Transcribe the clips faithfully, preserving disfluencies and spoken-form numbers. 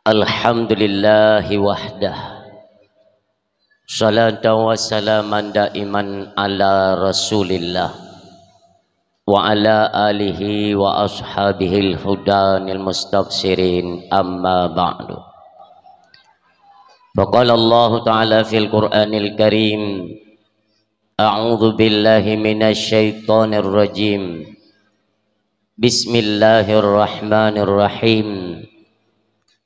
Alhamdulillahi wahdah. Salatan wa salaman daiman ala Rasulillah wa ala alihi wa ashabihil hudanil mustabsyirin, amma ba'du. Faqala Allahu ta'ala fil Qur'anil Karim, a'udzu billahi minasy syaithanir rajim. Bismillahirrahmanirrahim.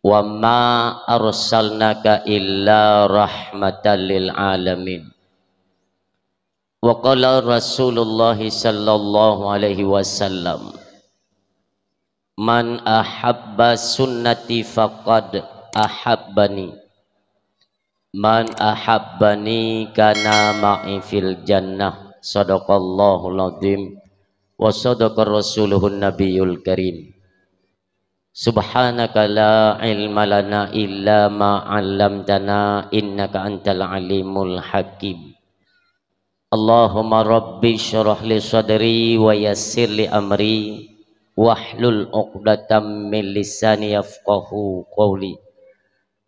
Wa ma arsalnaka illa rahmatan lil alamin. Wa qala Rasulullah sallallahu alaihi wasallam, "Man ahabba sunnati faqad ahabbani. Man ahabbani kana ma'i fil jannah." Sadaqallahul azim wa sadaqa rasuluhun nabiyul karim. Subhanaka la ilma lana illa ma 'allamtana innaka antal alimul hakim. Allahumma rabbi syrah li sadri wa yassir li amri wahlul 'uqdatam min lisani yafqahu qawli.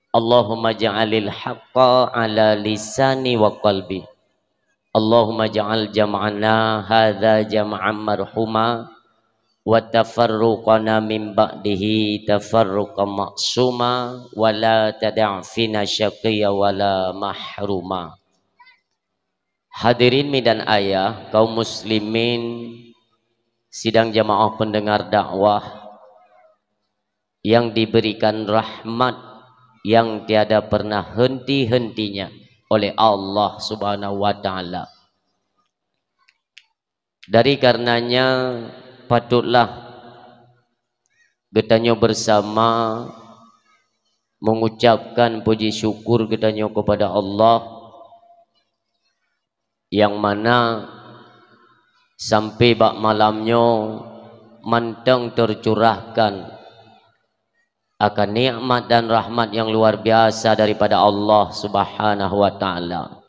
Allahumma ja'alil haqqa ala lisani wa qalbi. Allahumma ja'al jam'ana hadza jam'an marhuma wa tafarruqana min ba'dihi tafarruqan ma'suma wa la tada' fina syaqiyya wa la mahruma. Hadirin mi dan ayah, kaum muslimin, sidang jamaah pendengar dakwah yang diberikan rahmat yang tiada pernah henti-hentinya oleh Allah Subhanahu wa Ta'ala. Dari karenanya, patutlah geutanyoe bersama mengucapkan puji syukur geutanyoe kepada Allah, yang mana sampai bak malam nyoe mantong tercurahkan akan nikmat dan rahmat yang luar biasa daripada Allah Subhanahu wa Ta'ala.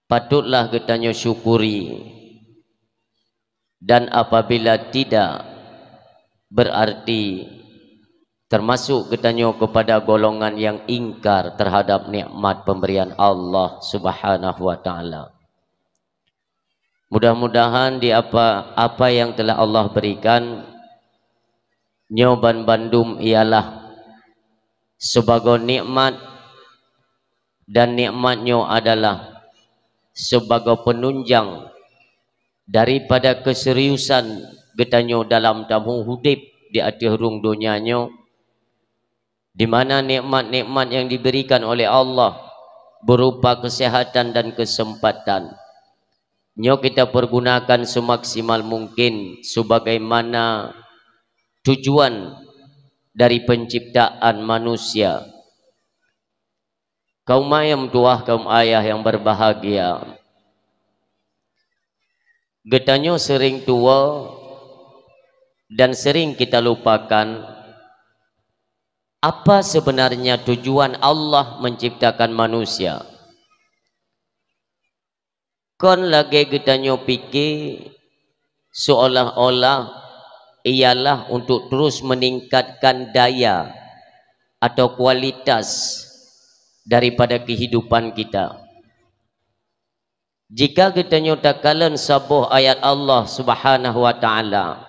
Patutlah geutanyoe syukuri, dan apabila tidak, berarti termasuk geutanyoe kepada golongan yang ingkar terhadap nikmat pemberian Allah Subhanahu wa Ta'ala. Mudah-mudahan di apa, apa yang telah Allah berikan, nyoe ban bandum ialah sebagai nikmat, dan nikmat nyoe adalah sebagai penunjang daripada keseriusan geutanyoe dalam tamu udeb di ateueh rhueng donya nyoe, di mana nikmat-nikmat yang diberikan oleh Allah berupa kesehatan dan kesempatan, nyoe kita pergunakan semaksimal mungkin sebagaimana tujuan dari penciptaan manusia. Kaum ayah tuah, kaum ayah yang berbahagia, geutanyoe sering tuwoe dan sering kita lupakan apa sebenarnya tujuan Allah menciptakan manusia. Kon lagée geutanyoe pike seolah-olah ialah untuk terus meningkatkan daya atau kualitas daripada kehidupan kita. Jika geutanyoe takalon saboh ayat Allah Subhanahu wa Ta'ala,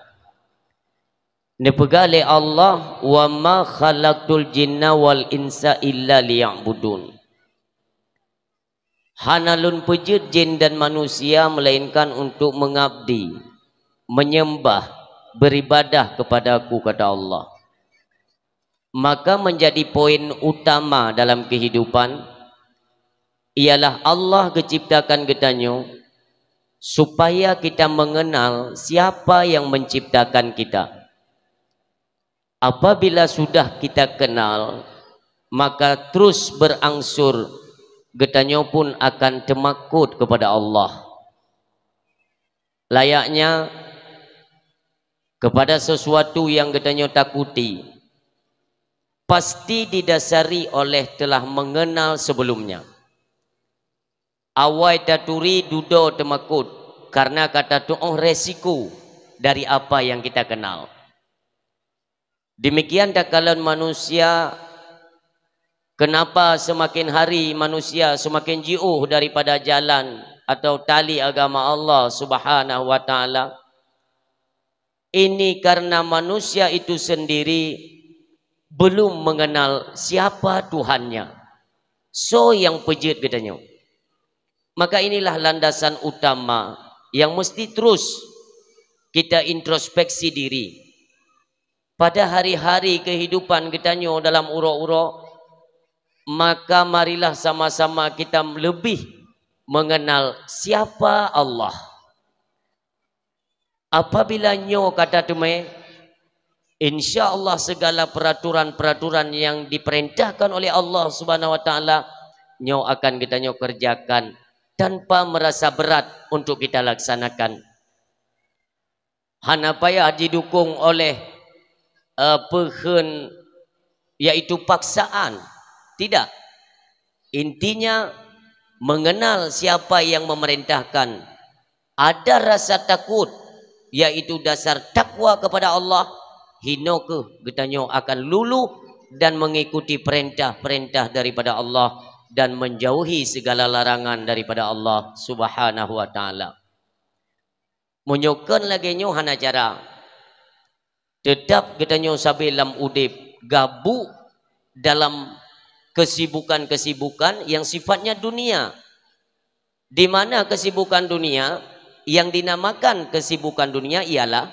neupeugah lé Allah, "Wa ma khalaqtul jinna wal insa illa liya'budun." Hana Lôn peujeuet jin dan manusia melainkan untuk mengabdi, menyembah, beribadah kepada-Ku, kata Allah. Maka menjadi poin utama dalam kehidupan ialah Allah geuciptakan geutanyoe supaya kita mengenal siapa yang menciptakan kita. Apabila sudah kita kenal, maka terus berangsur geutanyoe pun akan teumakot kepada Allah. Layaknya kepada sesuatu yang geutanyoe takuti, pasti didasari oleh telah mengenal sebelumnya. Awai taturi dudoe teumakot, karena ka tatu'oh resiko dari apa yang kita kenal. Demikian takalon manusia, kenapa semakin hari manusia semakin jiôh daripada jalan atau tali agama Allah Subhanahu wa Ta'ala? Ini karena manusia itu sendiri belum mengenal siapa Tuhannya. Soe nyang peujeuet geutanyoe? Maka inilah landasan utama yang mesti terus kita introspeksi diri. Pada hari-hari kehidupan geutanyoe dalam uroe-uroe, maka marilah sama-sama kita lebih mengenal siapa Allah. Apabila nyoe ka tateumé, insya Allah segala peraturan-peraturan yang diperintahkan oleh Allah Subhanahu wa Ta'ala, nyoe akan geutanyoe kerjakan tanpa merasa berat untuk kita laksanakan. Hana payah didukung oleh, eh, peukheun, yaitu paksaan. Tidak. Intinya, mengenal siapa yang memerintahkan. Ada rasa takut, yaitu dasar takwa kepada Allah. Hino kheueh geutanyoe akan luluh dan mengikuti perintah-perintah daripada Allah dan menjauhi segala larangan daripada Allah Subhanahu wa Ta'ala. Meunyoe kon lagée nyoe hana cara. Teutap geutanyoe sabe lam udeb gabuk dalam kesibukan-kesibukan yang sifatnya dunia. Di mana kesibukan dunia, yang dinamakan kesibukan dunia ialah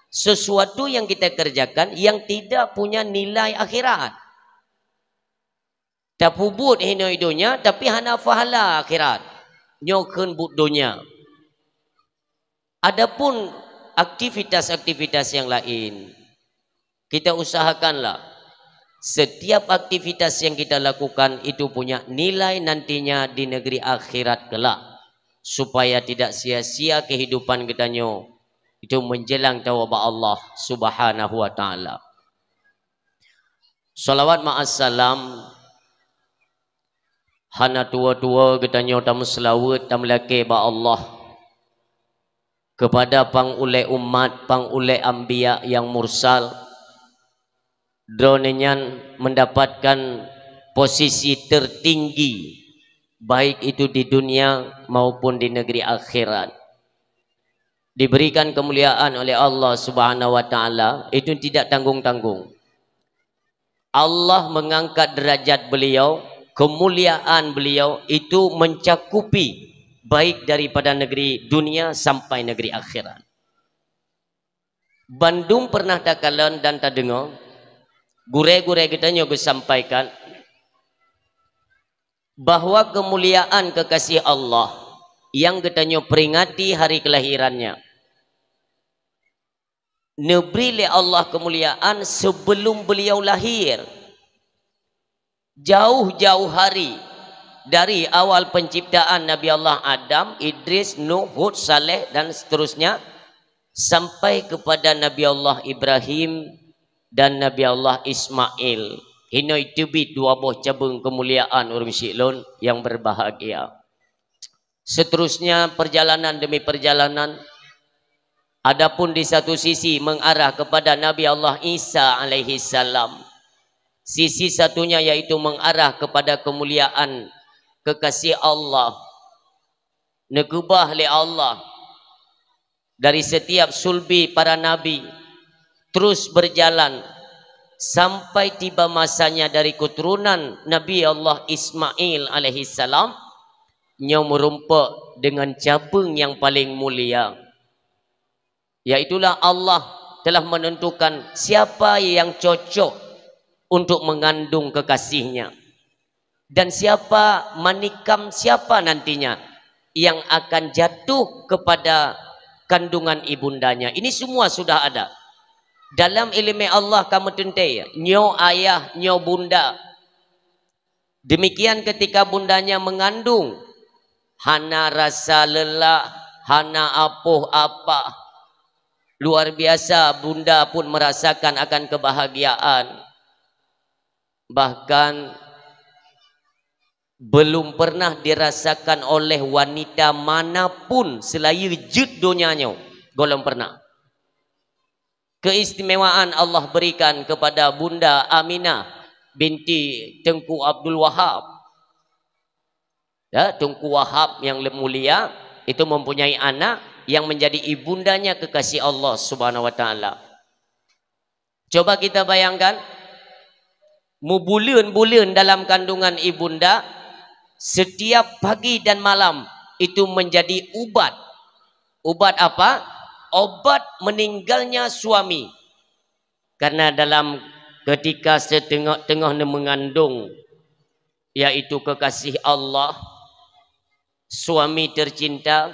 sesuatu yang kita kerjakan yang tidak punya nilai akhirat. Tapeubuet hinoe donya, tapi hana pahala akhirat. Nyoe kheun buet donya. Adapun aktivitas-aktivitas yang lain, kita usahakanlah setiap aktivitas yang kita lakukan itu punya nilai nantinya di negeri akhirat kelak, supaya tidak sia-sia kehidupan geutanyoe itu menjelang tawoe bak Allah Subhanahu wa Ta'ala. Salawat ma'as salam, hana tuwoe-tuwoe geutanyoe tameuseulaweuet, tameulakée bak Allah, keupada pang ulée umat, pang ulée anbiya nyang mursal. Droeneuh nyan mendapatkan posisi tertinggi, baik itu di dunia maupun di negeri akhirat. Diberikan kemuliaan oleh Allah Subhanahu wa Ta'ala, itu tidak tanggung-tanggung. Allah mengangkat derajat beliau, kemuliaan beliau itu mencakupi baik daripada negeri dunia sampai negeri akhirat. Bandum pernah takalon dan tadeungoe, gurée-gurée geutanyoe geusampaikan bahwa kemuliaan kekasih Allah yang geutanyoe peringati hari kelahirannya, neubri lé Allah keumuliaan sebelum beliau lahir. Jauh-jauh hari, dari awal penciptaan Nabi Allah Adam, Idris, Nuh, Hud, Saleh, dan seterusnya, sampai kepada Nabi Allah Ibrahim dan Nabi Allah Ismail. Hinoe teubiet dua boh cabeueng keumuliaan ureuëng syik lôn nyang berbahagia. Seterusnya, perjalanan demi perjalanan. Adapun di satu sisi mengarah kepada Nabi Allah Isa alaihi salam. Sisi satunya yaitu mengarah kepada kemuliaan kekasih Allah. Neukeubah lé Allah dari setiap sulbi para nabi, terus berjalan sampai tiba masanya dari keturunan Nabi Allah Ismail alaihi salam, nyoe meurumpok dengan cabeueng nyang paleng mulia, yaitulah Allah telah menentukan siapa yang cocok untuk mengandung kekasihnya. Dan siapa manikam siapa nantinya yang akan jatuh kepada kandungan ibundanya. Ini semua sudah ada. Dalam ileumé Allah ka meuteuntée, nyoe ayah, nyoe bunda. Demikian ketika bundanya mengandung, hana rasa lelah, hana apoh apah. Luar biasa, bunda pun merasakan akan kebahagiaan. Bahkan belum pernah dirasakan oleh wanita manapun seulayeue jeuet donya nyoe, gohlom pernah. keistimewaan Allah berikan kepada Bunda Aminah binti Tengku Abdul Wahab. Ya, Tengku Wahab yang le-, mulia itu mempunyai anak yang menjadi ibundanya kekasih Allah Subhanahu wa Taala. Coba kita bayangkan, mubuleuen-buleuen dalam kandungan ibunda, setiap pagi dan malam itu menjadi ubat. Ubat apa? Obat meninggalnya suami. Karena dalam ketika setengah-tengah mengandung, yaitu kekasih Allah, suami tercinta,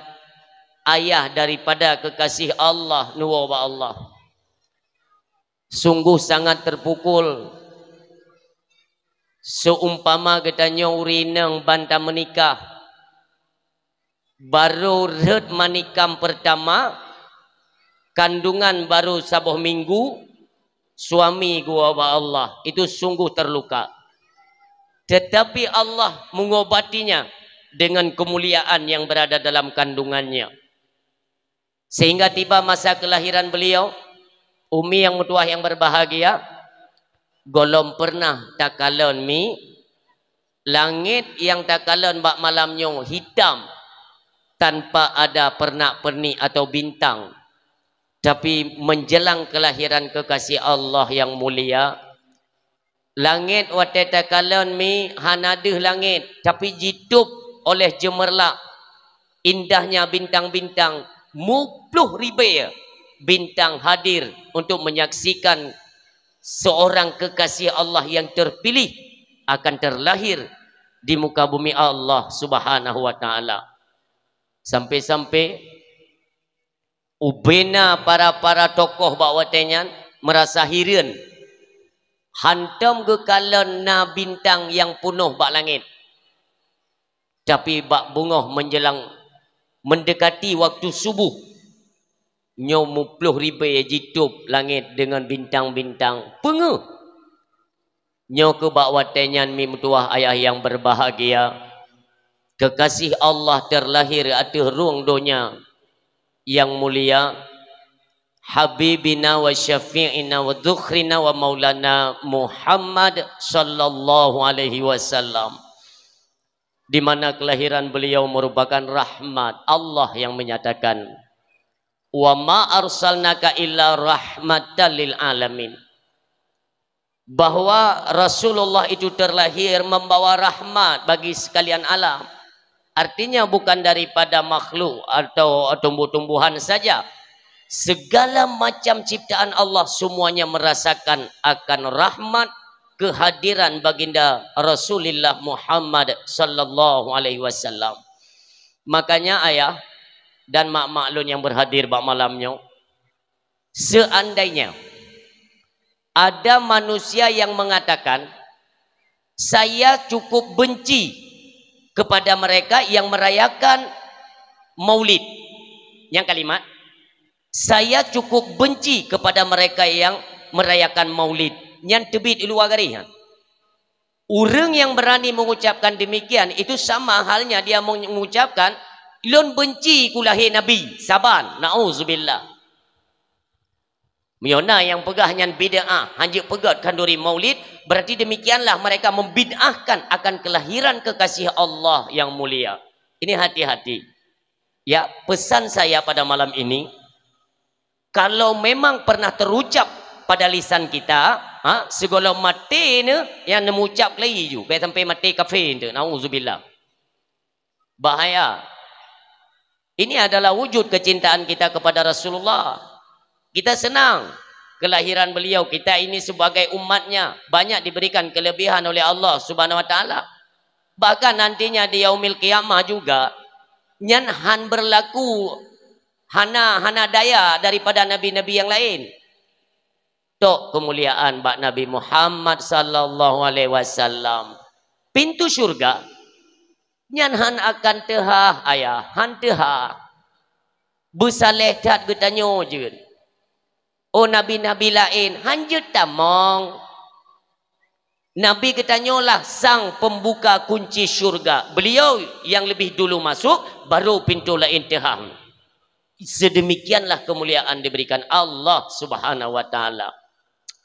ayah daripada kekasih Allah, neuwoe bak Allah. Sungguh sangat terpukul. Seumpama geutanyoe ureueng inong ban tameunikah, barô rhot manikam peurtama, kandungan barô saboh minggu, suami geuwoe bak Allah, itu sungguh terluka. Tetapi Allah mengobatinya dengan kemuliaan yang berada dalam kandungannya. Sehingga tiba masa kelahiran beliau, umi yang meutuwah yang berbahagia, gohlom pernah takalon mi, langét nyang takalon bak malam nyoe hitam, tanpa ada pernak-pernik atau bintang. Tapi menjelang kelahiran kekasih Allah yang mulia, langét watée takalon mi hana deuh langét, tapi jitôb oleh jeumeurlak indahnya bintang-bintang, muploh ribée bintang hadir untuk menyaksikan seorang kekasih Allah yang terpilih akan terlahir di muka bumi Allah Subhanahu wa Taala. Sampai-sampai ubena para-para tokoh bak watée nyan merasa hireuen, hántom geukalon na bintang nyang peunoh bak langét. Tapi bak beungoh menjelang mendekati waktu subuh, nyoe muploh ribée jitôb langét deungon bintang-bintang. Peungeuh! Nyoe keuh bak watée nyan mi meutuwah ayah yang berbahagia, kekasih Allah terlahir ateueh rueng donya yang mulia, Habibina wa Syafi'ina wa Dzukhrina wa Maulana Muhammad sallallahu alaihi wasallam, di mana kelahiran beliau merupakan rahmat. Allah yang menyatakan, "Wa ma arsalnaka illa rahmatan lil alamin." Bahwa Rasulullah itu terlahir membawa rahmat bagi sekalian alam. Artinya bukan daripada makhluk atau tumbuh-tumbuhan saja. Segala macam ciptaan Allah semuanya merasakan akan rahmat kehadiran baginda Rasulullah Muhammad sallallahu alaihi wasallam. Makanya ayah dan mak-mak lôn yang berhadir bak malam nyoe, seandainya ada manusia yang mengatakan, "Saya cukup benci kepada mereka yang merayakan Maulid." Nyang kalimat, "Saya cukup benci kepada mereka yang merayakan Maulid." Nyan teubiet u luwa garéh nyan. Ureuëng yang berani mengucapkan demikian, itu sama halnya dia mengucapkan, "Lôn benci kulahé Nabi saban." Nauzubillah. Meunyoe na nyang peugah nyan bid'ah, hanjeuet peugét khanduri Maulid, berarti demikianlah mereka membid'ahkan akan kelahiran kekasih Allah yang mulia. Ini hati-hati. Ya, pesan saya pada malam ini, kalau memang pernah terucap pada lisan kita, ha, sigohlom maté nyoe nyang neucap lé ju, bèk sampai maté kafé nyoe, nauzubillah. Bahaya. Ini adalah wujud kecintaan kita kepada Rasulullah. Kita senang kelahiran beliau, kita ini sebagai umatnya banyak diberikan kelebihan oleh Allah Subhanahu wa Taala. Bahkan nantinya di yaumil qiyamah juga, nyan han berlaku, hana, hana daya daripada nabi-nabi yang lain. Tok kemuliaan bak Nabi Muhammad sallallahu alaihi wasallam. Pintu syurga nyan han akan teuhah, ayah, han teuhah. Beusaléh that geutanyoe jeuet. Oh nabi-nabi laén, han jeuet tamong. Nabi geutanyoe lah sang pembuka kunci syurga. Beliau yang lebih dulu masuk, baru pintu laén teuhah. Sedemikianlah kemuliaan diberikan Allah Subhanahu wa Ta'ala.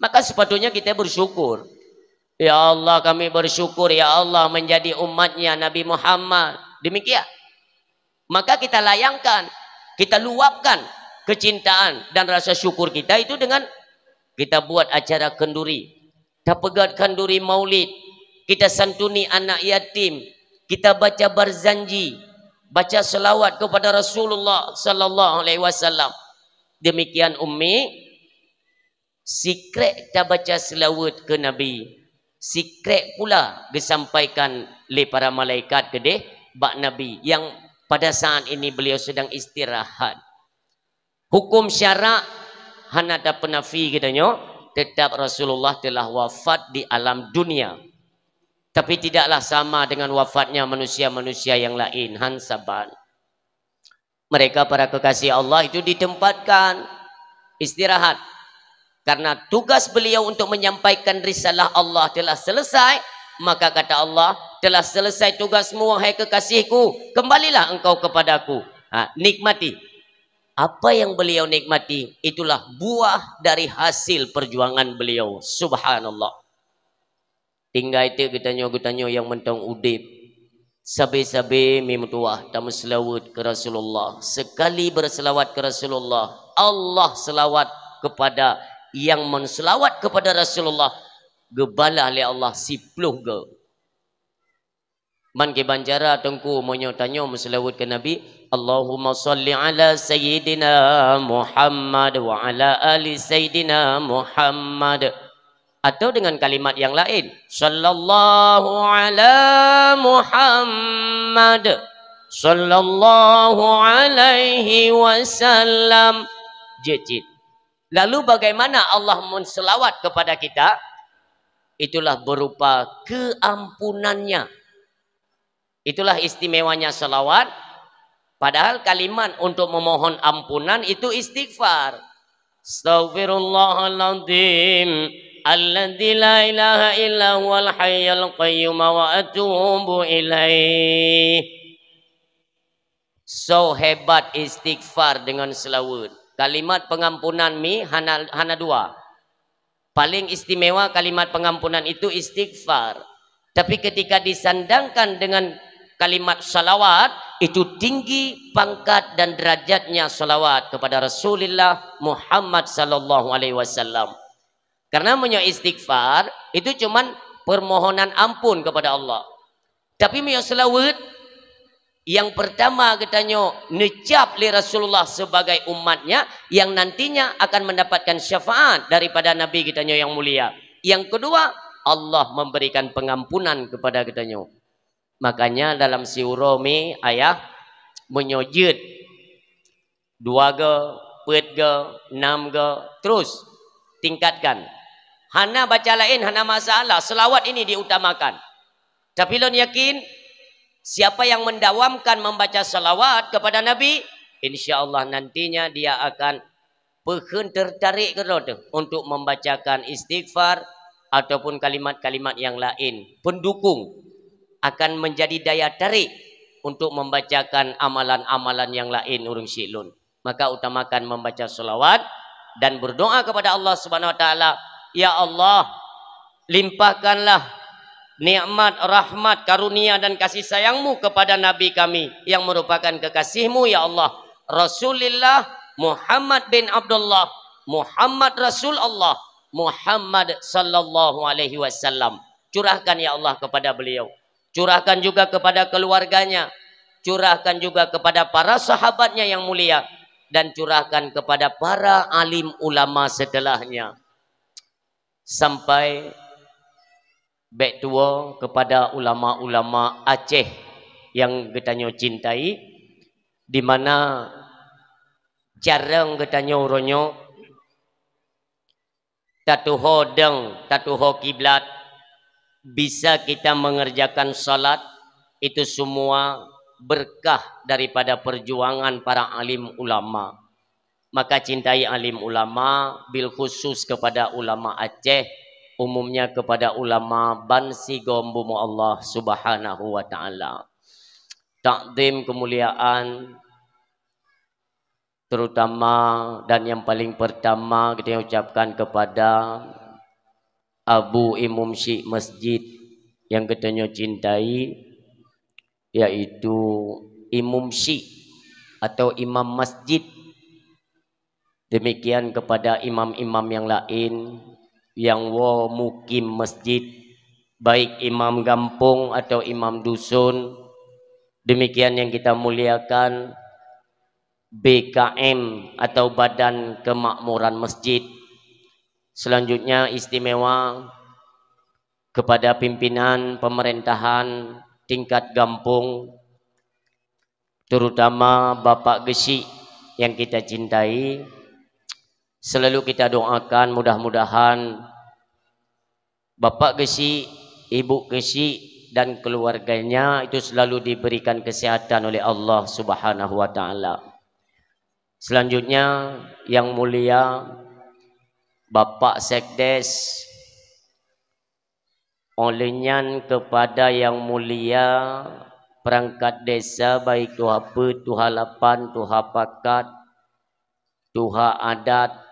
Maka sepatutnya kita bersyukur. Ya Allah, kami bersyukur, ya Allah, menjadi umatnya Nabi Muhammad. Demikian. Maka kita layangkan, kita luapkan kecintaan dan rasa syukur kita itu dengan kita buat acara kenduri, tapeugét kenduri maulid, kita santuni anak yatim, kita baca barzanji, baca selawat kepada Rasulullah sallallahu alaihi wasallam. Demikian Ummi, sikrek tabaca selawat ke Nabi, sikrek pula disampaikan lé para malaikat keudeh bak Nabi yang pada saat ini beliau sedang istirahat. Hukum syarak hana tapeunafi geutanyoe, tetap Rasulullah telah wafat di alam dunia. Tapi tidaklah sama dengan wafatnya manusia-manusia yang lain, han saban. Mereka para kekasih Allah itu ditempatkan istirahat. Karena tugas beliau untuk menyampaikan risalah Allah telah selesai, maka kata Allah, "Telah selesai tugasmu, wahai kekasihku, kembalilah engkau kepadaku." Ha, nikmati. Apa yang beliau nikmati, itulah buah dari hasil perjuangan beliau. Subhanallah. Tinggai teuk geutanyoe, geutanyoe nyang mantong udeb. Sabe-sabe mimeutuwah tameuseulaweuet keu Rasulullah. Sekali berselawat ke Rasulullah, Allah selawat kepada yang menselawat kepada Rasulullah, geubalah lé Allah siploh go. Man kiban cara teungku meunyoe tanyoe meuseulaweuet keu Nabi, "Allahumma shalli ala Sayyidina Muhammad wa ala ali Sayyidina Muhammad." Atau dengan kalimat yang lain, "Sallallahu ala Muhammad, sallallahu alaihi wasallam." Jeuet cit. Lalu bagaimana Allah menselawat kepada kita? Itulah berupa keampunan-Nya. Itulah istimewanya salawat. Padahal kalimat untuk memohon ampunan itu istighfar. "Astaghfirullahaladzim alladzi la ilaha illa huwal hayyul qayyum wa atubu ilaih." So hebat istighfar dengan selawat. Kalimat pengampunan mi hana, hana dua. Paling istimewa kalimat pengampunan itu istighfar. Tapi ketika disandangkan dengan kalimat salawat, itu tinggi pangkat dan derajatnya salawat kepada Rasulullah Muhammad sallallahu alaihi wasallam. Karena meunyoe istighfar, itu cuman permohonan ampun kepada Allah. Tapi meunyoe selawat, yang pertama geutanyoe neucap lé Rasulullah sebagai umat-Nya yang nantinya akan mendapatkan syafaat daripada Nabi geutanyoe yang mulia. Yang kedua, Allah memberikan pengampunan kepada geutanyoe. Makanya dalam siuroe mi ayah, meunyoe jeuet dua go, peuet go, nam go, terus tingkatkan. Hana baca laén, hana masalah, selawat ini diutamakan. Tapi lôn yakin, siapa yang mendawamkan membaca salawat kepada Nabi, insya Allah nantinya dia akan peukheun tertarik keudroe teuh untuk membacakan istighfar ataupun kalimat-kalimat yang lain pendukung, akan menjadi daya tarik untuk membacakan amalan-amalan yang lain ureuëng syiek lôn. Maka utamakan membaca salawat dan berdoa kepada Allah Subhanahu Wa Taala, "Ya Allah, limpahkanlah nikmat, rahmat, karunia dan kasih sayang-Mu kepada Nabi kami yang merupakan kekasih-Mu, ya Allah, Rasulillah Muhammad bin Abdullah, Muhammad Rasul Allah, Muhammad sallallahu alaihi wasallam." Curahkan, ya Allah, kepada beliau. Curahkan juga kepada keluarganya. Curahkan juga kepada para sahabatnya yang mulia. Dan curahkan kepada para alim ulama setelahnya. Sampai bèk tuwoe kepada ulama-ulama Aceh yang geutanyoe cintai, di mana jarang geutanyoe uroe nyoe tatuho dong, tatuho kiblat, bisa kita mengerjakan salat, itu semua berkah daripada perjuangan para alim ulama. Maka cintai alim ulama, bil khusus kepada ulama Aceh, umumnya kepada ulama ban sigom bumoe Allah Subhanahu wa Taala. Takzim kemuliaan terutama dan yang paling pertama kita ucapkan kepada Abu Imum Syik Masjid yang kita cintai, yaitu Imum Syik atau Imam Masjid. Demikian kepada imam-imam yang lain yang wo mukim masjid, baik imam gampong atau imam dusun. Demikian yang kita muliakan B K M atau Badan Kemakmuran Masjid. Selanjutnya istimewa kepada pimpinan pemerintahan tingkat gampong, terutama Bapak Geuchik yang kita cintai. Selalu kita doakan mudah-mudahan Bapak Geuchik, Ibu Geuchik dan keluarganya itu selalu diberikan kesehatan oleh Allah Subhanahu wa Taala. Selanjutnya, yang mulia Bapak Sekdes, oleh nyan kepada yang mulia perangkat desa, baik tuha peuet, tuha lapan, tuha pakat, tuha adat,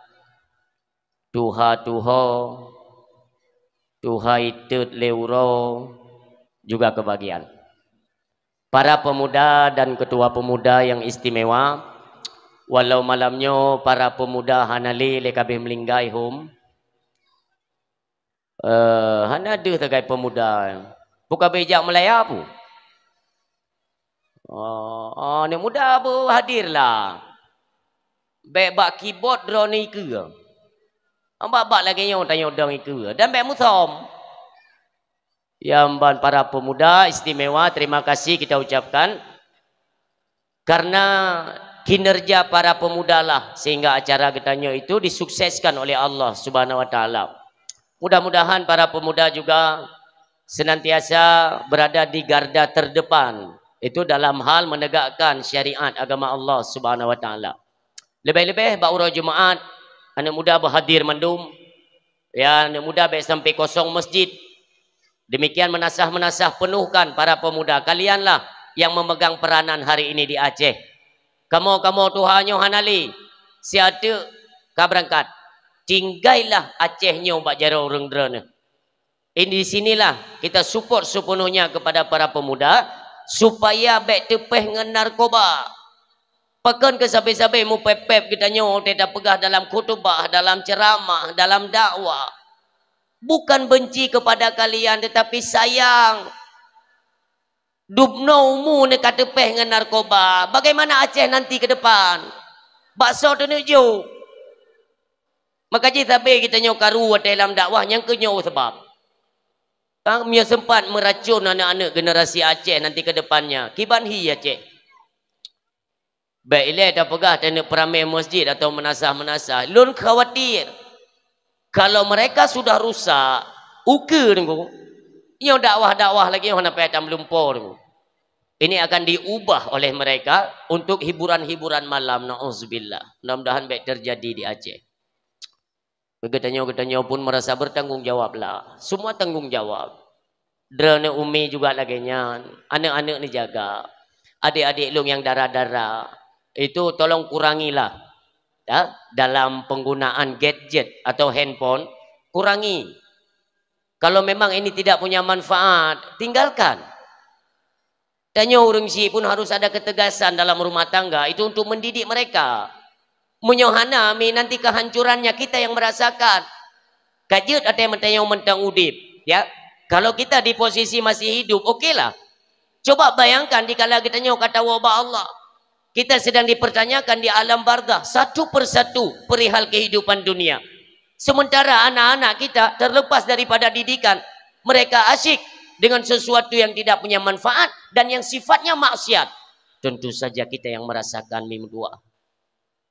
tuha tuho, tuha itot lé uroe juga kebagian. Para pemuda dan ketua pemuda yang istimewa, walau malam nyoe para pemuda hana lé lé kabeh meulinggai hom, eh, hana deuh sagai pemuda. Peue kabeh jak meulaya peue? Oh, oh, aneuk muda beu hadir lah. Bèk bak keyboard droeneuh ikeue. Bak-bak lagèe nyoe tanyoe dong ikeue dan bèk musöm. Ya, ban para pemuda istimewa, terima kasih kita ucapkan karena kinerja para pemuda lah sehingga acara geutanyoe itu disukseskan oleh Allah Subhanahu wa Taala. Mudah-mudahan para pemuda juga senantiasa berada di garda terdepan, itu dalam hal menegakkan syariat agama Allah Subhanahu wa Taala. Leubeh-leubeh bak uroe Jumaat, aneuk muda beuhadir mandum, ya, aneuk muda bèk sampai kosong masjid. Demikian meunasah-meunasah, penuhkan para pemuda, kalianlah yang memegang peranan hari ini di Aceh. Kamoe-kamoe tuha nyoe hana lé, siat teuk ka beurangkat. Tinggailah Aceh nyoe bak jaroe ureueng droeneuh. Di sinilah kita support sepenuhnya kepada para pemuda supaya bèk teupèh ngon narkoba. Pakon keu sabe-sabe mupèp-pèp geutanyoe watèe tapeugah dalam khutubah, dalam ceuramah, dalam dakwah. Bukan benci kepada kalian, tetapi sayang. Dubnoe umu neuh ka teupèh ngon narkoba. Bagaimana Aceh nanti ke depan? Bak soe teuneuk jok? Maka jih sabe geutanyoe karu watèe lam dakwah nyang keu nyoe sabab. Ka meunyoe sempat meuracon aneuk-aneuk generasi Aceh nanti ke depannya, kiban hi Aceh. Bèk ilèe tapeugah taneuk peuramè masjid atau meunasah-meunasah. Lôn khawatir, kalau mereka sudah rusak, ukeue teungku, nyoe dakwah-dakwah lagèe nyoe hana payah tameulumpo teungku. Ini akan diubah oleh mereka untuk hiburan-hiburan malam, na'udzubillah. Mudah-mudahan bèk terjadi di Aceh. Geutanyoe-geutanyoe pun merasa bertanggung jawab lah. Semua tanggung jawab. Droeneuh umi juga lagèe nyan, aneuk-aneuk neujaga. Adik-adik lôn nyang dara-dara, itu tolong kurangilah, ya, dalam penggunaan gadget atau handphone, kurangi. Kalau memang ini tidak punya manfaat, tinggalkan. Tanyoe ureueng syiek pun harus ada ketegasan dalam rumah tangga, itu untuk mendidik mereka. Meunyoe hana, mi nanti kehancurannya kita yang merasakan. Ka jeuet watèe meutanyoe mantong udép, ya. Kalau kita di posisi masih hidup, okelah. Coba bayangkan dikala geutanyoe ka tawoe bak Allah. Kita sedang dipertanyakan di alam barzakh satu persatu perihal kehidupan dunia. Sementara anak-anak kita terlepas daripada didikan, mereka asyik dengan sesuatu yang tidak punya manfaat dan yang sifatnya maksiat. Tentu saja kita yang merasakan, mi meutuah.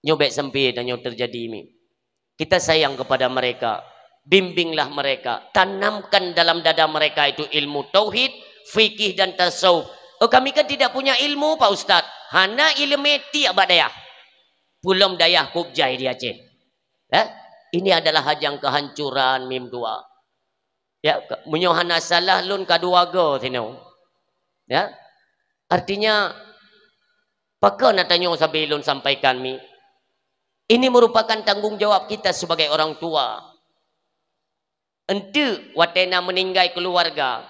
Nyoe bèk sampai dan nyoe terjadi, mi. Kita sayang kepada mereka, bimbinglah mereka, tanamkan dalam dada mereka itu ilmu tauhid, fikih dan tasawuf. Oh, kami kan tidak punya ilmu, Pak Ustaz. Hana ileumèe tiek bak dayah. Peulom dayah kôb jai di Aceh. Eh? Ini adalah hajang kehancuran, mi meutuah. Ya, ka-, meunyoe hana salah lôn ka dua go sinoe. Ya. Artinya, pakon na tanyoe sabe lôn sampaikan, mi. Ini merupakan tanggung jawab kita sebagai orang tua. Enteuk watée na meuninggai keuluwarga,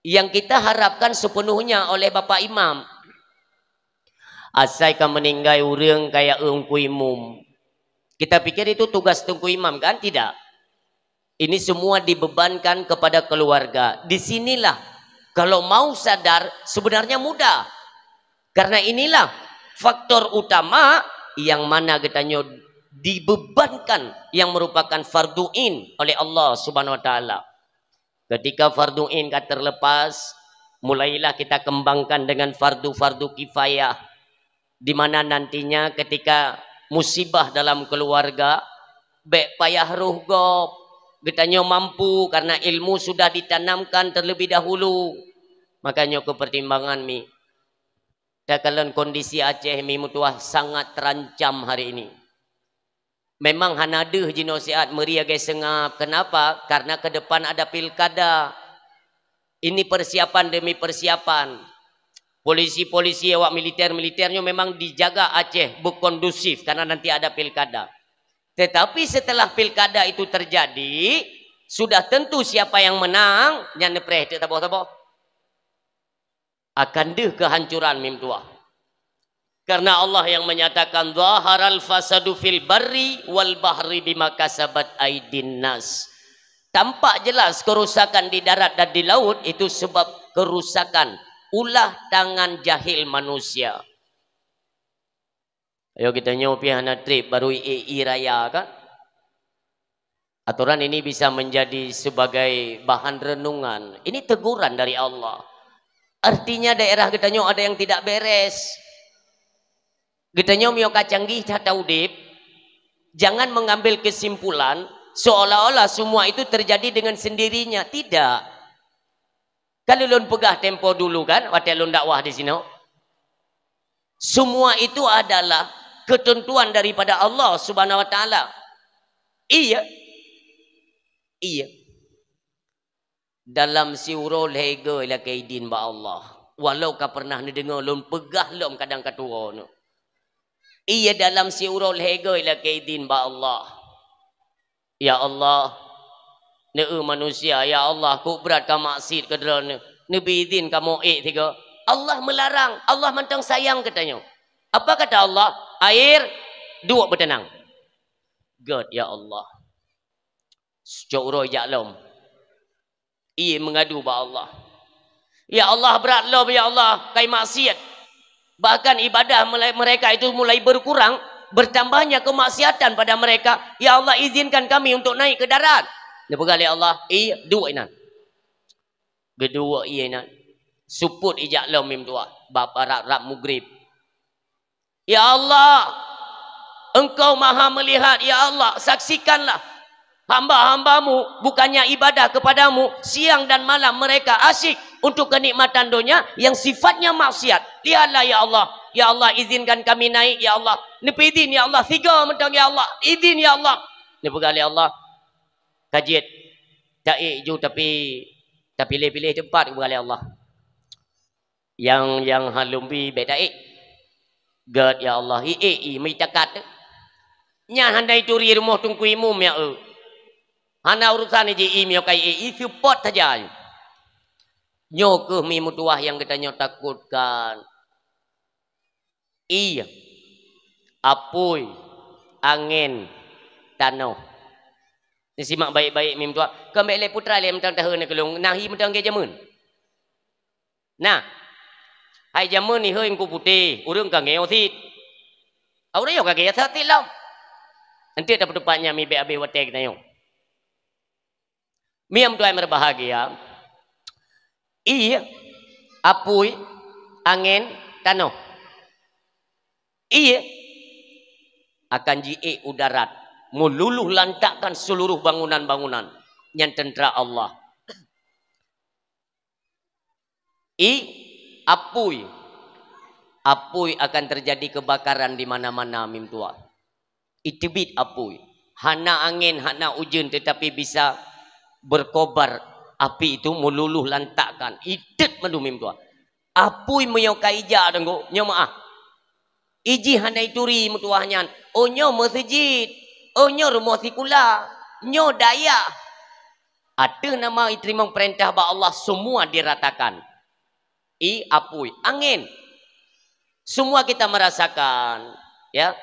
nyang kita harapkan sepenuhnya oleh Bapak Imam. Asai ka meuninggai ureuëng kaya Teungku Imum. Kita pikir itu tugas Teungku Imam, kan? Tidak. Ini semua dibebankan kepada keluarga. Di sinilah, kalau mau sadar, sebenarnya mudah. Karena inilah faktor utama yang mana geutanyoe dibebankan yang merupakan fardu ain oleh Allah Subhanahu wa Taala. Ketika fardu ain ka terlepas, mulailah kita kembangkan dengan fardu-fardu kifayah, di mana nantinya ketika musibah dalam keluarga, bék payah roh gob, geutanyoe mampu karena ilmu sudah ditanamkan terlebih dahulu. Makanya keu pertimbangan mi, takalon kondisi Aceh mi meutuah sangat terancam hari ini. Memang hana deuh jinoe siat meuri lagée seungab. Kenapa? Karena ke depan ada pilkada. Ini persiapan demi persiapan. Polisi-polisi awak militer-militer nyoe memang dijaga Aceh berkondusif karena nanti ada pilkada. Tetapi setelah pilkada itu terjadi, sudah tentu siapa yang menang, nyan neupreh teuk saboh-saboh. Akan deuh kehancuran mi meutuah. Karena Allah yang menyatakan, "Zaharal fasadu fil barri wal bahri bima kasabat aidin nas." Tampak jelas kerusakan di darat dan di laut itu sebab kerusakan ulah tangan jahil manusia. Ayo, geutanyoe pih hana treb baru ie-ie raya, kan? Atoran ini bisa menjadi sebagai bahan renungan. Ini teguran dari Allah. Artinya daerah geutanyoe ada yang tidak beres. Geutanyoe meunyoe ka canggih that udeb, jangan mengambil kesimpulan seolah-olah semua itu terjadi dengan sendirinya. Tidak. Ka lôn peugah tempo dulu, kan, watée lôn dakwah di sinoe. Semua itu adalah ketentuan daripada Allah Subhanahu wa Taala. Iya. Iya. Dalam siuroe lhée goe lakée idin bak Allah. Walau ka pernah neudeungoe lôn peugah lom kadang ka tuwoe nyoe. Iya, dalam siuroe lhée goe lakée idin bak Allah. Ya Allah, neueu manusia, ya Allah, kok brat ka maksiet keu Droeneuh, neubi idin kamoe ék sigoe. Allah melarang, Allah mantong sayang geutanyoe. Apa kata Allah? "Air, duek beuteunang." Gét, ya Allah. Cok uroe jak lom. Ie meungadu bak Allah. Ya Allah, brat lom, ya Allah, kai maksiet. Bahkan ibadah mulai, mereka itu mulai berkurang, bertambahnya kemaksiatan pada mereka. Ya Allah, izinkan kami untuk naik ke darat. Neupeugah lé Allah, "Ie, duek inan." Geuduek ie inan. Supot ijak lom mi meutuah. Bak rab-rab mugrib. Ya Allah, Engkau Maha Melihat, ya Allah, saksikanlah hamba-hamba-Mu bukannya ibadah kepada-Mu, siang dan malam mereka asyik untuk kenikmatan dunia yang sifatnya maksiat. Lihatlah, ya Allah, ya Allah, izinkan kami naik, ya Allah. Neubi idin, ya Allah, sigoe mantong, ya Allah, idin, ya Allah. Neupeugah lé Allah, ka jeuet, taék ju, tapi tapiléh-piléh teumpat, geupeugah lé Allah. Nyang, nyang hana lôn bi bék taék. Gét, ya Allah, iék ie meuitakat. Nyan hana ituri rumoh Teungku Imum, ya eu. Hana urusan iji ie meunyoe ka iék ie, seupôt saja. Nyoe kheueh mi meutuah nyang geutanyoe takotkan. Ie, apui, angén, tanoh. Neusimak baik-baik mi meutuah. Kon bék lé putra lé mantong taheun keu lôn, nahi mantong lagée jameun. Nah, hai jameun ihôi Teungku Putéh, ureuëng ka ngieng cit. Ureuëng nyoe ka ngieng cit lom. Enteuk tapeuteupat nyan mi bék habéh watée geutanyoe. Mi meutuah meubahgia, ie, apui, angén, tanoh. Ie akan jiék u darat, meululuh lantakkan seluruh bangunan-bangunan nyang teuntra Allah. I, apui. Apui akan terjadi kebakaran di mana-mana mi meutuah. Iteubiet apui. Hana angén, hana ujeuen, tetapi bisa berkobar api itu, meululuh lantakkan. Itet mandum mi meutuah. Apui meunyoe ka ijak deungoe, nyoe meuah. Ijih hana ituri meutuwah nyan. Oh, nyoe meuseujid. Oh, nyoe rumoh sikula. Nyoe dayah. Ateueh nama iteurimong peurintah bak Allah, semua diratakan. I apui, angén. Semua kita merasakan, ya.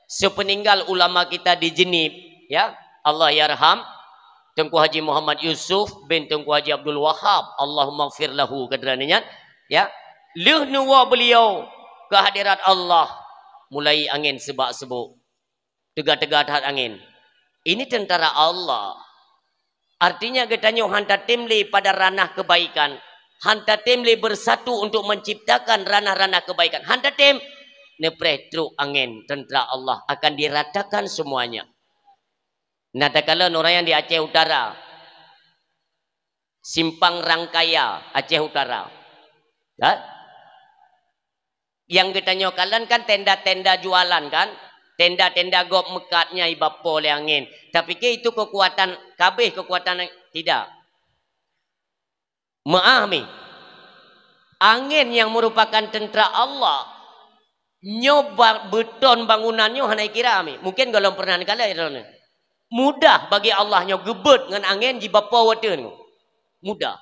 Sepeninggal ulama kita di Jenib, ya. Allah yarham Teungku Haji Muhammad Yusuf bin Teungku Haji Abdul Wahab, Allahumma ghfir lahu, keu droeneuh nyan, ya. Lheueh neuwoe beliau ke hadirat Allah, mulai angén seubak-seubok. Teuga-teuga that angén. Ini tentara Allah. Artinya geutanyoe hana tem lé pada ranah kebaikan, hana tem lé bersatu untuk menciptakan ranah-ranah kebaikan. Hana tem, neupreh trok angén tentara Allah akan diratakan semuanya. Nah, takalon ureuëng nyang di Aceh Utara, Simpang Rangkaya, Aceh Utara. Ya? Nyang geutanyoe kalon kan tenda-tenda jualan kan? Tenda-tenda gob meukat nyang ibapo lé angén. Tapike itu kekuatan, kabeh kekuatan, tidak. Meu'ah mi. Angén nyang merupakan tentara Allah. Nyoe ba-, beuton bangunan nyoe hana ikira mi. Mungkin gohlom pernah neukalon droeneuh. Mudah bagi Allah nyoe geubeuet ngon angén jibapo watée nyoe. Mudah.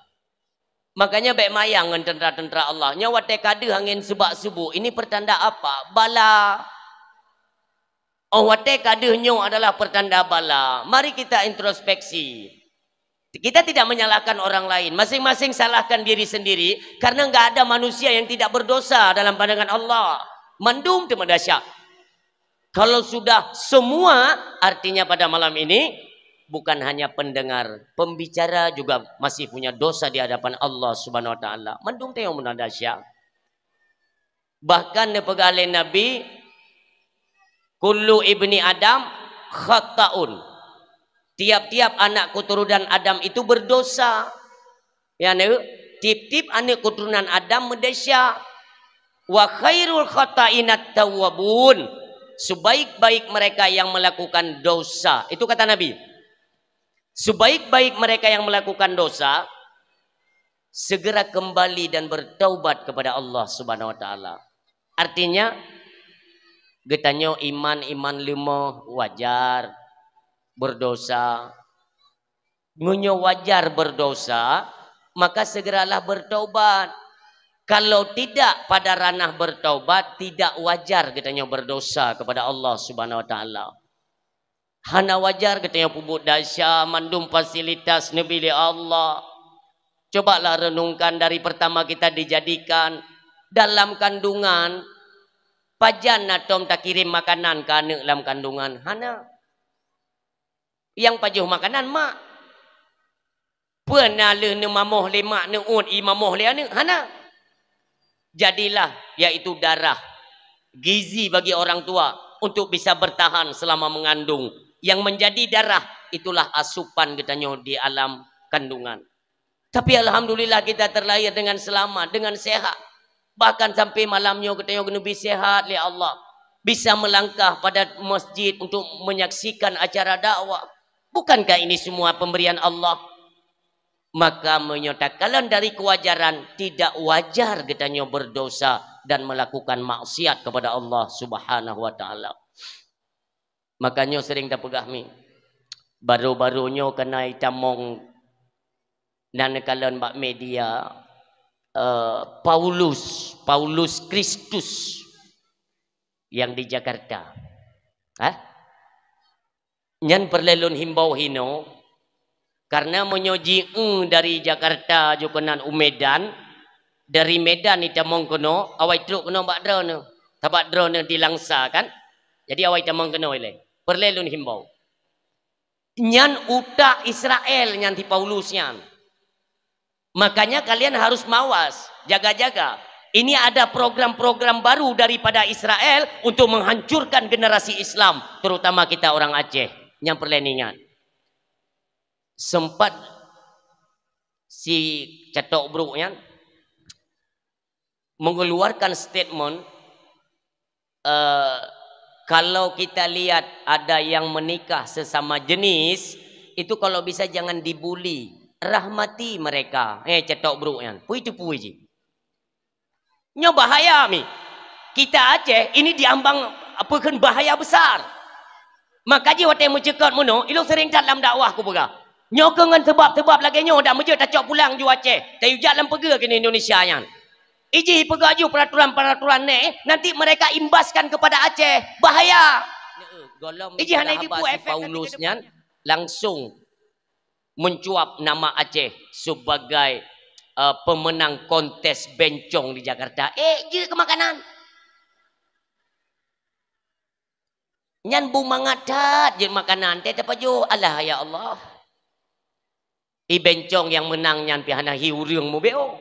Makanya bék mayang ngon tentara-tentara Allah. Nyoe watée ka deuh angén seubak-seubok. Ini pertanda apa? Bala. Oh, watée ka deuh nyoe adalah pertanda bala. Mari kita introspeksi. Kita tidak menyalahkan orang lain. Masing-masing salahkan diri sendiri karena nggak ada manusia yang tidak berdosa dalam pandangan Allah. Mandum teuma desya. Kalau sudah semua, artinya pada malam ini bukan hanya pendengar, pembicara juga masih punya dosa di hadapan Allah Subhanahu wa Taala. Mandum teuh meunasya. Bahkan neupeugah lé Nabi, "Kullu ibni Adam khata'un." Tiap-tiap anak keturunan Adam itu berdosa. Ya, tiep-tiep aneuk keuturonan Adam meudesya. "Wa khairul khata'inat tawwabun." Sebaik-baik mereka yang melakukan dosa. Itu kata Nabi. Sebaik-baik mereka yang melakukan dosa, segera kembali dan bertaubat kepada Allah Subhanahu wa Taala. Artinya, geutanyoe iman-iman leumoh, wajar berdosa. Meunyoe wajar berdosa, maka segeralah bertaubat. Kalau tidak pada ranah bertaubat, tidak wajar geutanyoe berdosa kepada Allah Subhanahu wa Taala. Hana wajar geutanyoe peubuet desya, mandum fasilitas neubri lé Allah. Cobalah renungkan dari pertama kita dijadikan dalam kandungan, pajan na tom takirém makanan keu aneuk lam kandungan? Hana. Nyang pajoh makanan mak. Peue na lheueh neumamoh lé mak, neuôt imamoh lé aneuk? Hana. Jadilah, yaitu darah, gizi bagi orang tua untuk bisa bertahan selama mengandung. Yang menjadi darah, itulah asupan geutanyoe di alam kandungan. Tapi alhamdulillah, kita terlahir dengan selamat, dengan sehat. Bahkan sampai malam nyoe geutanyoe geuneubi sehat lé Allah, bisa melangkah pada masjid untuk menyaksikan acara dakwah. Bukankah ini semua pemberian Allah? Maka meunyoe takalon dari kewajaran, tidak wajar geutanyoe berdosa dan melakukan maksiat kepada Allah Subhanahu wa Taala. Makanya sering tapeugah mi, baru-baru nyoe keunoe tamong nan kalon bak media, eh, Paulus, Paulus Kristus yang di Jakarta. Hah? Nyan peureulée lôn himbau hinoe, karena meunyoe ji-eu dari Jakarta jukeunan u Medan, dari Medan itamong keunoe, awai trok keunoe bak droeneuh. Sabab droeneuh di Langsa kan? Jadi awai tamong keunoe ilée. Peureulée lôn himbau. Nyan utak Israel nyan si Paulus nyan. Makanya kalian harus mawas, jaga-jaga. Ini ada program-program baru daripada Israel untuk menghancurkan generasi Islam, terutama kita orang Aceh. Nyang peureulée ingat. Sempat si Catok Bruk nyan mengeluarkan statement, eh, kalau kita lihat ada yang menikah sesama jenis, itu kalau bisa jangan dibuli, rahmati mereka. Eh, Catok Bruk nyan. Pui tu pui ji. Nyoe bahaya mi. Kita Aceh ini diambang apa kheun bahaya besar. Maka jih watée meucukot meunoe, ilong sering that lam dakwah kupeugah. Nyoe keu ngon sebab-sebab lagée nyoe dak meujeuet tacok pulang ju Aceh, tayue jak lam peugah keunoe Indonesia nyan. Ijih peugah ju peraturan-peraturan neh, nanti mereka imbaskan kepada Aceh. Bahaya. Ijih hana ibu efek Paulus nyan langsung mencuap nama Aceh sebagai uh, pemenang kontes bencong di Jakarta. Eh, je ke makanan. Nyan bu mangat that jeuet makanan teh tapajoh. Alah ya Allah. I bencong nyang meunang nyan pi hana hi ureuëng mubeo.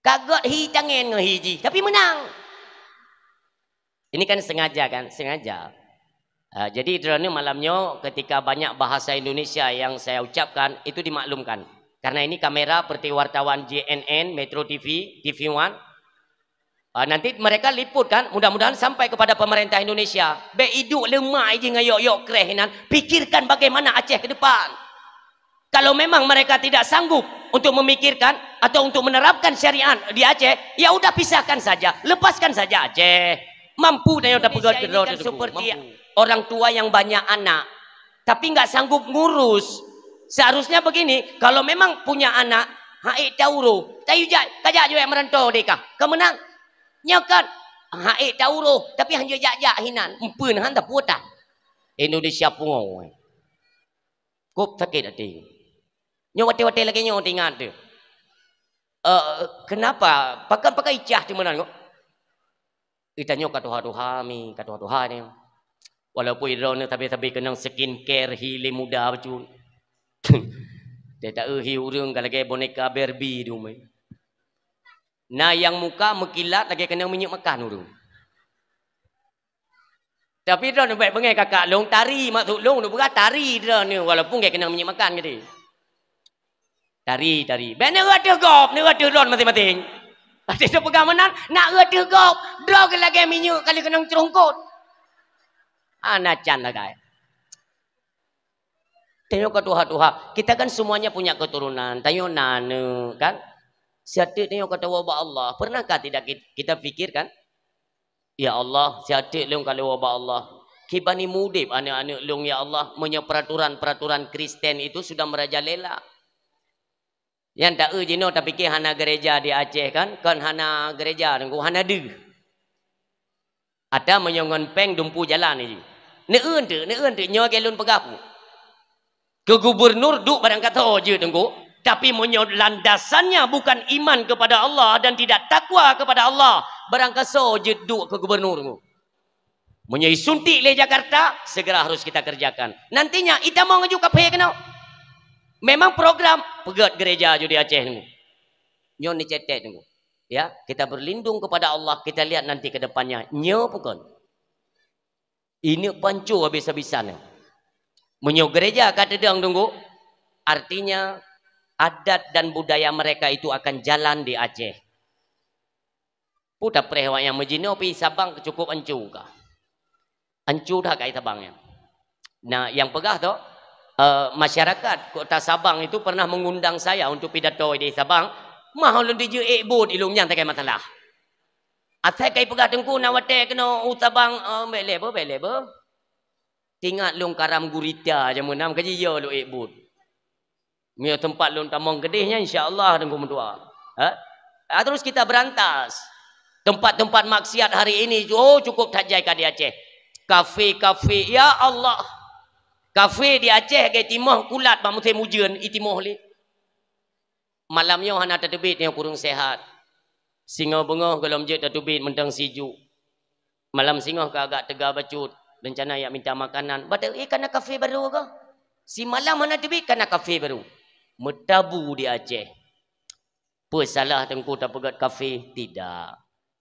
Kagot hi tangen ngon hi jih, tapi meunang. Ini kan sengaja kan, sengaja. Uh, jadi droeneuh malam nyoe ketika banyak bahasa Indonesia yang saya ucapkan itu dimaklumkan. Karena ini kamera seperti wartawan J N N, Metro T V, T V One. Ah, nanti mereka liput kan, mudah-mudahan sampai kepada pemerintah Indonesia. Bek iduk lemak iji ngayok-yok kreh inan, pikirkan bagaimana Aceh ke depan. Kalau memang mereka tidak sanggup untuk memikirkan atau untuk menerapkan syariat di Aceh, ya udah pisahkan saja, lepaskan saja Aceh. Mampu dan yang dapat seperti orang tua yang banyak anak, tapi nggak sanggup ngurus. Seharusnya begini, kalau memang punya anak, hai tauro, tayu jak, kajak juga merantau deka. Kemenang. Nyoe kan, hai tauro, tapi hanya jak-jak hinan, empeun han taputa. Indonesia pungo. Kop sakit hati. Nyoe watée-watée lagée nyoe teuingat tu. Uh, kenapa? Pakai-pakai icah tu menang kok. Ita nyoe ka tuha-tuha mi, ka tuha-tuha ni. Walaupun idroe ni tapi-tapi kenang skin care hi le muda bacut. Dia tak hi urang ka lagée boneka Barbie tu mai. Nah, yang muka meukilat lagée kenang minyeuk makan urang. Tapi droe baik bengai kakak long tari maksud long nu peugah tari droe ni walaupun gaya kenang minyeuk makan gede. Tari, tari. Bèk neureuah teuh gob, neureuah teuh lôn maséng-maséng. Até teupeugah meunan, nak reuah teuh gob. Droe keu lagèe minyeuk kali keunong ceurongkot. Hana can lagèe. Tanyoe ka tuha-tuha. Kita kan semuanya punya keturunan. Tanyoe na aneuk, kan? Siat teuk tanyoe ka tawoe bak Allah. Pernahkah tidak kit-, kita pikirkan? Ya Allah, siat teuk lôn ka lôn woe bak Allah. Kiban ni mudép aneuk-aneuk lôn, ya Allah, meunyoe peraturan-peraturan Kristen itu sudah merajalela. Nyang taeu jinoe tapike hana gereja di Aceh kan? Kon hana gereja, Teungku, hana deuh. Ata meunyoe ngon péng dumpu jalan jih. Neueun teuk, neueun teuk, nyoe lagèe lôn peugah peue. Keu gubernur duek barangkasoe jeuet Teungku, tapi meunyoe landasannya bukan iman kepada Allah dan tidak takwa kepada Allah, barangkasoe jeuet duek keu gubernur Teungku. Meunyoe isuntik lé Jakarta, segera harus kita kerjakan. Nantinya itamong aju kaphé keunoe. Memang program peugöt gereja aju di Aceh Teungku. Nyoe ni cetek Teungku. Ya, kita berlindung kepada Allah, kita lihat nanti ke depannya. Nyoe pukon. Ini panco habis-habisan. Meunyoe gereja ka teudong Teungku, artinya adat dan budaya mereka itu akan jalan di Aceh. Peue tapreh awak nyang meujinoe pi Sabang cukup ancu ka. Ancu that kai Sabang nyan. Nah, nyang peugah tu, eh, masyarakat Kota Sabang itu pernah mengundang saya untuk pidato di Sabang. Mah ulôn dijeuet ék buet ilong nyan sagai masalah. Asai kai peugah Teungku na watèe keunoe u Sabang, eh, bèk lé beuh, bèk lé beuh. Tingat lôn karam gurita jameun na ka jiyue lôn ék buet. Meunyoe teumpat lôn tamong keudeh nyan, insya Allah Teungku meudoa. Ha? Ah, terus kita berantas. Tempat-tempat maksiat hari ini, oh, cukup that jai ka di Aceh. Kafe-kafe, ya Allah. Kafe di Aceh lagèe timoh kulat bak musém ujeuen, itimoh lé. Malam nyoe hana tateubiet nyoe kureueng sehat. Singoh beungoh gohlom jeuet tateubiet mantong sijuek. Malam singoh ka agak teuga bacut, rencana jak minta makanan. Bateu, eh, kana kafe barô kah? Simalam hana teubiet kana kafe barô. Meutabu di Aceh. Peue salah Teungku tapeugöt kafe? Tidak.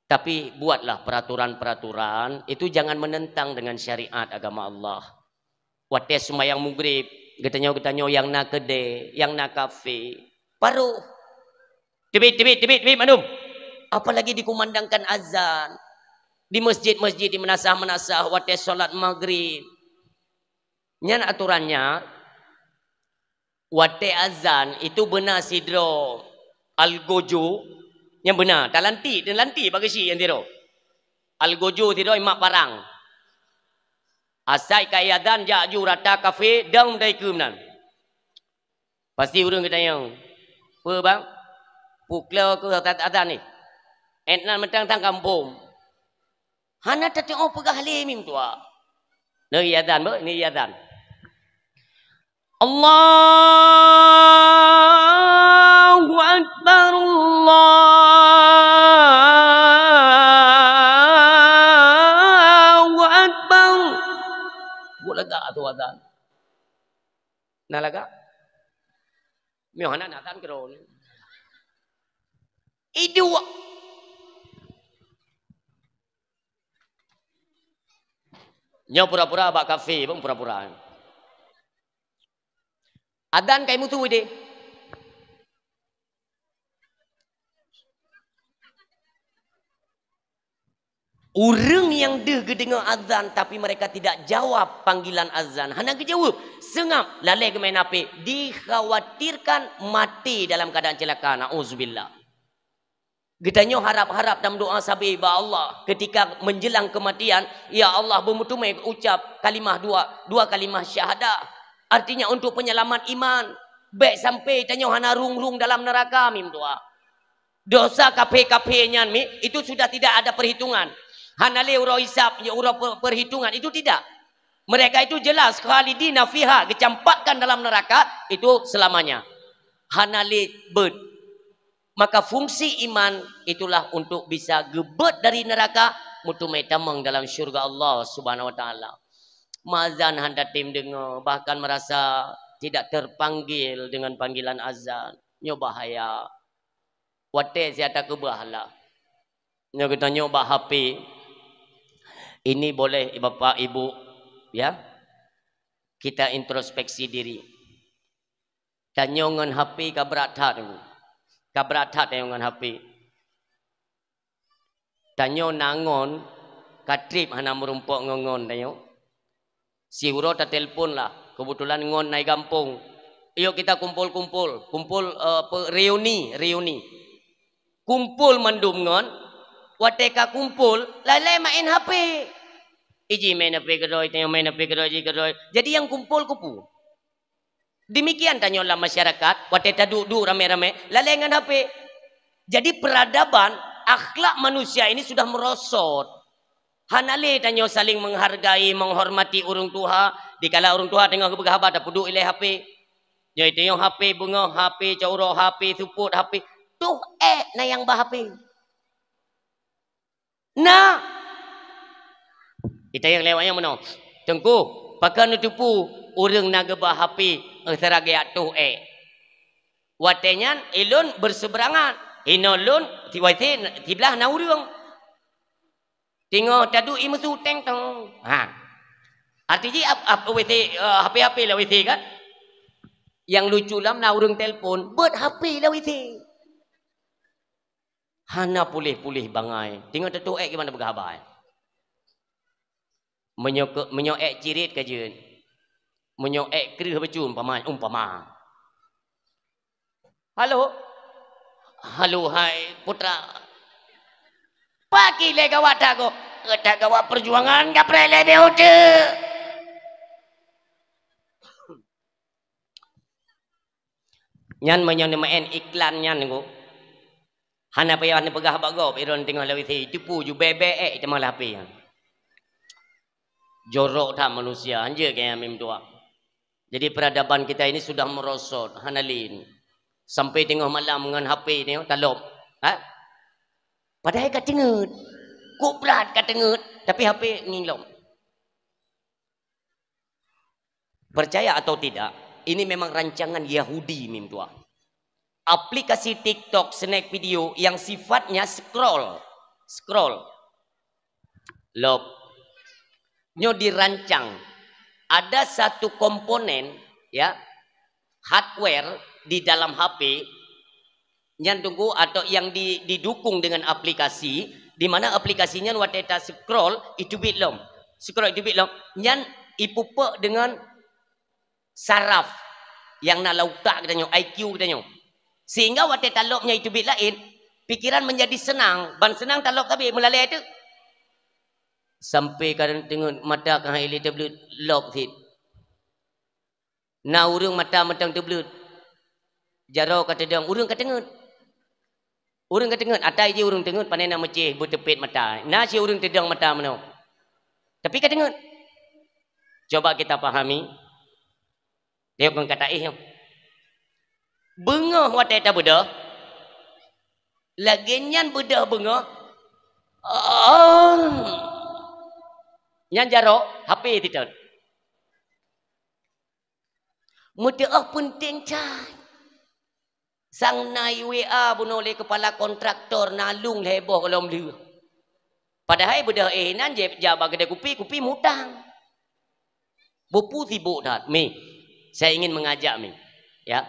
Tapi buatlah peraturan-peraturan, itu jangan menentang dengan syariat agama Allah. Watèe seumayang Maghrib, geutanyoe-geutanyoe nyang na keudè, nyang na kafe, barô. Teubiet, teubiet, teubiet, teubiet mandum. Apalagi dikumandangkan azan. Di masjid-masjid, di meunasah-meunasah, watèe salat Maghrib. Nyan aturannya, watèe azan itu beuna sidroe algojo, Nyang beuna, talantik, talantik bak geusyik nyang sidroe. Algojo sidroe mak parang. Asai ka azan jak ju rata kafe, dong dai keue meunan. Pasti ureuëng geutanyong, "Peue bang? Puklo keu azan ni? Etnan meutang tang kampung." Hana tateuoh peugah lé mim tuha. Neu azan beuh, ni azan. Allahu Akbar, Allahu Akbar. Buet lagak tu azan. Na lagak? Meuh hana na tan keudroe. Iduek. Nyoe pura-pura bak kafe, bang, pura-pura. Adan kai mutu deh. Ureuëng nyang deuh geudeungoe azan, tapi mereka tidak jawab panggilan azan, hana geujaweueb, seungab, lalée geumain H P, dikhawatirkan mati dalam keadaan celaka. Na'udzubillah. Geutanyoe harab-harab dan meudoa sabe bak Allah ketika menjelang kematian, "Ya Allah, beumeuteumé ucap kalimah dua, dua kalimah syahadah." Artinya untuk penyelamat iman. Bék sampai tanyoe hana rung-rung dalam neraka, mim tuha. Dosa kaphé-kaphé nyan mi, itu sudah tidak ada perhitungan. Hana lé uroe hisab, uroe pe-, perhitungan, itu tidak. Mereka itu jelas khalidina fiha, geucampakkan dalam neraka itu selamanya. Hana lé beuet. Maka fungsi iman itulah untuk bisa geubeuet dari neraka, meuteumé tamong dalam syurga Allah Subhanahu wa Taala. Meuazan hana tem deungoe, bahkan merasa tidak terpanggil dengan panggilan azan. Nyoe bahaya. Watée siat takeubah lah. Nyoe geutanyoe bak H P. Ini boleh bapak ibu, ya. Kita introspeksi diri. Tanyoe ngon H P ka brat that. Ka brat that tanyoe ngon H P. Tanyoe na ngon ka treb hana meurumpok ngon ngon tanyoe. Siuroe tatelpon lah, kebetulan ngon na i gampông. "Yuk kita kumpul-kumpul, kumpul, eh, apa, reuni, reuni." Kumpul mandum ngon, watée ka kumpul, lalée main H P. Iji main H P keudroe, tanyoe main H P keudroe, iji keudroe. Jadi nyang kumpul keupeue? Demikian tanyoe lam masyarakat, watée taduek-duek ramé-ramé, lalée ngon H P. Jadi peradaban, akhlak manusia ini sudah merosot. Hana lé tanyoe saling menghargai, menghormati ureuëng tuha, dikala ureuëng tuha teungoh geupeugah haba tapeuduek ilée H P. Nyoe tanyoe H P beungoh, H P cot uroe, H P seupôt, H P. Toh ék na nyang ba H P. Na. Itanyong lé awaknyan meunoe, "Teungku, pakon neuteupeue ureuëng na geuba H P, eh, seuragée toh ék?" Watée nyan, ilôn berseuberangan. Hinoe lôn, si W C, siblah na ureuëng. Teungoh taduek i meusu teng tong. Ha. Arti jih ap-, ap-, W C, eh, H P-H P lam W C kan? Nyang lucu lom na ureuëng telpon, beuet H P lam W C. Hana puléh-puléh bangai. Teungoh teutoh ék gimana peugah haba. Meunyoe ke-, meunyoe ék cirit ka jeuet. Meunyoe ék kreueh bacut umpama, umpama. "Halo." "Halo, hai putra." Paki lé gawat that gob. Geutak gawat perjuangan ka preh lé beuh uteuk. Nyan meunyoe neumeu'en iklan nyan, Teungku. Hana payah neupeugah bak gob, droen teungoh lewat, "Hei, tipu ju bèe-bèe ék teuma lam H P nyan." Jorok that manusia, hanjeuet keu nyan mim tuha. Jadi peradaban kita ini sudah merosot, hana lé. Sampai teungoh malam ngon H P nyoe talop. Ha? Padahai ka teungeut. Kok brat ka teungeut, tapi H P ngieng lom. Percaya atau tidak, ini memang rancangan Yahudi mim tuha. Aplikasi TikTok, snack video yang sifatnya scroll, scroll. Lop. Nyoe dirancang. Ada satu komponen, ya, hardware di dalam H P nyan, Teungku, atau yang di-, didukung dengan aplikasi, di mana aplikasi nyan watèe ta-scroll, iteubiet lom. Scroll iteubiet lom. Nyan ipupeuk dengan saraf nyang na lam utak geutanyoe, I Q geutanyoe. Sehingga watèe talop nyan iteubiet laén, Pikiran menjadi senang, ban senang talok tabi meulalé tu. Sampai kadang teungeut mata ka hai lé teubleut lok sit. Na ureuëng mata mantong teubleut. Jaroe ka teudong, ureuëng ka teungeut. Ureuëng ka teungeut, atai jih ureuëng teungeut, pane na meucéh beuteupet mata. Na si ureuëng teudong mata meunoe. Tapi ka teungeut. Coba kita pahami. Dia kon kata eh. Beungoh watée tabeudôh. Lagée nyan beudôh beungoh. Oh. Nyan jaroe, H P titot. Meuteuoh peunteng cai. Sang na i W A bunoe lé kepala kontraktor nalung lhée boh gohlom lheueh. Padahai beudôh eh nan jép jak bak keudée kupi, kupi mutang. Bupu sibuk that. Mi, saya ingin mengajak mi. Ya.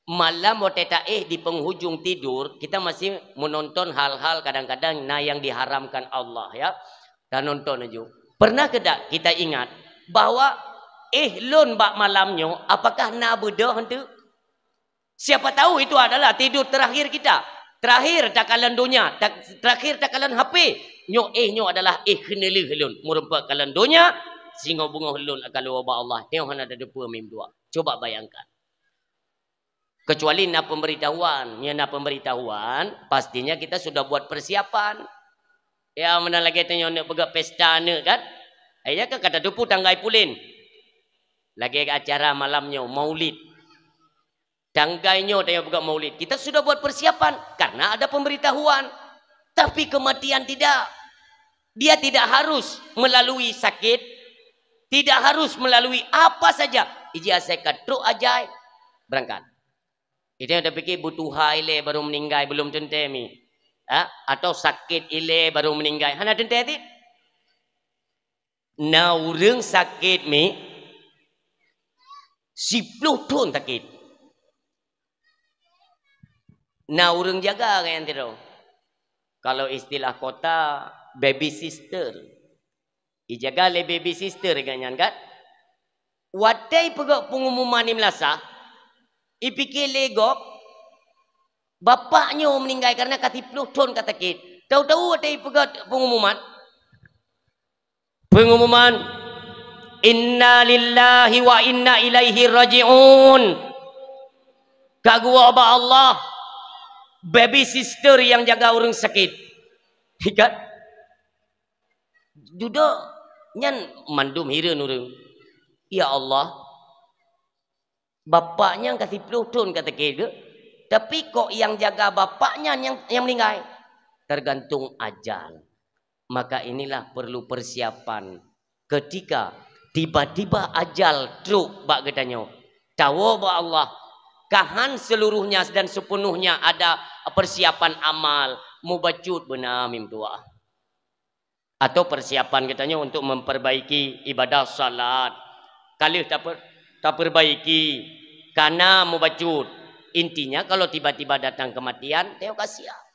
Malam watée taéh di penghujung tidur, kita masih menonton hal-hal kadang-kadang na yang diharamkan Allah, ya. Tanonton aju. Pernah keudak kita ingat bahwa eh lôn bak malam nyoe apakah na beudôh heunteu? Siapa tahu itu adalah tidur terakhir kita. Terakhir takalon donya, ta-, terakhir takalon H P. Nyoe eh nyoe adalah eh keuneulheueh lôn. Meureumpok kalon donya, singoh beungoh lôn akan luwa bak Allah. Nyoe hana tateupeue mim dua. Coba bayangkan. Kecuali na pemberitahuan. Nyoe na pemberitahuan, pastinya kita sudah buat persiapan. Ya, mana lagi tanya nak peugah pesta aneuk kan? Akhirnya kan kata tupu tanggai pulen. Lagi acara malam nyoe, maulid. Tanggai nyoe tanya peugah maulid. Kita sudah buat persiapan karena ada pemberitahuan. Tapi kematian tidak. Dia tidak harus melalui sakit, tidak harus melalui apa saja. Iji asai ka trok ajai, berangkat. Itu yang terfikir butuh hai lé baru meninggai, belum teuntée mi. Ha? Atau sakit ilée baru meninggai. Hana teuntée ti? Na ureuëng sakét mi siploh thon sakét. Na ureuëng jaga gobnyan sidroe. Kalau istilah kota, baby sister. Ijaga lé baby sister gobnyan kan? Watée ipeugét pengumuman i meulasah, ipike lé gob, bapak nyoe meuninggai kareuna ka siploh thon ka sakét. Tahu-tahu watée ipeugét pengumuman, Pengumuman, "Inna lillahi wa inna ilaihi raji'un." Ka geuwoe bak Allah, baby sister nyang jaga ureuëng sakét. Ikat. Dudoe nyan mandum hireuen ureuëng. Ya Allah, bapak nyan ka siploh thon ka sakét geuh, tapi kok nyang jaga bapak nyan nyang, nyang meuninggai? Tergantung ajal. Maka inilah perlu persiapan ketika tiba-tiba ajal trok bak geutanyoe. Tawoe bak Allah, kahan seluruhnya dan sepenuhnya ada persiapan amal, mubacut beuna mim tuah. Atau persiapan geutanyoe untuk memperbaiki ibadah salat. Ka lheueh taper-, taperbaiki, kana mubacut. Intinya kalau tiba-tiba datang kematian, teuka siap.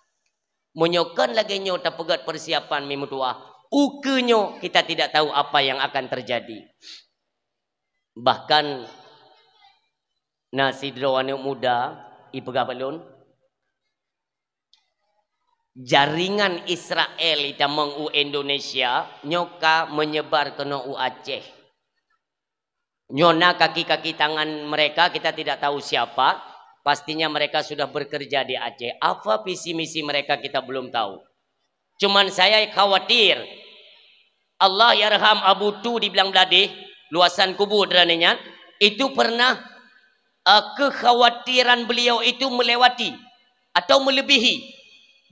Meunyoe kon lagée nyoe tapeugét persiapan mim tuah, ukeue nyoe kita tidak tahu apa yang akan terjadi. Bahkan na sidroe aneuëk muda ipeugah bak lôn, jaringan Israel itamong u Indonesia nyoe ka menyebar keunoe u Aceh. Nyoe na kaki-kaki tangan mereka, kita tidak tahu siapa. Pastinya mereka sudah bekerja di Aceh. Apa visi misi mereka, kita belum tahu. Cuman saya khawatir. Allah yarham Abu Tu di Blang Bladeh, luasan kubu droeneuh nyan, itu pernah, eh, kekhawatiran beliau itu melewati atau melebihi.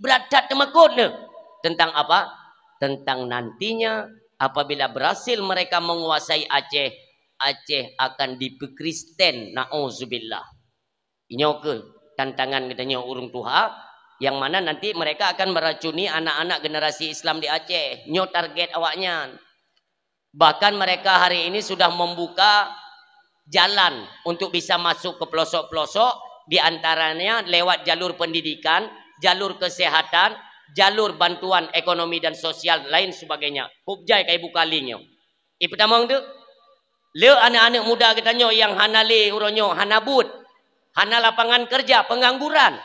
Brat that teumakot neuh. Tentang apa? Tentang nantinya apabila berhasil mereka menguasai Aceh, Aceh akan dipeukristen. Nauzubillah. Inyoe keuh tantangan geutanyoe ureuëng tuha, yang mana nanti mereka akan meracuni anak-anak generasi Islam di Aceh. Nyoe target awaknyan. Bahkan mereka hari ini sudah membuka jalan untuk bisa masuk ke pelosok-pelosok, di antaranya lewat jalur pendidikan, jalur kesehatan, jalur bantuan ekonomi dan sosial, lain sebagainya. Kub jai ka ibuka link nyoe. Ipeutamong tu, le aneuëk-aneuëk muda geutanyoe nyang hana lé uroe nyoe, hana buet, hana lapangan kerja, pengangguran.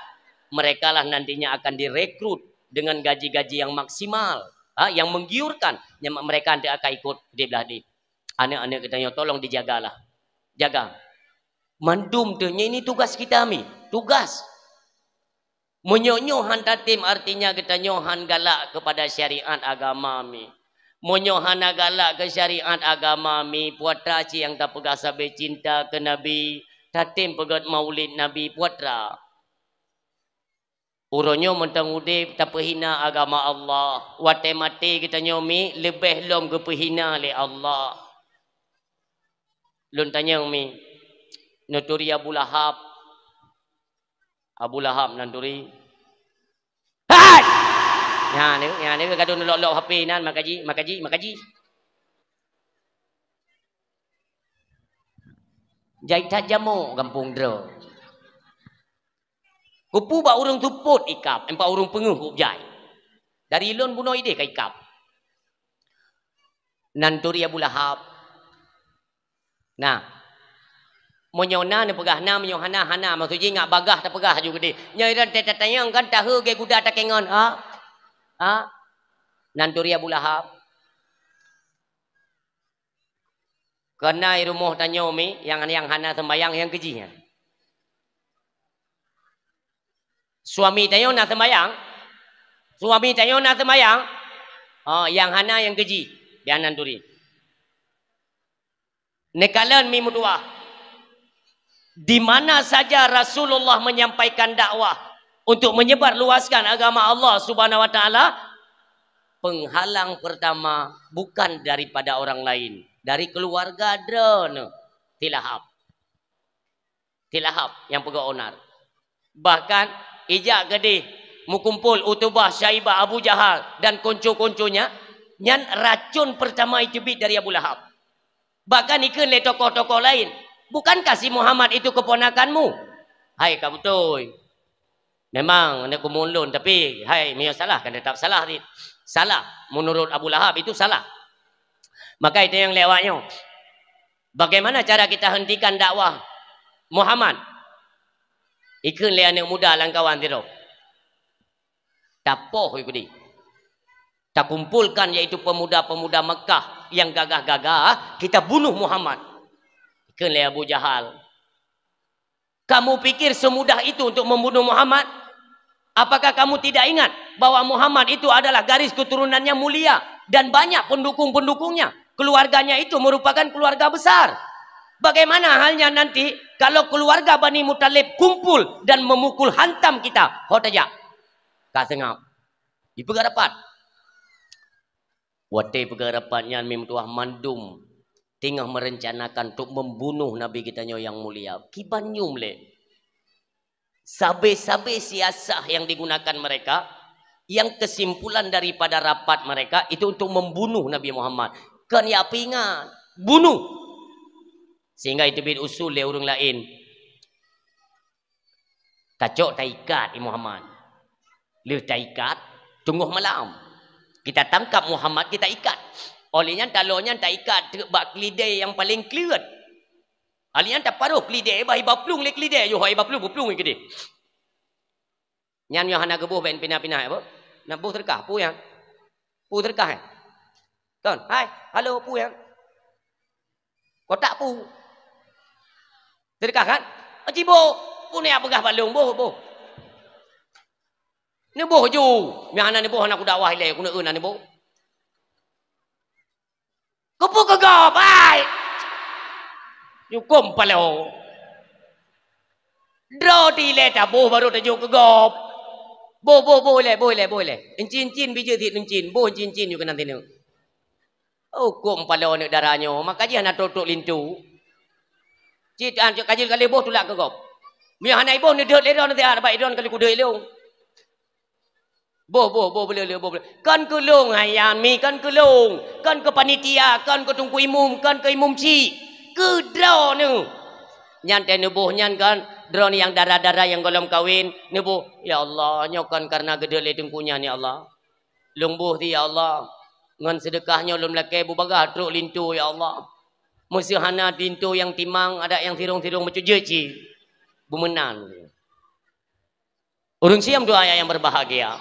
Merekalah nantinya akan direkrut dengan gaji-gaji yang maksimal, ha, yang menggiurkan. Nyang mereka nanti akan ikut di belah deh. Aneuk-aneuk geutanyoe tolong dijagalah. Jaga. Mandum teuh, nyoe ini tugas kita mi. Tugas. Meunyoe nyoe han tatem, artinya geutanyoe han galak keupada syariat agama mi. Meunyoe hana galak keu syariat agama mi, peue atra cit nyang tapeugah sabe cinta keu Nabi, tatem peugét maulid Nabi, peue atra. Uroe nyoe mantong udeb tapeuhina agama Allah, watée maté geutanyoe mi leubeh lom geupeuhina lé Allah. Lôn tanyong mi, neuturi Abu Lahab. Abu Lahab nan turi. Hai! Nyan ni, nyan ni gadôh neulok-lok H P nan, makaji, makaji, makaji. Jai that jamok gampông droe. Kupu bak ureuëng tupot ikab, empat ureuëng peungeuh kup jai. Dari lôn bunoe ideh ka ikab. Nan turi Abu Lahab. Nah, meunyoe na neupeugah na, meunyoe hana, hana. Maksud jih ngat bagah tapeugah aju keudeh. Nyoe iran teutatanyong kan tahe geuguda takengon. Ha? Ha? Nan turi Abu Lahab. Keuhai rumoh tanyoe mi, nyang, nyang hana sembayang, nyang keujih nyan. Suami tanyoe na sembayang, suami tanyoe na sembayang, oh, nyang hana nyang keujih, bianan turi. Neukalon mi meutuah. Di mana saja Rasulullah menyampaikan dakwah untuk menyebar luaskan agama Allah Subhanahu wa Taala, penghalang pertama bukan daripada orang lain, dari keluarga droeneuh, si Lahab. Si Lahab nyang peugah onar. Bahkan ijak keudeh meukumpol Utubah, Syaibah, Abu Jahal dan konco-konconya, nyan racun pertama iteubiet dari Abu Lahab. Bahkan ikheun lé tokoh-tokoh lain, "Bukankah si Muhammad itu keponakanmu?" Hai ka beutôi. Memang aneuk keumuen lôn, tapi hai meunyoe salah kan tetap salah cit. Salah menurut Abu Lahab itu salah. Maka itu nyang lewat nyoe. Bagaimana cara kita hentikan dakwah Muhammad? Ikheun lé aneuk muda lam kawan sidroe. Tapoh ikudi. Takumpulkan yaitu pemuda-pemuda Mekah yang gagah-gagah, kita bunuh Muhammad. Ikheun lé Abu Jahal. Kamu pikir semudah itu untuk membunuh Muhammad? Apakah kamu tidak ingat bahwa Muhammad itu adalah garis keturunannya mulia dan banyak pendukung-pendukungnya? Keluarganya itu merupakan keluarga besar. Bagaimana halnya nanti kalau keluarga Bani Muthalib kumpul dan memukul hantam kita? Ho tajak. Ka seungab. Dipeugah rapat. Watée peugah rapat nyan, meutuah mandum teungoh merencanakan untuk membunuh Nabi geutanyoe nyang mulia. Kiban nyoe lé. Sabe-sabe siasah yang digunakan mereka, yang kesimpulan daripada rapat mereka itu untuk membunuh Nabi Muhammad. Kon ya peuingat, bunuh. Sehingga itu bit usul lé ureuëng lain. Tacok taikat i Muhammad. Lheueh taikat, teungoh malam. Kita tangkap Muhammad, kita ikat. Oleh nyan, taloe nyan taikat teuk bak keulidée nyang paleng kleuet. Oleh nyan, taparoh keulidée, bah iba plueng lé keulidée, yoh iba plueng, buplueng keudeh. Nyan nyoe hana geuboh bèk pina-pina, ya, Bu? Na boh teureukah, peue nyan? Peue teureukah, eh? Kon, hai, halo, peue nyan? Kotak peue? Teureukah kan? Aci boh, peue nyan peugah bak lôn, boh, boh. Neuboh ju, nyang hana neuboh hana kudakwah ilée, keuneuk na neuboh. Keupeue keu gob, hai? Nyukôm paloe. Droe dilée taboh barô tajok keu gob. Boh, boh, boh ilée, boh ilée, boh ilée. Incin-incin bijéh sit incin, boh incin-incin yue keunan sineuk. Hukôm paloe aneuk dara nyoe, maka jih hana trok-trok linto. Cit an cok kajil kali boh tulak keu gob. Meunyoe hana iboh neudeuet lé droe nanti, ah, bak droe kali kudeuet lé. Boh, boh, boh, beuleu, leu, boh, beuleu. Kon keu lôn, hai Yami, kon keu lôn. Kon keu panitia, kon keu teungku imum, kon keu imum chik. Keu droeneuh. Nyan teuh neuboh nyan kon, droeneuh nyang dara-dara nyang gohlom kawen, neuboh, "Ya Allah, nyoe kon kareuna geudeuet lé teungku nyan, ya Allah. Lôn boh ti, ya Allah. Ngon seudeukah nyoe lôn lakée bubagaih trok linto, ya Allah. Meuseuhana linto nyang timang, adak nyang sirong-sirong meucujeuet cit." Beumeunan. Ureuëng Syiah doa yang berbahagia.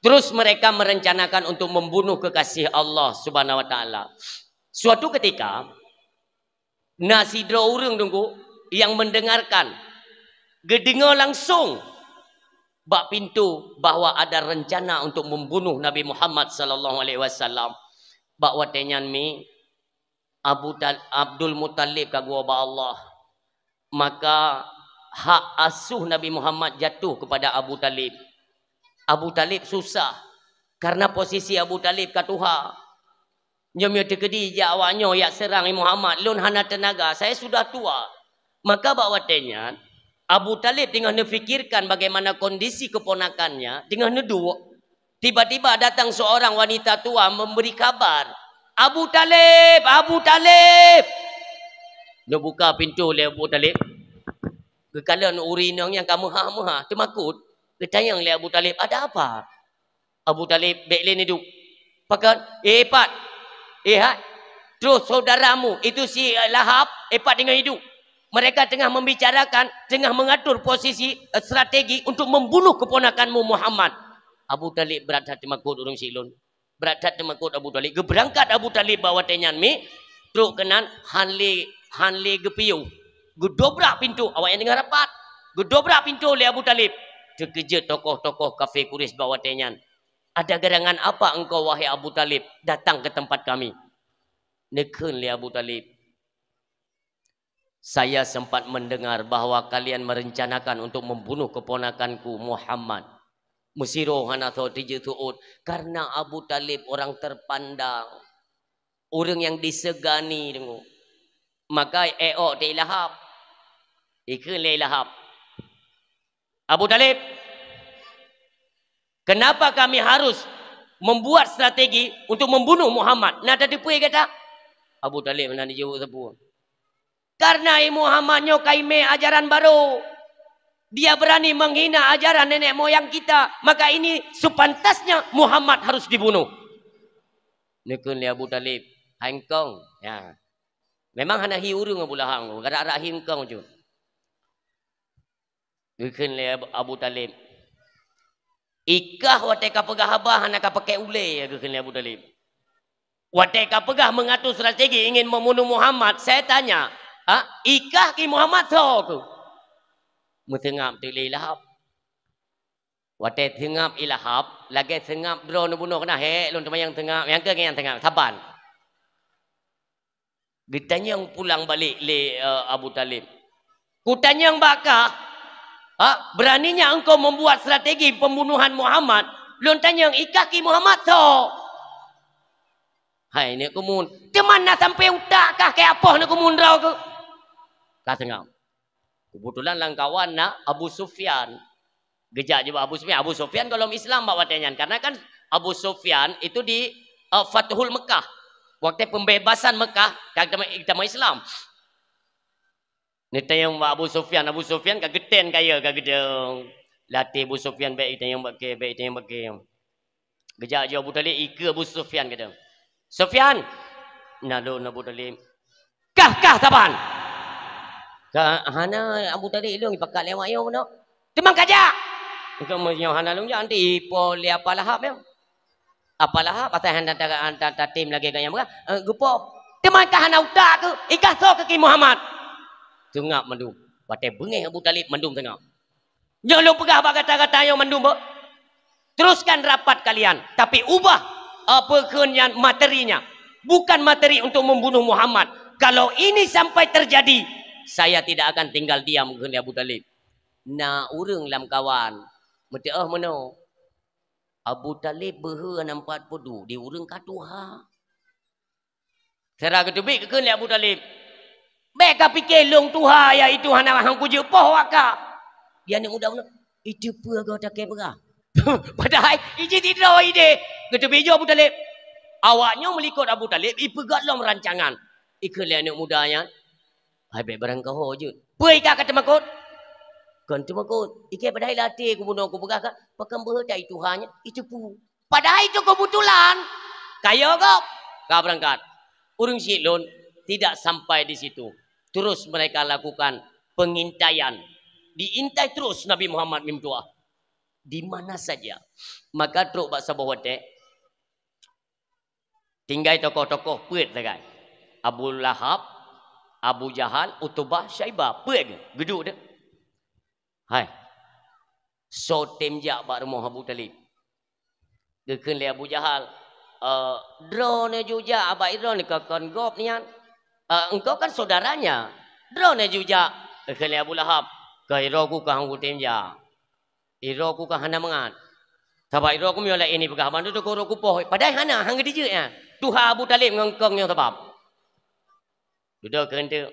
Terus mereka merencanakan untuk membunuh kekasih Allah Subhanahu wa Taala. Suatu ketika, na sidroe ureuëng Teungku yang mendengarkan, geudeungoe langsung bak pintu bahwa ada rencana untuk membunuh Nabi Muhammad sallallahu alaihi wasallam. Bak watée nyan mi Abu Tal-, Abdul Muttalib ka geuwoe bak Allah. Maka hak asuh Nabi Muhammad jatuh kepada Abu Talib. Abu Talib susah karena posisi Abu Talib ka tuha. Nyoe meunyoe teukeudi jak awak nyoe yak seurang Muhammad, lôn hana teunaga, saya sudah tua. Maka bak watée nyan, Abu Talib teungoh neufikirkan bagaimana kondisi keponakannya, teungoh neuduek, tiba-tiba datang seorang wanita tua memberi kabar, "Abu Talib, Abu Talib!" Neubuka pintu lé Abu Talib. Geukalon ureuëng inong nyang ka meuhah-meuhah, teumakot. Geutanyong lé Abu Talib, "Ada apa?" Abu Talib bék lé neuduek. Pakon? "Eh, pat! Eh, hai! Troh saudaramu, itu si Lahab, eh, pat teungoh iduek. Mereka tengah membicarakan, tengah mengatur posisi, eh, strategi untuk membunuh keponakanmu Muhammad." Abu Talib brat that teumakot ureuëng syiek lôn. Brat that teumakot Abu Talib. Geubeurangkat Abu Talib bak watée nyan mi, trok keunan han lé, han lé geupiôh. Geudobrak pintoe, awaknyan teungoh rapat. Geudobrak pintoe lé Abu Talib. Teukeujot tokoh-tokoh kafé Quraisy bak watée nyan. "Ada gerangan apa engkau, wahai Abu Talib, datang ke tempat kami?" Neukheun lé Abu Talib, "Saya sempat mendengar bahwa kalian merencanakan untuk membunuh keponakanku Muhammad." Meusidroe hana soe teujeuet seuôt, karena Abu Talib orang terpandang, ureuëng nyang disegani deungoe. Maka éok teu Lahab. Ikheun lé Lahab, "Abu Talib, kenapa kami harus membuat strategi untuk membunuh Muhammad? Na tateupeue gata?" Abu Talib hana jaweueb sapeue. "Karena Muhammad nyoe ka imé ajaran baru. Dia berani menghina ajaran nenek moyang kita. Maka ini sepantasnya Muhammad harus dibunuh." Neukheun lé Abu Talib, "Hai engkong." Ya. Memang hana hi ureuëng Abu Lahab, gara-gara hi engkong jeuet. Geukheun lé Abu, Abu Talib, "Ikah watée ka peugah haba hana ka pakai ulée," geukheun lé Abu Talib. "Watée ka peugah mengatur strategi ingin membunuh Muhammad, saya tanya, ha, ikah ki Muhammad soe keuh?" Meuseungab teuk lé Lahab. Watée seungab i Lahab, lagée seungab droe neubunoe keunan, "Hék, lôn teumayang seungab, nyang keuh nyang seungab, saban." Geutanyong pulang balik lé, eh, Abu Talib, "Kutanyong bak kah, ha, beraninya engkau membuat strategi pembunuhan Muhammad, lôn tanyong ikah ki Muhammad soe?" "Hai neuk keumun, teuma na sampai utak kah keu apoh neuk keumun droe keuh?" Ka seungab. Kebetulan lam kawan na Abu Sufyan. Geujak jubak Abu Sufyan. Abu Sufyan gohlom Islam bak watée nyan. Karena kan Abu Sufyan itu di, eh, Fathul Mekah. Waktu pembebasan Mekah, ka geutamong, geutamong Islam. Neutanyong bak Abu Sufyan. Abu Sufyan ka geutén kayée, ka geudong. Latée Abu Sufyan bék itanyong bak kée, bék itanyong bak kée. Geujak jih Abu Talib ikeue Abu Sufyan kata, "Sufyan!" "Na lôn Abu Talib." "Kah, kah saban?" "Ka hana Abu Talib, lôn ipakat lé awak nyoe bunoe." "Teuma kajak!" "Engkau meunyoe hana lôn jak, nanti ipo lé Apa Lahab nyoe." Apa Lahab asai hana ta-, ta-, tatem lagée ganyang peugah, eh, geupo. "Teuma kah hana utak keuh, ikah soe keuh ki Muhammad?" Seungab mandum. Watée beungéh Abu Talib mandum seungab. Nyoe lôn peugah bak gata-gata nyoe mandum, beuh. Teruskan rapat kalian, tapi ubah, eh, peukheun nyan materinya. Bukan materi untuk membunuh Muhammad. Kalau ini sampai terjadi, saya tidak akan tinggal diam, kheun Abu Talib. Na ureuëng lam kawan, meuteuoh meunoe. Abu Talib beuhe nampat peudu di ureuëng ka tuha. Sira geuteubiet geukheun lé Abu Talib, "Bék ka pike lôn tuha, yaitu hana han kujeuet poh waka." Di aneuëk muda bunoe, "Iteupeue goe takée peugah?" Padahai iji sidroe ideh. Geuteubiet ju Abu Talib. Awak nyoe meulikot Abu Talib ipeugah lom rancangan. Ikheun lé aneuëk muda nyan, "Hai bék barangkaho jeuet." "Peue ikah ka teumakot?" "Kon teumakot. Ikée padahai lam até kubunoe kupeugah ka, pakon beuhe that i tuha nyan iteupeue." Padahai itu kebetulan. Kayée gob ka beurangkat. Ureuëng syiek lôn tidak sampai di situ. Terus mereka lakukan pengintaian. Diintai terus Nabi Muhammad meutuah. Di mana saja. Maka trok bak saboh watèe, tinggai tokoh-tokoh peuet sagai. Abu Lahab, Abu Jahal, Utubah, Syaibah. Peuet geuh, geuduek deh. Hai. Soe tem jak bak rumoh Abu Talib? Geukheun lé Abu Jahal, "Eh, droeneuh ju jak, abak droeneuh ka kon gob nyan. Eh, engkau kan saudaranya. Droeneuh ju jak." Geukheun lé Abu Lahab, "Ka droe ku ka han kutem jak. Droe ku ka hana mangat. Sabab droe ku meunyoe laén ipeugah, bandum teuka droe ku poh." Padahai hana, han geutijeuet nyan. Tuha Abu Talib ngon kong nyoe sabab. Dudoe keu enteuk.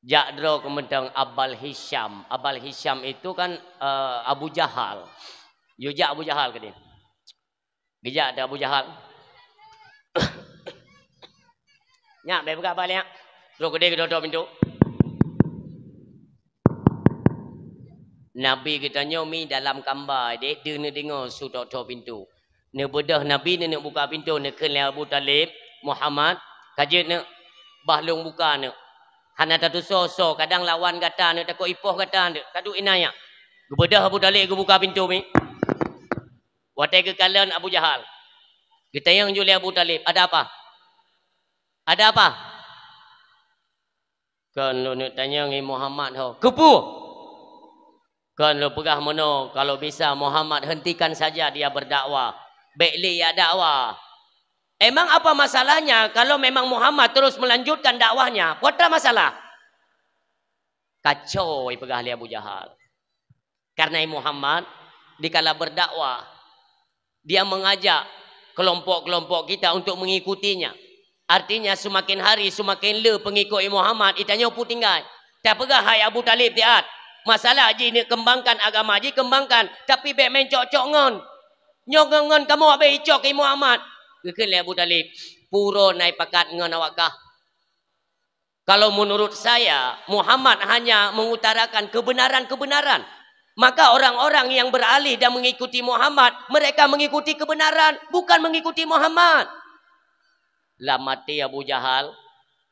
Jak droe keu mantong Abal Hisyam. Abal Hisyam itu kan, eh, Abu Jahal. Yue jak Abu Jahal keudeh. Geujak teuh Abu Jahal. Nyak, bèk peugah bak lé nyak. Trok keudeh geutok-tok pintoe. Nabi geutanyoe mi dalam kamba deh, deuh neudeungoe su tok-tok pintoe. Neubeudôh Nabi neuneuk buka pintoe, neukheun lé Abu Talib, "Muhammad, ka jeuet neuk, bah lôn buka neuk. Hana tatusoe-soe, kadang lawan gata neuk, takot ipoh gata neuk, taduek inan nyak." Geubeudôh Abu Talib geubuka pintoe mi. Watèe geukalon Abu Jahal, geutanyong ju lé Abu Talib, "Ada apa? Ada apa?" "Kon lôn neuk tanyong, hai Muhammad ho." "Keupeue?" "Kon lôn peugah meunoe, kalau bisa Muhammad hentikan saja dia berdakwah. Bèk lé jak dakwah." "Emang apa masalahnya kalau memang Muhammad terus melanjutkan dakwahnya? Peue atra masalah?" Kacau ipeugah lé Abu Jahal. Karena Muhammad dikala berdakwah, dia mengajak kelompok-kelompok kita untuk mengikutinya. Artinya, seumaken hari seumaken le peungikot Muhammad, itanyoe peue tinggai. Tapeugah hai Abu Talib tiat, masalah jih neuk keumbangkan agama jih, keumbangkan, tapi bèk meucok-cok ngon. Nyoe ngon, ngon kamoe abéh icok keu Muhammad. Geukheun lé Abu Talib, "Peue uroe na ipakat ngon awak kah? Kalau menurut saya, Muhammad hanya mengutarakan kebenaran-kebenaran. Maka orang-orang yang beralih dan mengikuti Muhammad, mereka mengikuti kebenaran, bukan mengikuti Muhammad." Lam até Abu Jahal,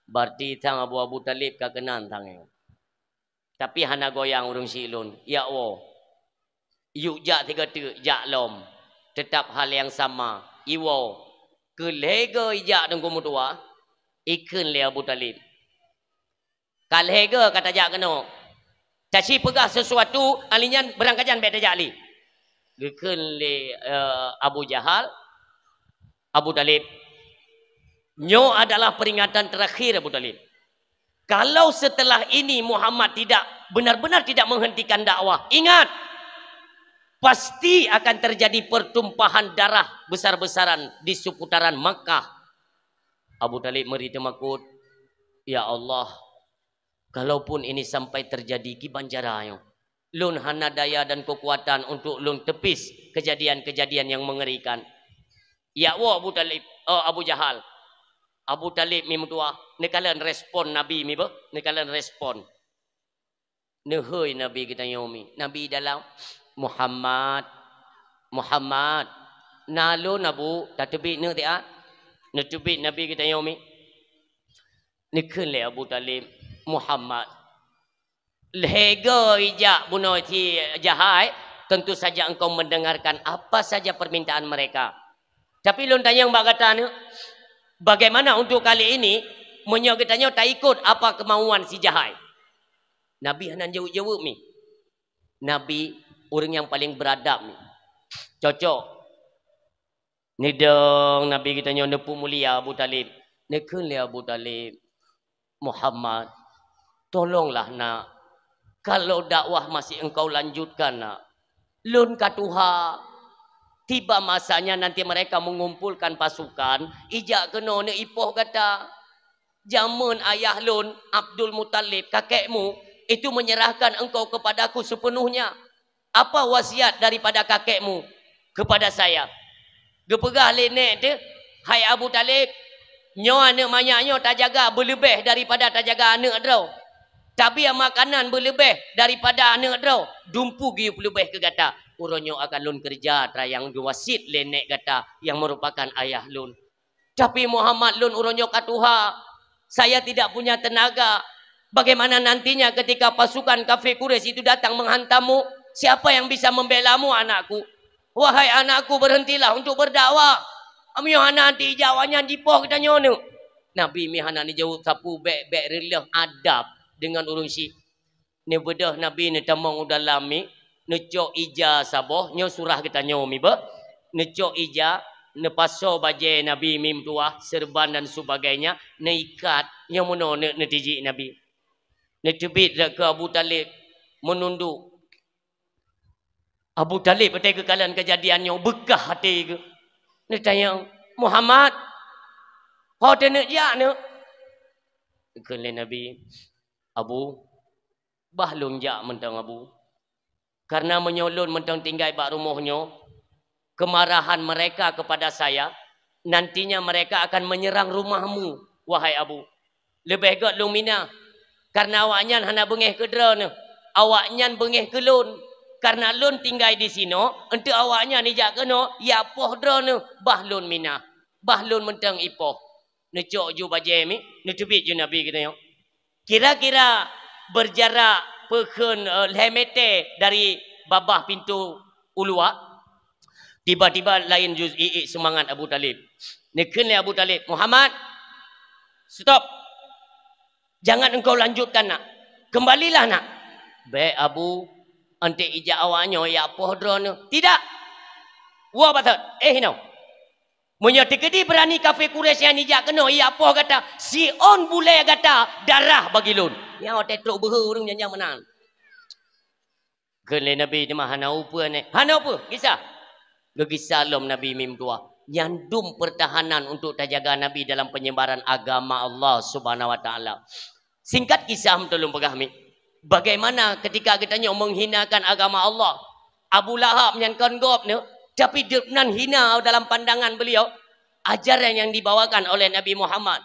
berarti sang Abu, Abu Talib ka keunan sang nyoe. Tapi hana goyang ureueng syiek lôn, jak woe. Yue jak sigoe teuk, jak lom. Teutap hal nyang sama, iwoe. Keu lhèe goe ijak teungku meutuwah, ikheun lé Abu Talib. Ka lhèe goe ka tajak keunoe. Taci peugah sesuatu, ahli nyan beurangkajan bèk tajak lé. Geukheun lé, eh, Abu Jahal, Abu Talib, "Nyoe adalah peringatan terakhir, Abu Talib. Kalau setelah ini Muhammad tidak, benar-benar tidak menghentikan dakwah, ingat, pasti akan terjadi pertumpahan darah besar-besaran di seputaran Makkah." Abu Talib meuri teumakot, "Ya Allah, kalaupun ini sampai terjadi, kiban cara nyoe? Lôn hana daya dan kekuatan untuk lôn teupis kejadian-kejadian yang mengerikan." Jak woe Abu Talib, oh, Abu Jahal. Abu Talib mi meutuwah, neukalon respon Nabi mi beuh, neukalon respon. Neuhôi Nabi geutanyoe mi. Nabi dalam, "Muhammad, Muhammad, na lôn Abu, tateubiet neuk tiat." Neuteubiet Nabi geutanyoe mi. Neukheun lé Abu Talib, "Muhammad, lhèe goe ijak bunoe si jahai, tentu saja engkau mendengarkan apa saja permintaan mereka. Tapi lôn tanyong bak gata nyoe, bagaimana untuk kali ini, meunyoe geutanyoe taikot apa kemauan si jahai?" Nabi hana jaweueb-jaweueb mi. Nabi ureueng nyang paleng beuradab mi. Cocok. Neudong Nabi geutanyoe neupeumulia Abu Talib. Neukheun lé Abu Talib, "Muhammad, tolonglah, nak. Kalau dakwah masih engkau lanjutkan, nak. Lôn ka tuha. Tiba masanya nanti mereka mengumpulkan pasukan, ijak keunoe neuipoh gata. Jameun ayah lôn, Abdul Muttalib, kakekmu, itu menyerahkan engkau kepadaku sepenuhnya. Apa wasiat daripada kakekmu kepada saya?" Geupeugah lé nèk teuh, "Hai Abu Talib, nyoe aneuk manyak nyoe tajaga beuleubeh daripada tajaga aneuk droe. Tabri makanan beuleubeh daripada aneuk droe, dumpeue geuyue peuleubeh keu gata. Uroe nyoe akan lôn keureuja atra nyang geuwasiet lé nèk gata nyang meurupakan ayah lôn. Tapi Muhammad, lôn uroe nyoe ka tuha, saya tidak punya tenaga. Bagaimana nantinya ketika pasukan kafé Quraisy itu datang menghantammu? Siapa yang bisa membelamu, anakku? Wahai anakku, berhentilah untuk berdakwah. Meunyoe hana, nanti ija awaknyan jipoh geutanyoe neuk." Nabi mi hana neujaweueb sapeue, bèk-bèk reuloh adab deungon ureueng syiek. Neubeudôh Nabi neutamong u dalam mi, neucok ija saboh, nyoe surah geutanyoe mi beuh. Neucok ija, neupasoe bajèe Nabi mi meutuwah, seureuban dan sebagainya, neuikat, nyoe meunoe neu-, neutijik Nabi. Neuteubiet keu Abu Thalib, meununduk. Abu Thalib watèe geukalon keujadian nyoe, beukah até geuh. Neutanyong, "Muhammad, ho teuneuk jak neuk?" Geukheun lé Nabi, "Abu, bah lôn jak mantong, Abu. Karena meunyoe lôn mantong tinggai bak rumoh nyoe, kemarahan mereka kepada saya, nantinya mereka akan menyerang rumahmu, wahai Abu. Leubeh göt lôn mina, karena awaknyan hana beungèh keu droeneuh, awaknyan beungèh keu lôn. Karena lôn tinggai disinoe, eunteuk awaknyan ijak keunoe, ijak poh droeneuh, bah lôn mina, bah lôn mantong ipoh." Neucok ju bajèe mi, neuteubiet ju Nabi geutanyoe. Kira-kira berjarak peukheun, eh, lhèe mètè dari babah pintoe u luwa, tiba-tiba laén ju iék seumangat Abu Thalib. Neukheun lé Abu Thalib, "Muhammad, stop! Jangan engkau lanjutkan, nak! Kembalilah, nak!" "Bèk, Abu, eunteuk ijak awaknyoe ijak poh droeneuh." "Tidak! Woe bak thot, éh hinoe! Meunyoe teukeudi beurani kafé Quraisy nyan ijak keunoe ijak poh gata, siôn bulèe gata darah bagi lôn." Nyan watèe trok beuhe ureueng nyan, nyan meunan. Kheun lé Nabi teuma, "Hana peue nèh, hana peue, gisa." Geugisa lom Nabi mi meutuwah. Nyan dum pertahanan untuk tajaga Nabi dalam penyebaran agama Allah Subhanahu wa Taala. Singkat kisah, meutulông peugah mi, bagaimana ketika geutanyoe menghinakan agama Allah? Abu Lahab nyan kon gob nyoe, tapi deungon hina dalam pandangan beliau ajaran yang dibawakan oleh Nabi Muhammad.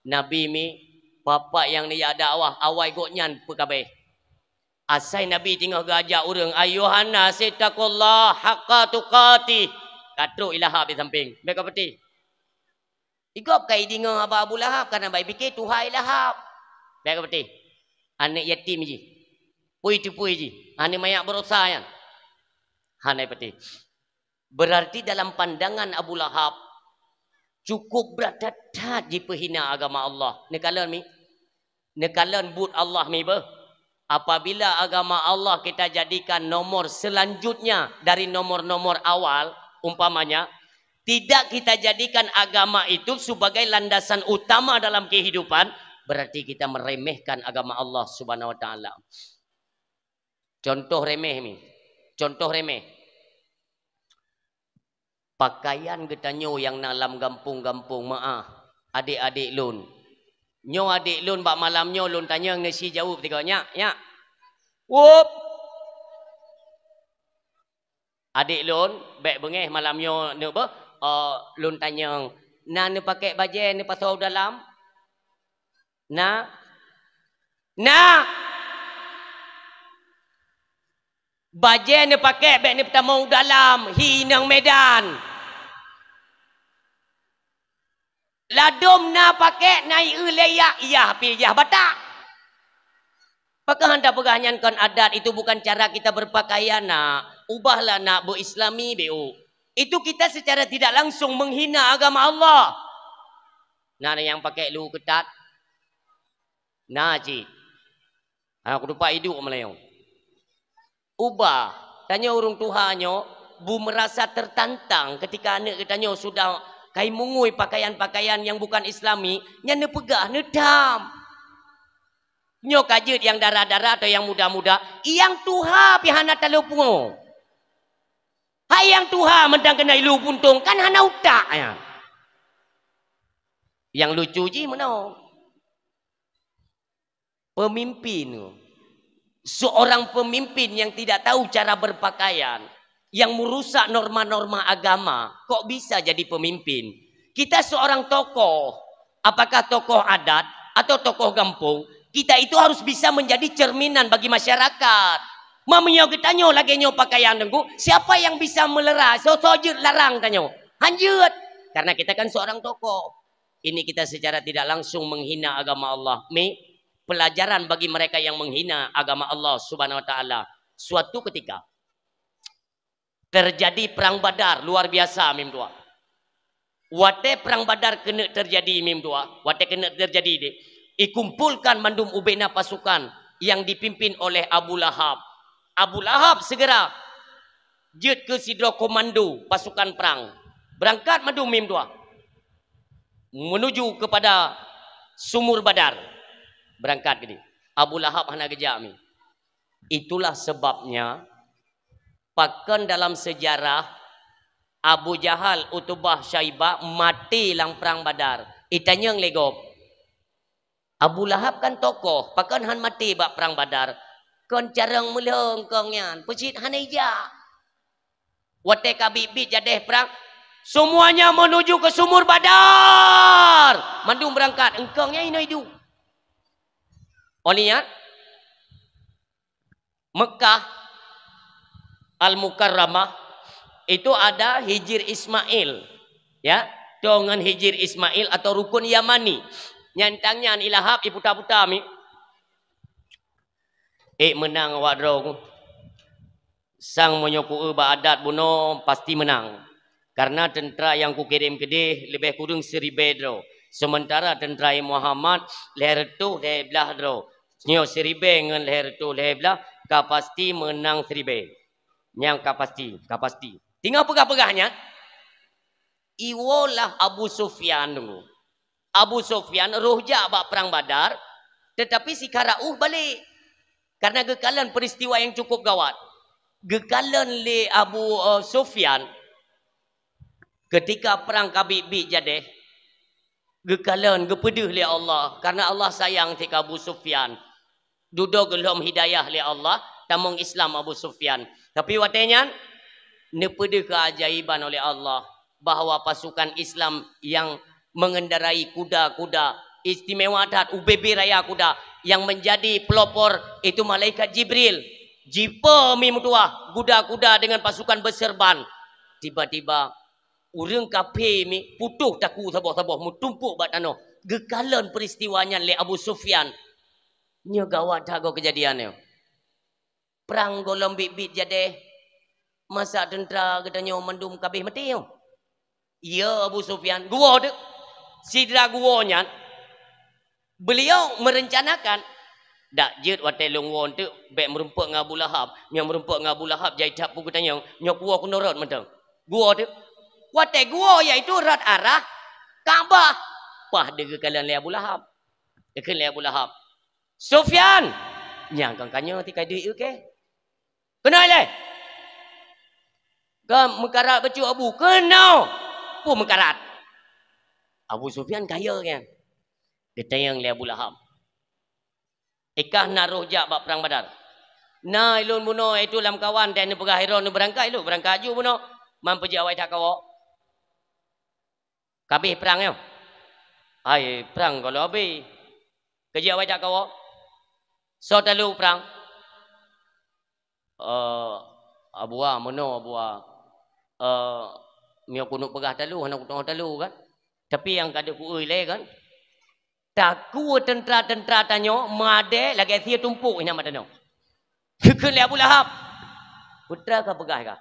Nabi mi, bapak nyang neujak dakwah, awai gobnyan peukabeh. Asai Nabi teungoh geuajak ureueng, "Ayuhan nas ittaqullaha haqqa tuqatih." Ka trok i Lahab di sampéng. Bèk kapatéh. Igob ka ideungoe haba Abu Lahab, kana bak ipike tuha i Lahab. Bèk kapatéh. Aneuk yatim jih. Pui teupui jih. Aneuk manyak barosa nyan. Hana ipatéh. Berarti dalam pandangan Abu Lahab, cukup brat that-that jipeuhina agama Allah. Neukalon mi? Neukalon buet Allah mi beuh. Apabila agama Allah kita jadikan nomor selanjutnya dari nomor-nomor awal, umpamanya, tidak kita jadikan agama itu sebagai landasan utama dalam kehidupan, berarti kita meremehkan agama Allah Subhanahu wa Taala. Contoh remeh mi. Contoh remeh. Pakaian geutanyoe nyang na lam gampông-gampông, meu'ah, adék-adék lôn. Nyoe adék lôn bak malam nyoe lôn tanyong, neusi jaweueb sigoe, "Nyak, nyak." Wup! Adék lôn, bèk beungèh malam nyoe neuk beuh, eh, lôn tanyong, "Na neupakék bajèe neupasoe u dalam?" Na? Na! Bajèe neupakék bèk neupeutamong u dalam, hi inong Medan. Ladôm na pakék, na ié lé yah, yah pih yah Batak. Pakon hana peugah nyan kon adat, itu bukan cara kita berpakaian, nak. Ubahlah, nak, beu-Islami, beu. Itu kita secara tidak langsung menghina agama Allah. Na nyang pakék lu keutat? Na cit. Ha, kutupat iduek meulayeue. Ubah. Tanyoe ureueng tuha nyoe bu meurasa tertantang ketika aneuk geutanyoe sudah kai mungui pakaian-pakaian nyang bukan Islami, nyan neupeugah, neutam. Nyoe ka jeuet nyang dara-dara atau nyang muda-muda, nyang tuha pih hana talo pungo. Hai nyang tuha mantong keuneuk ilu puntông, kan hana utak nyan. Nyang lucu jih meunoe. Pemimpin, seorang pemimpin yang tidak tahu cara berpakaian, yang merusak norma-norma agama, kok bisa jadi pemimpin? Kita seorang tokoh, apakah tokoh adat atau tokoh gampông, kita itu harus bisa menjadi cerminan bagi masyarakat. Meunyoe geutanyoe lagèe nyoe pakaian Teungku, siapa yang bisa meuleuha, soe-soe jeuet larang tanyoe? Han jeuet, karena kita kan seorang tokoh. Ini kita secara tidak langsung menghina agama Allah. Mi, pelajaran bagi mereka yang menghina agama Allah Subhanahu wa Taala. Suatu ketika terjadi perang Badar luar biasa, mim dua. Watée perang Badar keuneuk terjadi, mim dua, watée keuneuk terjadi deh, ikumpulkan mandum ubena pasukan yang dipimpin oleh Abu Lahab. Abu Lahab segera jeuet keu sidroe komando pasukan perang. Berangkat mandum, mim dua, menuju kepada Sumur Badar. Berangkat gini. Abu Lahab hana geujak, mim. Itulah sebabnya pakon dalam sejarah Abu Jahal, Utubah, Syaibah maté lam perang Badar. Itanyong lé gob, Abu Lahab kan tokoh, pakon han maté bak perang Badar? Kon carông meulhong kong nyan, peucit hana ijak. Watée ka biet-biet jadeh perang, semuanya menuju ke Sumur Badar. Mandum berangkat, engkong nyan inoe iduek. Oleh nyan, Mekah Al-Mukarramah itu ada Hijir Ismail, ya, tongan Hijir Ismail atau Rukun Yamani. Nyang tang nyan ilahab iputa-puta mi. Eh, meunang awak droe. Sang meunyoe kueu bak adat bunoe pasti meunang. Karena teuntara nyang kukirém keudeh leubeh kureueng siribée droe. Sementara teuntara Muhammad lhée reutôh lhée blaih droe. Nyoe siribée ngon lhée reutôh lhée blaih ka pasti meunang siribée. Nyang ka pasti, ka pasti. Tinggai peugah-peugah nyan, iwoe lah Abu Sufyan deungoe. Abu Sufyan roh jak bak perang Badar, tetapi sikara uh balek. Karena geukalon peristiwa yang cukup gawat. Geukalon lé Abu, eh, Sufyan ketika perang ka biet-biet jadeh, geukalon, geupeudeuh lé Allah, karena Allah sayang teuka Abu Sufyan. Dudoe geulhom hidayah lé Allah, tamong Islam Abu Sufyan. Tapi watée nyan, neupeudeuh keajaiban oleh Allah bahwa pasukan Islam yang mengendarai kuda-kuda, istimewa that, ubé-bé raya kuda, yang menjadi pelopor itu malaikat Jibril. Jipo mi meutuah kuda-kuda dengan pasukan berserban. Tiba-tiba ureuëng kafé mi putôh takue saboh-saboh meutumpôk bak tanoh. Geukalon peristiwa nyan lé Abu Sufyan. Nyoe gawat that goe keujadian nyoe. Prang gohlom biet-biet jadeh, masa teuntara geutanyoe mandum ka abéh maté nyoe? Iya, Abu Sufyan, geuwoe teuk. Sidra geuwoe nyan, beliau merencanakan, "Dak jeuet watée lôn woe teuk bék meurumpok ngon Abu Lahab. Nyang meurumpok ngon Abu Lahab jai that peue geutanyoe, nyoe kuwoe keunoe rot mantong." Geuwoe teuk. Watée geuwoe, yaitu rot arah Ka'bah. Paih deuh geukalon lé Abu Lahab. Geukheun lé Abu Lahab, "Sufyan, nyang kon ka nyoe tikai duek uke. Keunoe lé. Ka meukarat bacut Abu, keunoe." Peue meukarat? Abu Sufyan kaya nyan. Geutanyong lé Abu Lahab, "Ikah na roh jak bak perang Badar?" "Na ilôn bunoe, itu lam kawan, dan neupeugah iron neubeurangkat ilôn, beurangkat aju bunoe. Man peujeuet awai that kawoe." "Ka abéh prang nyoe?" "Hai, prang gohlom abéh." "Ka jeuet awai that kawoe?" "Soe talu prang?" "Eh, Abu A, meunoe Abu A. Eh, meunyoe keuneuk peugah talu, hana kuteungoh talu kan. Tapi nyang ka deuh kueu ilée kan. Takue teuntara-teuntara tanyoe meudeh lagée sie tumpôk inan bak tanoh." Geukheun lé Abu Lahab, "Peue ka peugah kah?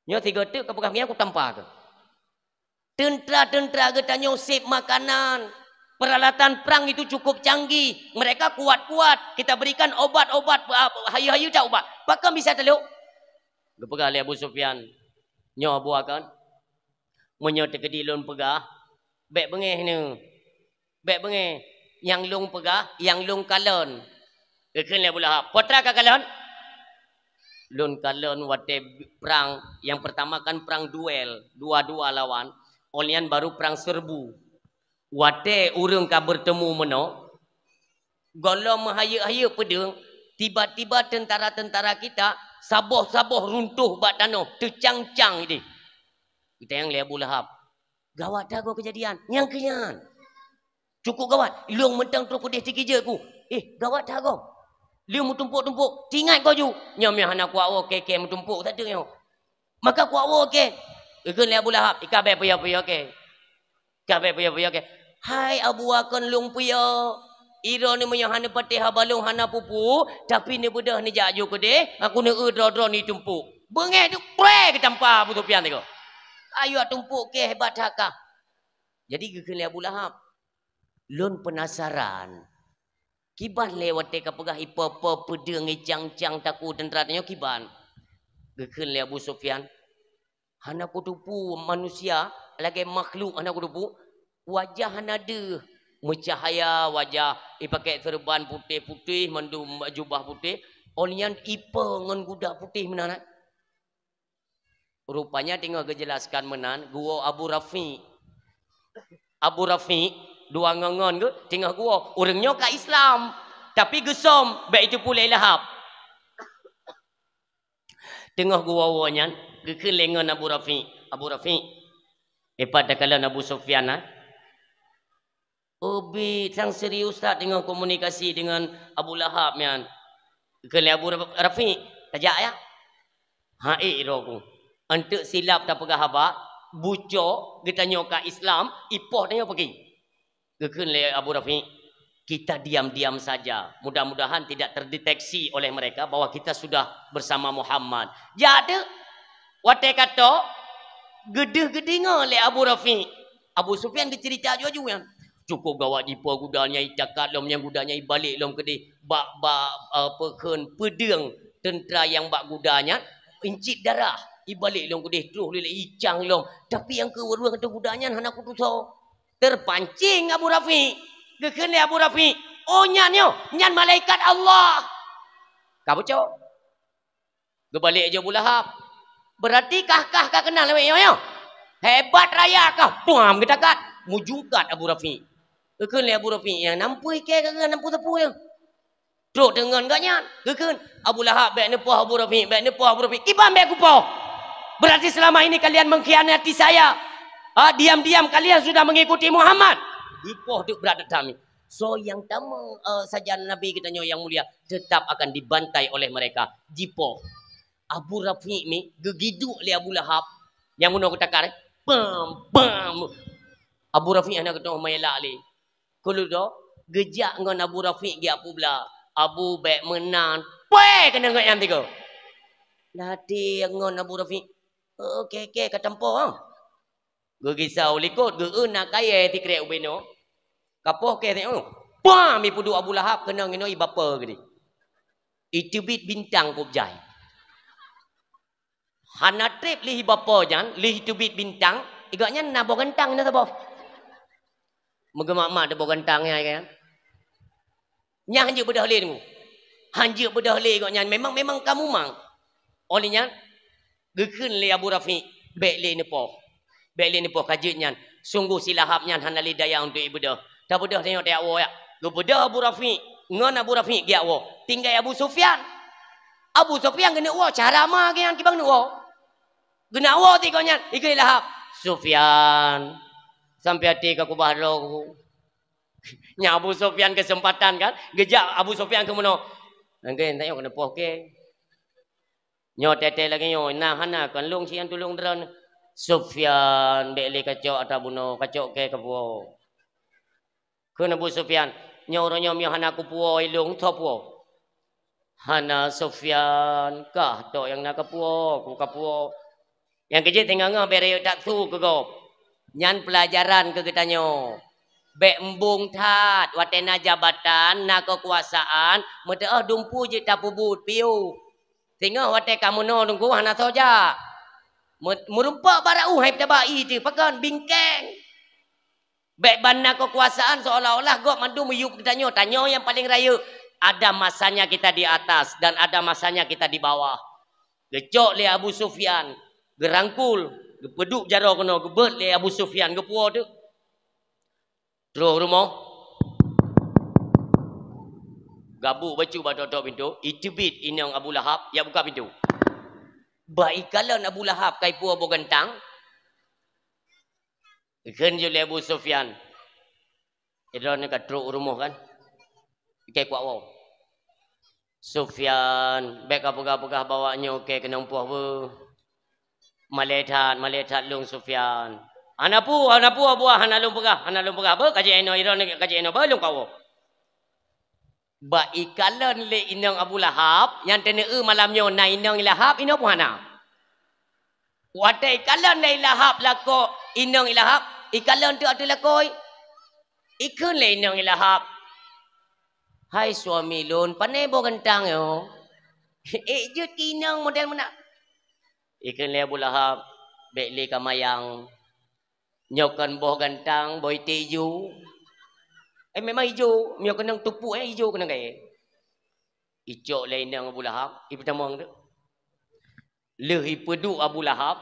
Nyoe sigoe teuk ka peugah ngieng kutampa keuh. Teuntara-teuntara geutanyoe sép makanan, peralatan perang itu cukup canggih. Mereka kuat-kuat. Kita berikan obat-obat, ah, hayeue-hayeue that ubat. Pakon bisa talu?" Geupeugah lé Abu Sufyan, "Nyoe Abu A kon, meunyoe teukeudi lôn peugah, bék beungéh neuh. Bék beungéh, nyang lôn peugah, nyang lôn kalon." Geukheun lé Abu Lahab, "Peue ka kalon?" "Lôn kalon watée prang, nyang pertama kan perang duel, dua-dua lawan, óh lheueh nyan baru perang serbu. Watée ureuëng ka beurtemu meunoe, gohlom meuhayeuk-hayeuk peudeueng, tiba-tiba teuntara-teuntara kita saboh-saboh runtoh bak tanoh, teucang-cang ideh." Geutanyong lé Abu Lahab, "Gawat that goe keujadian. Nyang keu nyan. Cukup gawat. Lôn mantong troh keudeh teukeujot ku. Eh, gawat that goe. Lheueh meutumpôk-tumpôk, tingat goe ju. Nyoe meuhana kuwoe kée-kée meutumpôk sateue nyoe. Maka kuwoe kée." Geukheun lé Abu Lahab, "Ikah bék puyoe-puyoe kée. Ikah bék puyoe-puyoe kée." "Hai Abu A kon lôn puyoe. Droeneuh meunyoe hana patéh haba lôn hana peue-peue, tapi neubeudôh neujak ju keudeh, aku neueu droe-droe neutumpôk. Beungéh tu pré geutampa Abu Sufyan teuh. Ayue tumpôk keu hebat that kah. Jadi geukheun lé Abu Lahab, "Lôn peunasaran. Kiban lé watée ka peugah ipo-po peudeueng icang-cang takue teuntra tanyoe kiban?" Geukheun lé Abu Sufyan, "Hana kuteupeu manusia, lagée makhluk hana kuteupeu. Wajah hana deuh, meucahya wajah, ipakée seureuban putéh-putéh, mandum jubah putéh, óh lheueh nyan ipe ngon guda putéh meunan." Rupanya teungoh geujelaskan meunan, geuwoe Abu Rafiq. Abu Rafiq, dua ngon-ngon geuh, teungoh geuwoe. Ureuëng nyoe ka Islam, tapi geusöm, bék iteupeu lé Lahab. Teungoh geuwoe-woe nyan, geukheun lé ngon Abu Rafiq, "Abu Rafiq, ipat takalon Abu Sufyan, ha?" "Oh, bit, sang serius that teungoh komunikasi deungon Abu Lahab nyan." Geukheun lé Abu Ra-, Rafiq, "Tajak, ya?" "Hai, droe ku. Eunteuk silap tapeugah haba, buco geutanyoe ka Islam, ipoh tanyoe peugi." Geukheun lé Abu Rafiq, "Kita diam-diam saja. Mudah-mudahan tidak terdeteksi oleh mereka bahwa kita sudah bersama Muhammad." Jak teuk. Watée ka trok, geudeuh geudeungoe lé Abu Rafiq. Abu Sufyan geuceurita aju-aju nyan. "Cukup gawat jipo guda nyang itakat lom, nyang guda nyang ibalek lom keudeh bak, bak, eh, peukheun peudeueng teuntra nyang bak guda nyan, incit darah. Ibalek lom keudeh troh lilek icang lom. Tapi nyang keu ureuëng ateueh guda nyan hana kutusoe." Terpancing Abu Rafiq. Geukheun lé Abu Rafiq, "Oh, nyan nyoe, nyan malaikat Allah." Ka bucok. Geubalek aju Abu Lahab. "Berarti kah-kah ka keunal lé nyoe, nyoe? Hebat raya kah?" Puam geutakat. Mujungkat Abu Rafiq. Geukheun lé Abu Rafiq, "Nyang nampeue kée ka keunan nampeue sapeue nyoe?" Trok deungon gobnyan, geukheun, "Abu Lahab, bék neupoh Abu Rafiq, bék neupoh Abu Rafiq." "Kiban bék kupoh? Berarti selama ini kalian mengkhianati saya. Ha, diam-diam kalian sudah mengikuti Muhammad." Jipoh teuk brat that mi. Soe nyang tamong, eh, sajan Nabi geutanyoe nyang mulia tetap akan dibantai oleh mereka. Jipoh. Abu Rafiq mi geugiduk lé Abu Lahab. Nyang meunoe geutakar, eh? Bam, bam. Abu Rafiq hana geutanyoe meulak lé. Keuleudok, geujak ngon Abu Rafiq geujak peubla. "Abu, bék meunan." Pue keunan gobnyan tiga. Lati ngon Abu Rafiq. "Oh, kée-kée ka tampo, ha?" Geugisa u likot, geu-eu na kayée sikrek ubé nyoe. Kapoh kée nyoe. Pam! Ipeuduek Abu Lahab keunoe ngon ibape geude. Iteubiet bintang peuet jai. Hana treb lheueh ibape nyan, lheueh iteubiet bintang, igobnyan na boh gantang na saboh. Meugeumat-mat boh gantang nyan, kan? Nyan hanjeuet beudôh lé deungoe. Hanjeuet beudôh lé gobnyan memang, memang ka mumang. Óh lheueh nyan, geukheun lé Abu Rafiq, "Bék lé neupoh. Bék lé neupoh ka jeuet nyan. Sunggoh si Lahab nyan hana lé daya untuk ibeudôh. Tabeudôh tanyoe tajak woe, ya." Geubeudôh Abu Rafiq, ngon Abu Rafiq geujak woe. Tinggai Abu Sufyan. Abu Sufyan geuneuk woe, cara ma geuh nyan kiban geuneuk woe. Geuneuk woe tiga nyan, ikheun lé Lahab, "Sufyan, sampoe até ka kubah droe ku." Nyan Abu Sufyan keuseumpatan kan, geujak Abu Sufyan keu meunoe. Nangkén tanyoe keuneuk poh kée. Nyoe teuntée lagée nyoe, na hana kon lôn sian tulông droe. "Sufyan, bék lé kacok atra bunoe, kacok kée kapuwoe." Kheun Abu Sufyan, "Nyoe uroe nyoe meunyoe hana kupuwoe ilông, soe puwoe?" "Hana Sufyan, kah tok nyang na kapuwoe, ku kapuwoe." Nyang keujeuet teungoh-ngoh bék rayeuk that su keu gob. Nyan peulajaran keu geutanyoe. Bék embong that, watée na jabatan, na keukuasaan, meuteuoh dumpeue jeuet tapeubuet piôh. Singoh watée ka meunoe teungku hana soe jak. Meu-, meurumpok bak raôh hai taba ié teuh pakon bingkeng. Bék ban na keukuasaan seolah-olah gob mandum miyueb geutanyoe, tanyoe nyang paleng rayeuk. Ada masanya kita di atas dan ada masanya kita di bawah. Geucok lé Abu Sufyan, geurangkul, geupeuduek jaroe keunoe, geubeuet lé Abu Sufyan, geupuwoe teuk. Troh rumoh. Gabuk bacut bak tok-tok pintoe, iteubiet inong Abu Lahab, jak buka pintoe. Bah ikalon Abu Lahab ka ipuwoe boh gantang. Ikheun ju lé Abu Sufyan, "Droeneuh ka trok u rumoh kan? Ikée kuat woe." "Sufyan, bék kapeugah-peugah bahwa nyoe kée keunong poh beuh. Malée that, malée that lôn Sufyan." "Hana peue, hana peue, Abu, hana lôn peugah, hana lôn peugah. Beuh, ka jeuet inoe, droeneuh ka jeuet inoe, beuh lôn kawoe." Bak ikalon lé inong Abu Lahab, nyang teuneu malam nyoe na inong Lahab, inong puhana. Watée ikalon lé Lahab lakoe inong Lahab, ikalon teuk ateueh lakoe. Ikheun lé inong Lahab, "Hai suami lôn, pane boh gantang nyoe? Ék jeuet keu inong model meunan." Ikheun lé Abu Lahab, "Bék lé ka mayang. Nyoe kon boh gantang, boh iték ijo." Eh, memang ijo, meunyoe keunong tupuk, eh, ijo keunong kayée. Icok lé inong Abu Lahab, ipeutamong tu. Lheueh ipeuduek Abu Lahab,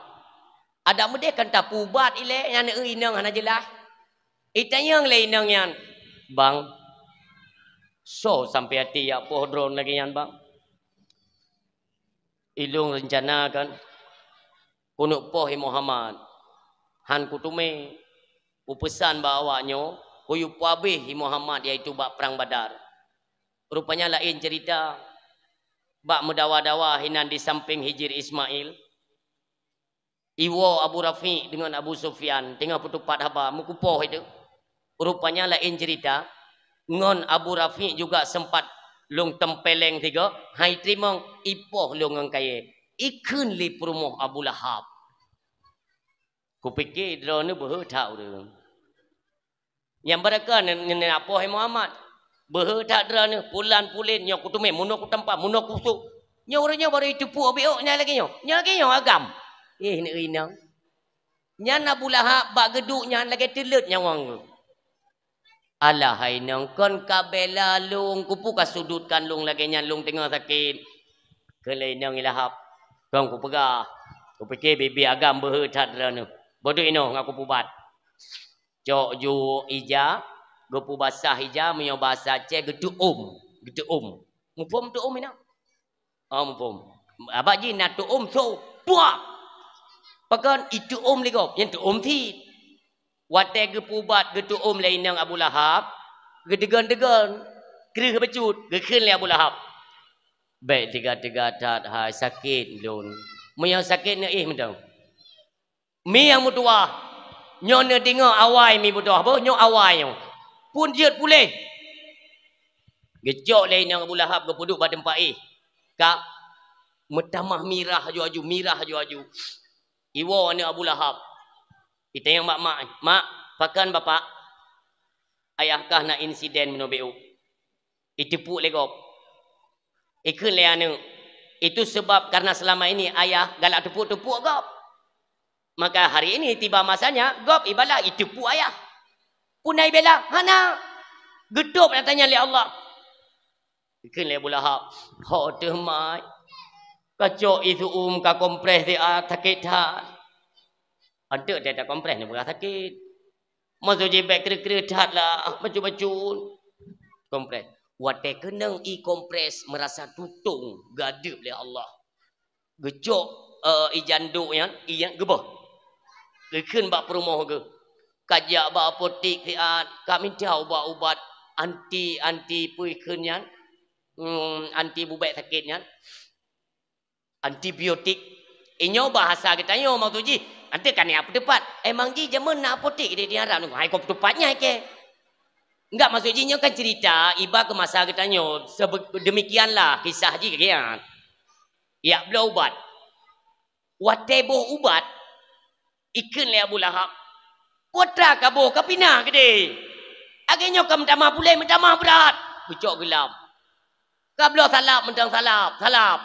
adak meudeh kan tapeuubat ilée, nyan inong hana jeulaih. Itanyong lé inong nyan, "Bang, soe sampai até jak poh droeneuh lagée nyan, Bang?" "Ilôn reuncana kan keuneuk poh hi Muhammad. Han kuteumé, kupeusan bak awak nyoe, kuyue peuhabéh hi Muhammad, yaitu bak prang Badar." Rupanya laén ceurita. Bak meudawa-dawa hinan di sampéng Hijir Ismail, iwoe Abu Rafiq deungon Abu Sufyan teungoh peutupat haba, meukupoh itu. Rupanya laén ceurita, ngon Abu Rafiq juga seumpat lôn tempeleng sigoe, hai teurimong, ipoh lôn ngon kayée. Ikheun lé peurumoh Abu Lahab, "Kupike droeneuh beuhe that ureuëng. Nyang baraka neu-, neu-, neupoh hai Muhammad. Beuhe that droeneuh, pulan pulen, nyoe kuteumé, meunoe kutampa, meunoe kusôk. Nyoe ureuëng nyoe barô iteupue bék nyan lagée nyoe. Nyoe lagée nyoe agam." Eh, neuinong. Nyan Abu Lahab bak geuduek nyan lagée teuleuet nyawöng geuh. "Alah hai nong, kon ka bela lôn, kupeue ka sudutkan lôn lagée nyan, lôn teungoh sakét." Kheun lé inong Lahab, "Kon kupeugah, kupike bibi agam beuhe that droeneuh. Bodoh inoe ngon kupeubat." Cok juwok ija, geupeubasah ija, meunyoe basa Aceh geuteuom, geuteuom. Muphom teuom inong? Oh, muphom. Abak jih na teuom so, puah! Pakon iteuom lé gob, nyang teuom cit. Watée geupeubat geuteuom lé inong Abu Lahab, geudeugon-deugon, kreueh bacut, geukheun lé Abu Lahab, "Bék teuga-teuga that hai, sakét lôn. Meunyoe sakét neuéh mantong." Mi nyang meutuwah, nyoe neudeungoe awai mi beudôh boh, nyoe awai nyoe. Pun jeuet puléh. Geucok lé inong Abu Lahab geupeuduek bak teumpat éh. Ka meutamah mirah aju-aju, mirah aju-aju. Iwoe aneuëk Abu Lahab. Itanyong bak mak, "Mak, pakon bapak? Ayah kah na insiden meunoe bék?" Iteupeue lé gob. Ikheun lé aneuëk, "Itu sebab karena selama ini ayah galak teupeue-teupeue gob. Maka hari ini tiba masanya gob ibalah iteupeue ayah." Pun ai bela, hana. Geutôb na tanya lé Allah. Ikheun lé Abu Lahab, "Ho teuh mai. Kacok isuum ka kompres siat sakét that." Anteuk teuh takompres neupeugah sakét. Maksud jih bék kreueh-kreueh that lah, bacut-bacut. Kompres. Watée keunong i kompres meurasa tutong geuadeueb lé Allah. Geucok, eh, i janduk nyan, i nyan geuboh. Geukheun bak peurumoh geuh. Ka jak bak apotik siat, ka minta ubat-ubat anti, anti peue ikheun nyan, hmm, anti bubek sakét nyan. Antibiotik. Inyoe bahasa geutanyoe maksud jih, anteuk ka niat peuteupat. Emang jih jameun na apotik di, di Arab nyoe, hai kon peuteupat nyan keu. Enggak, maksud jih nyoe kan cerita iba keu masa geutanyoe. Sebe-, demikianlah kisah jih kian. Jak bloe ubat. Watée boh ubat, ikheun lé Abu Lahab, "Peue teuma kaboh, ka pinah keudeh? Lagée nyoe ka meutamah puléh, meutamah brat." Geucok geulam. Ka bloe salab, mantong salab, salab.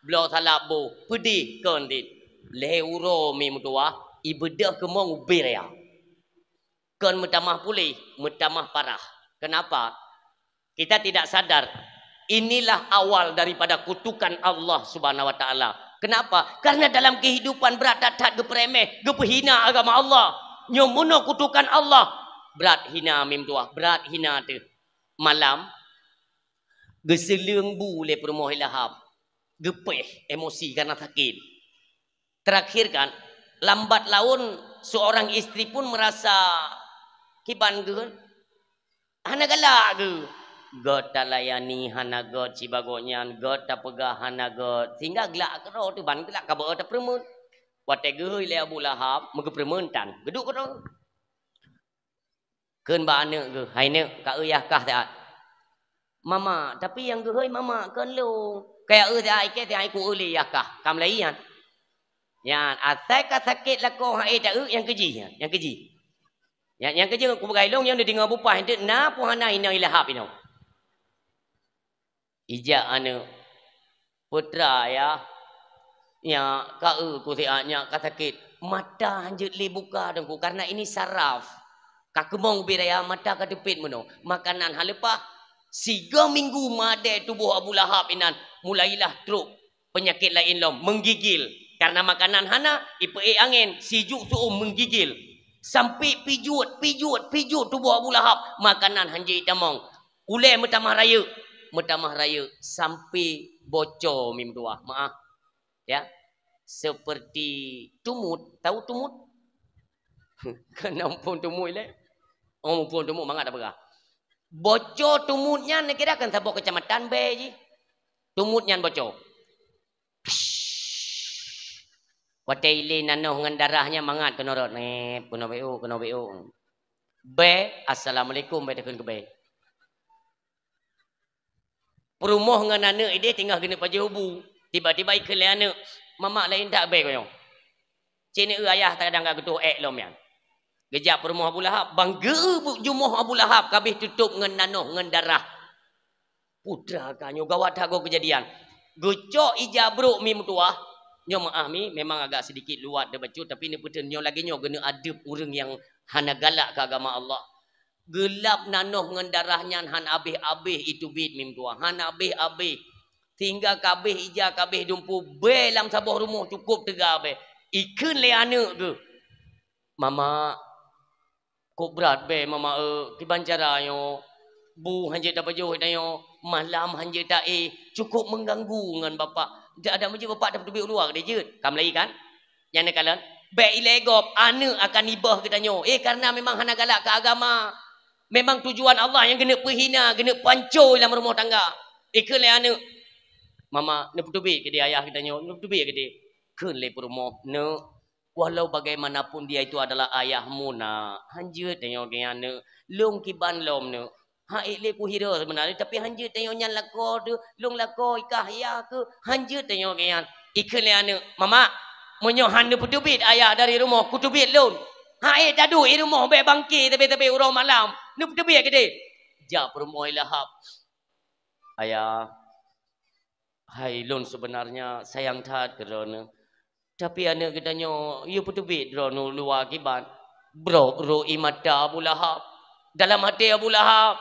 Bloe salab boh, peudeh kon dit. Lhée uroe mi meutuwah, ibeudôh keumong ubé raya. Kon meutamah puléh, meutamah parah. Kenapa? Kita tidak sadar, inilah awal daripada kutukan Allah Subhanahu wa Taala. Kenapa? Karena dalam kehidupan brat that-that geupeureméh, geupeuhina agama Allah. Nyoe meunoe kutukan Allah. Brat hina mi meutuwah, brat hina teuh. Malam, geuseuleueng bu lé peurumoh Lahab. Geupéh, emosi karena sakét. Terakhir kan, lambat laun seorang istri pun merasa kiban geuh, hana galak geuh. Göt talayani hana göt sibagoe nyan, göt tapeugah hana göt, sehingga glak keudroe teuh ban glak ka beu tapeureumeun. Watée geuhôi lé Abu Lahab, meugeupeureumeun tan, geuduek keudroe. Kheun bak aneuëk geuh, "Hai neuk, ka eu yah kah siat." Mama, tapi nyang geuhôi mama kon lôn. Kaya eu siat ikée siat iku eu lé yah kah. Ka meulayi nyan. Nyan, asai ka sakét lakoe hai taeu nyang keujih nyan, nyang keujih. Nyang, nyang keujih ku peugah ilôn nyang dideungoe bupah enteuk na pun hana inoe ilahap inoe. Ijak aneuk, "Putra, yah, nyak ka eu ku siat nyak ka sakét. Mata hanjeuet lé buka Teungku, karena ini saraf. Ka keumong ubit raya, mata ka teupet meunoe. Makanan hana leupah." Sigoe minggu madé tuboh Abu Lahab inan, mulailah trok peunyakét laén lom, menggigil. Karena makanan hana, ipeuék angén, sijuek su-uem menggigil. Sampai pijuet, pijuet, pijuet tuboh Abu Lahab, makanan hanjeuet tamong. Ulée meutamah rayeuk, meutamah rayeuk sampai bocor mim tuah. Maaf. Ya. Seperti tumut. Tahu tumut? Kena muphom tumut lé. Oh, muphom tumut mangat tapeugah. Bocor tumut nyan neukira kan saboh kecamatan bée jih. Tumut nyan bocor. Watée ilée nanoh ngon darah nyan mangat keunoe rot. Nep, keunoe beu, keunoe beu. Bée, assalamualaikum, bée takheun keu bée. Peurumoh ngon aneuk ideh teungoh geuneuk pajoh bu. Tiba-tiba ikheun lé aneuk, "Mamak laén that bée konyong. Cit neueu ayah kadang ka geutoh ék lom nyan." Geujak peurumoh Abu Lahab, bang geu-eu bu-, jumoh Abu Lahab kabeh tutop ngon nanoh ngon darah. Putra ka nyoe gawat that goe keujadian. Geucok ija brok mi meutuwah. Nyoe meu'ah mi memang agak sedikit luwat dan bacut, tapi neupeuteun nyoe lagée nyoe geuneuk adeueb ureuëng nyang hana galak keu agama Allah. Geulab nanoh ngon darah nyan hana abéh-abéh iteubiet mi meutuwah, hana abéh-abéh. Sehingga kabéh ija, kabéh dumpu, bée lam saboh rumoh cukôp teuga bée. Ikheun lé aneuk geuh, "Mamak, kok brat bée Mamak eu, kiban cara nyoe? Bu hanjeuet tapajoh tanyoe, malam hanjeuet taéh, cukôp meuganggu ngon Bapak. Dak ada meujeuet Bapak tapeuteubiet u luwa keudeh jeuet." Ka meulayi kan? Nyang neukalon, bék ilée gob, aneuk akan iböh geutanyoe. Eh, karena memang hana galak keu agama. Memang tujuan Allah nyang geuneuk peuhina, geuneuk pancô lam rumoh tangga. Ikheun lé aneuk, "Mamak, neupeuteubiet keudeh ayah geutanyoe, neupeuteubiet keudeh." Kheun lé peurumoh, "Neuk, walau bagaimanapun dia itu adalah ayahmu, nak. Hanjeuet tanyoe geuh nyan, neuk. Lôn kiban lom, neuk. Hak ék lé kuhira seubeunarnya, tapi hanjeuet tanyoe nyan lakoe teuh, lôn lakoe ikah yah keuh, hanjeuet tanyoe geuh nyan." Ikheun lé aneuk, "Mamak, meunyoe han neupeuteubiet ayah dari rumoh, kuteubiet lôn. Hak ék taduek i rumoh bék bangke sabe-sabe uroe malam, neupeuteubiet keudeh." Jak peurumoh Lahab, "Ayah, hai lôn seubeunarnya sayang that keu droeneuh. Tapi aneuk geutanyoe yue peuteubiet droeneuh luwa kiban." Brok-brok ie mata Abu Lahab. Dalam até Abu Lahab,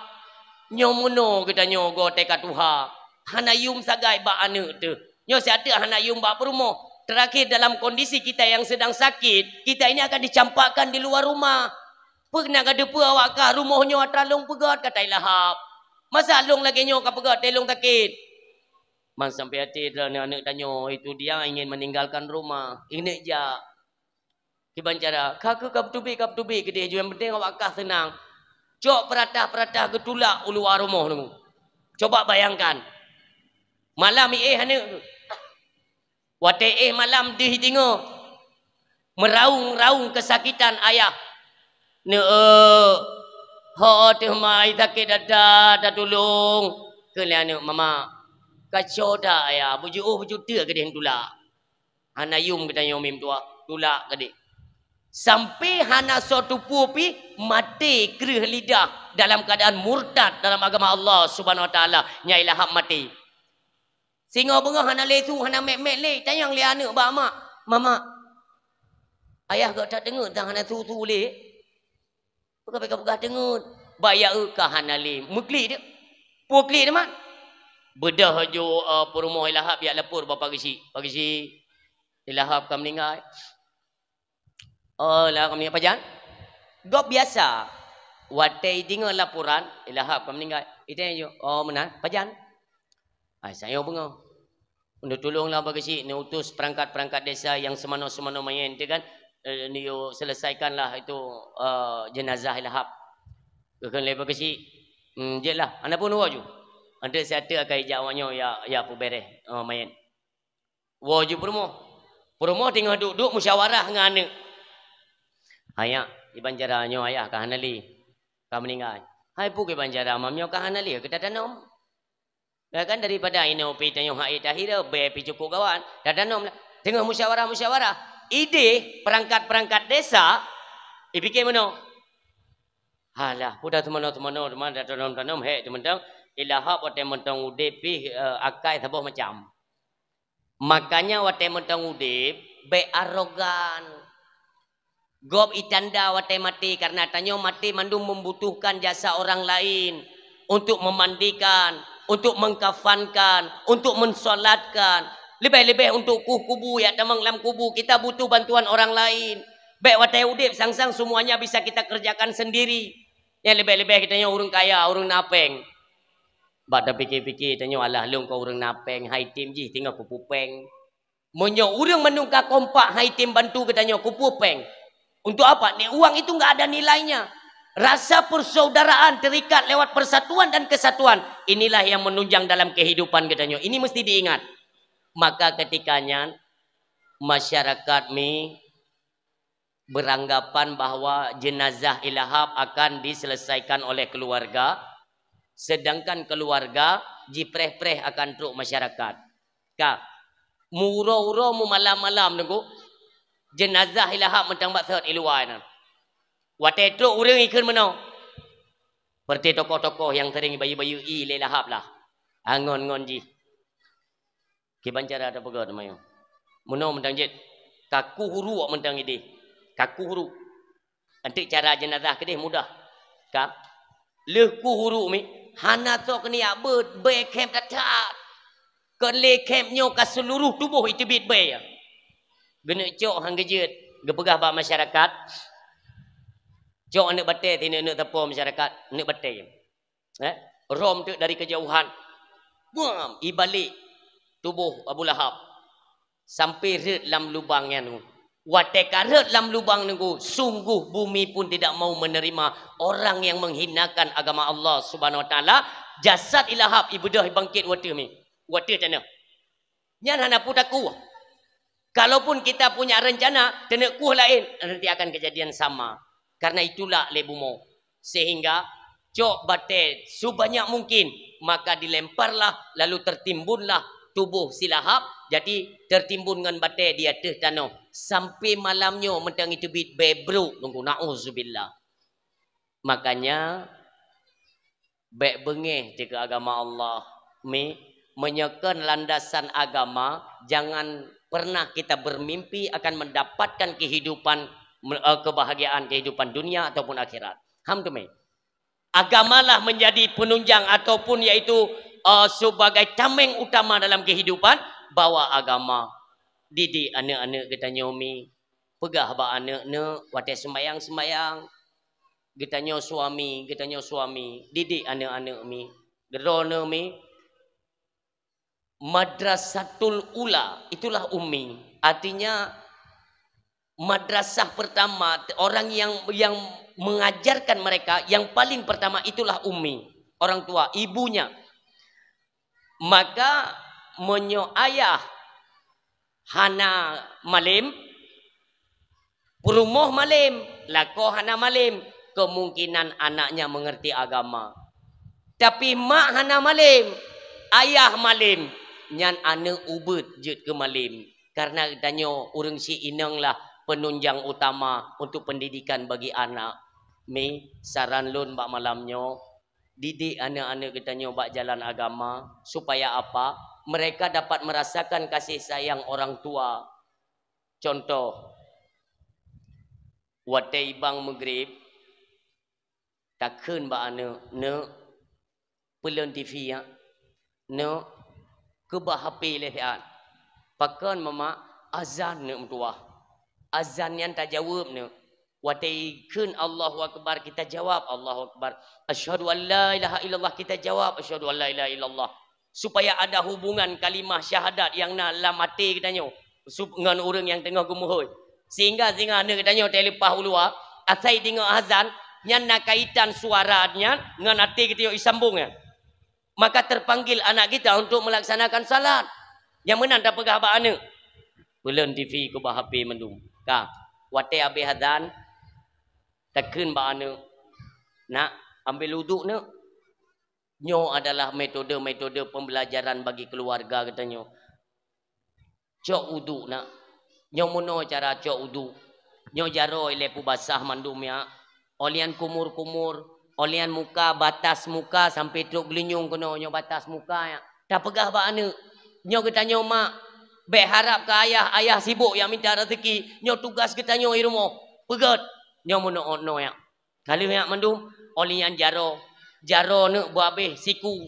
"Nyoe meunoe geutanyoe goe teuka tuha. Hana yum sagai bak aneuk teuh. Nyoe siat teuk hana yum bak peurumoh. Terakhir dalam kondisi kita yang sedang sakit, kita ini akan dicampakkan di luar rumah. Peue na ka teupeue awak kah rumoh nyoe atra lôn peugöt," kata Lahab. "Masa lôn lagée nyoe ka peugöt teuh lôn sakét?" Man sampai até droeneuh aneuk tanyoe itu dia ingin meninggalkan rumah. Ineuk jak. Kiban cara, ka keuh ka peuteubiet, ka peuteubiet keudeh, nyang penting awak kah seunang. Cok peuratah-peuratah geutulak u luwa rumoh nyoe. Coba bayangkan. Malam iéh aneuk. Watée éh malam deuh deungoe meuraung-raung keusakitan ayah. "Neuk, ho teuh mai sakét that-that, tatulông," kheun lé aneuk, "Mamak, ka cok that ayah, beujiôh beujuteuk keudeh tulak. Hana yum geutanyoe mi meutuwah, tulak keudeh." Sampai hana soe teupeue pih maté kreueh lidah dalam keuadaan murtad dalam agama Allah Subhanahu Wa Taala, nyang Lahab maté. Singoh beungoh hana lé su, hana mét-mét lé, tanyong lé aneuk bak mak, "Mamak, ayah gata teungeut dan hana su-su lé? Peugah-peugah teungeut." "Baya eu ka hana lé, meuklik deuh." "Peue klik deuh mat?" Beudôh ju, eh, peurumoh Lahab jak lapor bak Pak Geuchik. "Pak Geuchik, Lahab ka meuninggai." "Oh, Lahab ka meuninggai pajan?" Gob biasa. Watée deungoe laporan, "Lahab ka meuninggai." Itanya ju, "Oh, meunan. Pajan?" "Ai, sayang beungoh. Untuk tulonglah Pak Geuchik, neuutus perangkat-perangkat desa yang semano-semano maén tu kan, eh, neu selesaikanlah itu, eh, jenazah Lahab." Geukheun lé Pak Geuchik, "Hmm, jeuet lah, hana peue neuwoe ju. Anteuk siat teuk akai jak awak nyoe ya, ya peuberes, eh, maén." Woe ju peurumoh. Peurumoh teungoh duek-duek musyawarah ngon aneuk. "Hai nyak, kiban cara nyoe ayah ka hana lé, ka meuninggai." "Hai peue kiban cara mam nyoe ka hana lé, ka tatanom?" Ya kan, daripada inoe pi tanyoe hai tahira, be pi cukup gawat. Dah tanom lah. Teungoh musyawarah-musyawarah. Ideh perangkat-perangkat desa, ipike meunoe. Halah, peue dah teumanoe-teumanoe, teuma dah tanom-tanom, hek teumeutong. Ilahap watée mantong udeb pih, eh, akai saboh macam. Makanya watée mantong udeb, bék arogan. Gob itanda watée maté, karena tanyoe maté mandum membutuhkan jasa orang lain untuk memandikan, untuk mengkafankan, untuk mensolatkan. Leubeh-leubeh untuk kueh kubu, ya tamong lam kubu, kita butuh bantuan orang lain. Bék watée udeb sang-sang semuanya bisa kita kerjakan sendiri. Nyang leubeh-leubeh geutanyoe ureuëng kaya, ureuëng na péng. Bak tapike-pike tanyoe, alah lôn kon ureuëng na péng, hai tem jih tinggai kupeue péng. Meunyoe ureuëng mandum ka kompak hai tem bantu geutanyoe, kupeue péng. Untuk apa? Ni uang itu enggak ada nilainya. Rasa persaudaraan terikat lewat persatuan dan kesatuan, inilah yang menunjang dalam kehidupan geutanyoe. Ini mesti diingat. Maka ketika nyan masyarakat mi beranggapan bahwa jenazah Ilahap akan diselesaikan oleh keluarga, sedangkan keluarga jipreh-preh akan trok masyarakat. Ka, meuuroe-uroe meumalam-malam nunggu jenazah Ilahap mantong bak sot i luwa nyan. Watée trok ureuëng ikheun meunoe. Seperti tokoh-tokoh nyang sering bayeue-bayeue i lé Ilahap lah. Angon-ngon jih. Kiban cara tapeugah teuma nyoe. Meunoe mantong jeuet, kaku huruk mantong ideh. Kaku huruk. Anteuk cara jenazah keudeh mudah. Ka? Lheueh ku huruk mi, hana soe keuniyak beuet, bée khém that-that. Kon lé khém nyoe ka seuluruh tuboh iteubiet bée. Geuneuk cok han geujeuet, geupeugah bak masyarakat. Cok aneuëk batée sineuk-neuk sapo masyarakat, aneuëk batée. Eh, rom teuk dari kejauhan. Buam, ibalek tuboh Abu Lahab sampai rhot lam lubang nyan. Watée ka rhot lam lubang nunggu, sungguh bumi pun tidak mau menerima orang yang menghinakan agama Allah Subhanahu Wa Taala. Jasad Ilahab ibeudôh ibangkit watée mi, watée tanoh. Nyan hana peue takueh. Kalaupun kita punya rencana, teuneuk kueh laén, nanti akan kejadian sama. Karena itulah lé bumoe. Sehingga cok batée sebanyak mungkin, maka dilemparlah, lalu tertimbunlah tuboh si Lahab. Jadi tertimbun ngon batée di ateueh tanoh. Sampai malam nyoe mantong iteubiet bée brok nunggu, nauzubillah. Makanya bék beungéh dikeue agama Allah. Mi, meunyoe kon landasan agama, jangan pernah kita bermimpi akan mendapatkan kehidupan, me-, eh, kebahagiaan kehidupan dunia ataupun akhirat. Ham tu mi. Agamalah menjadi penunjang ataupun yaitu, eh, sebagai tameng utama dalam kehidupan, bawa agama. Didik aneuëk-aneuëk geutanyoe mi. Peugah bak aneuëk-neuëk watée sembayang-sembayang. Geutanyoe suami, geutanyoe suami, didik aneuëk-aneuëk mi. Droeneueh mi, madrasatul ula, itulah ummi. Artinya, madrasah pertama, orang yang, yang mengajarkan mereka, yang paling pertama itulah ummi, orang tua, ibunya. Maka, meunyoe ayah hana malem, peurumoh malem, lakoe hana malem, kemungkinan anaknya mengerti agama. Tapi mak hana malem, ayah malem, nyan aneuëk ubeuet jeuet keu malem. Karena geutanyoe ureuëng si inong lah penunjang utama untuk pendidikan bagi anak. Mi, saran lôn bak malam nyoe, didik aneuëk-aneuëk geutanyoe bak jalan agama, supaya apa? Mereka dapat merasakan kasih sayang orang tua. Contoh, watée ibang meugrib, takheun bak aneuëk, "Neuk, peulon T V ya. Neuk, keubah H P lé siat." "Pakon, Mama?" "Azan neuk meutuwah." Azan nyan tajaweueb neuk. Watée ikheun Allahu Akbar, kita jawab Allahu Akbar. Asyhadu an la ilaha illallah, kita jawab asyhadu an la ilaha illallah. Supaya ada hubungan kalimah syahadat nyang na lam até geutanyoe sup-, ngon ureuëng nyang teungoh geumeuhôi. Sehingga singoh aneuëk geutanyoe teuleupah u luwa, asai deungoe azan, nyan na kaitan suara nyan ngon até geutanyoe isambong nyan. Maka terpanggil anak kita untuk melaksanakan salat. Nyang meunan tapeugah bak aneuëk, "Peulon T V keubah H P mandum." Ka, watée habéh azan, takheun bak aneuëk, "Nak, ambil uduk neuk." Nyoe adalah metode-metode pembelajaran bagi keluarga geutanyoe. Cok uduk nak. Nyoe meunoe cara cok uduk. Nyoe jaroe ilée peubasah mandum nyak. Óh lheueh nyan kumur-kumur, óh lheueh nyan muka, batas muka sampai trok geulinyueng keunoe, nyoe batas muka nyak. Tapeugah bak aneuk, nyoe geutanyoe mak, bék harab keu ayah, ayah sibok jak mita raseuki, nyoe tugas geutanyoe i rumoh. Peugét, nyoe meunoe-noe nyak. Ka lheueh nyak mandum, óh lheueh nyan jaroe. Jaroe neuk beuabéh siku.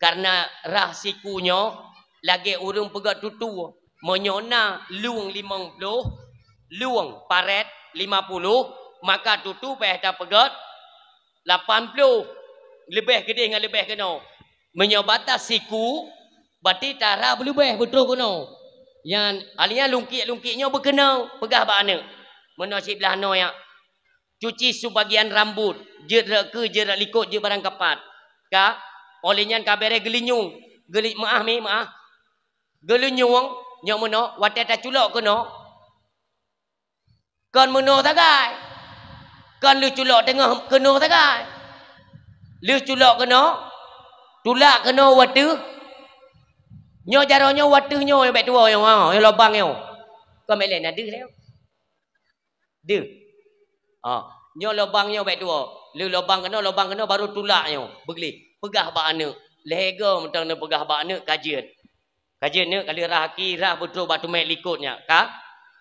Kareuna rhah siku nyoe lagée ureuëng peugét tutue. Meunyoe na lueng limong ploh, lueng parét lima puluh, maka tutue payah tapeugét lapan ploh, leubeh keudeh ngon leubeh keunoe. Meunyoe batas siku, berarti tara beuleubeh beutroh keunoe. Nyan, óh lheueh nyan lungkiek-lungkiek nyoe beukeunoe, peugah bak aneuk. Meunoe siblaih noe nyak. Cuci sebagian rambut, jeuet rot keue, jeuet rot likot, jeuet barang kapat. Ka, óh lheueh nyan ka béréh geulinyueng, geuli-, meuáh mi, meuáh. Geulinyueng, nyoe meunoe, watée taculok keunoe. Kon meunoe sagai. Kon lheueh culok teungoh keunoe sagai. Lheueh culok keunoe, tulak keunoe u ateueh. Nyoe jaroe nyoe u ateueh nyoe, bék tuwoe nyoe, ha, nyoe lubang nyoe. Kon bék lé na deuh lé. Deuh. Ha, nyoe lubang nyoe bék tuwoe. Lheueh lubang keunoe, lubang keunoe baru tulak nyoe. Beugleh. Peugah bak aneuk. Lhée goe mantong neupeugah bak aneuk ka jeuet. Ka jeuet neuk ka lheueh rhah aki, rhah beutroh bak teumé likot nyak. Ka?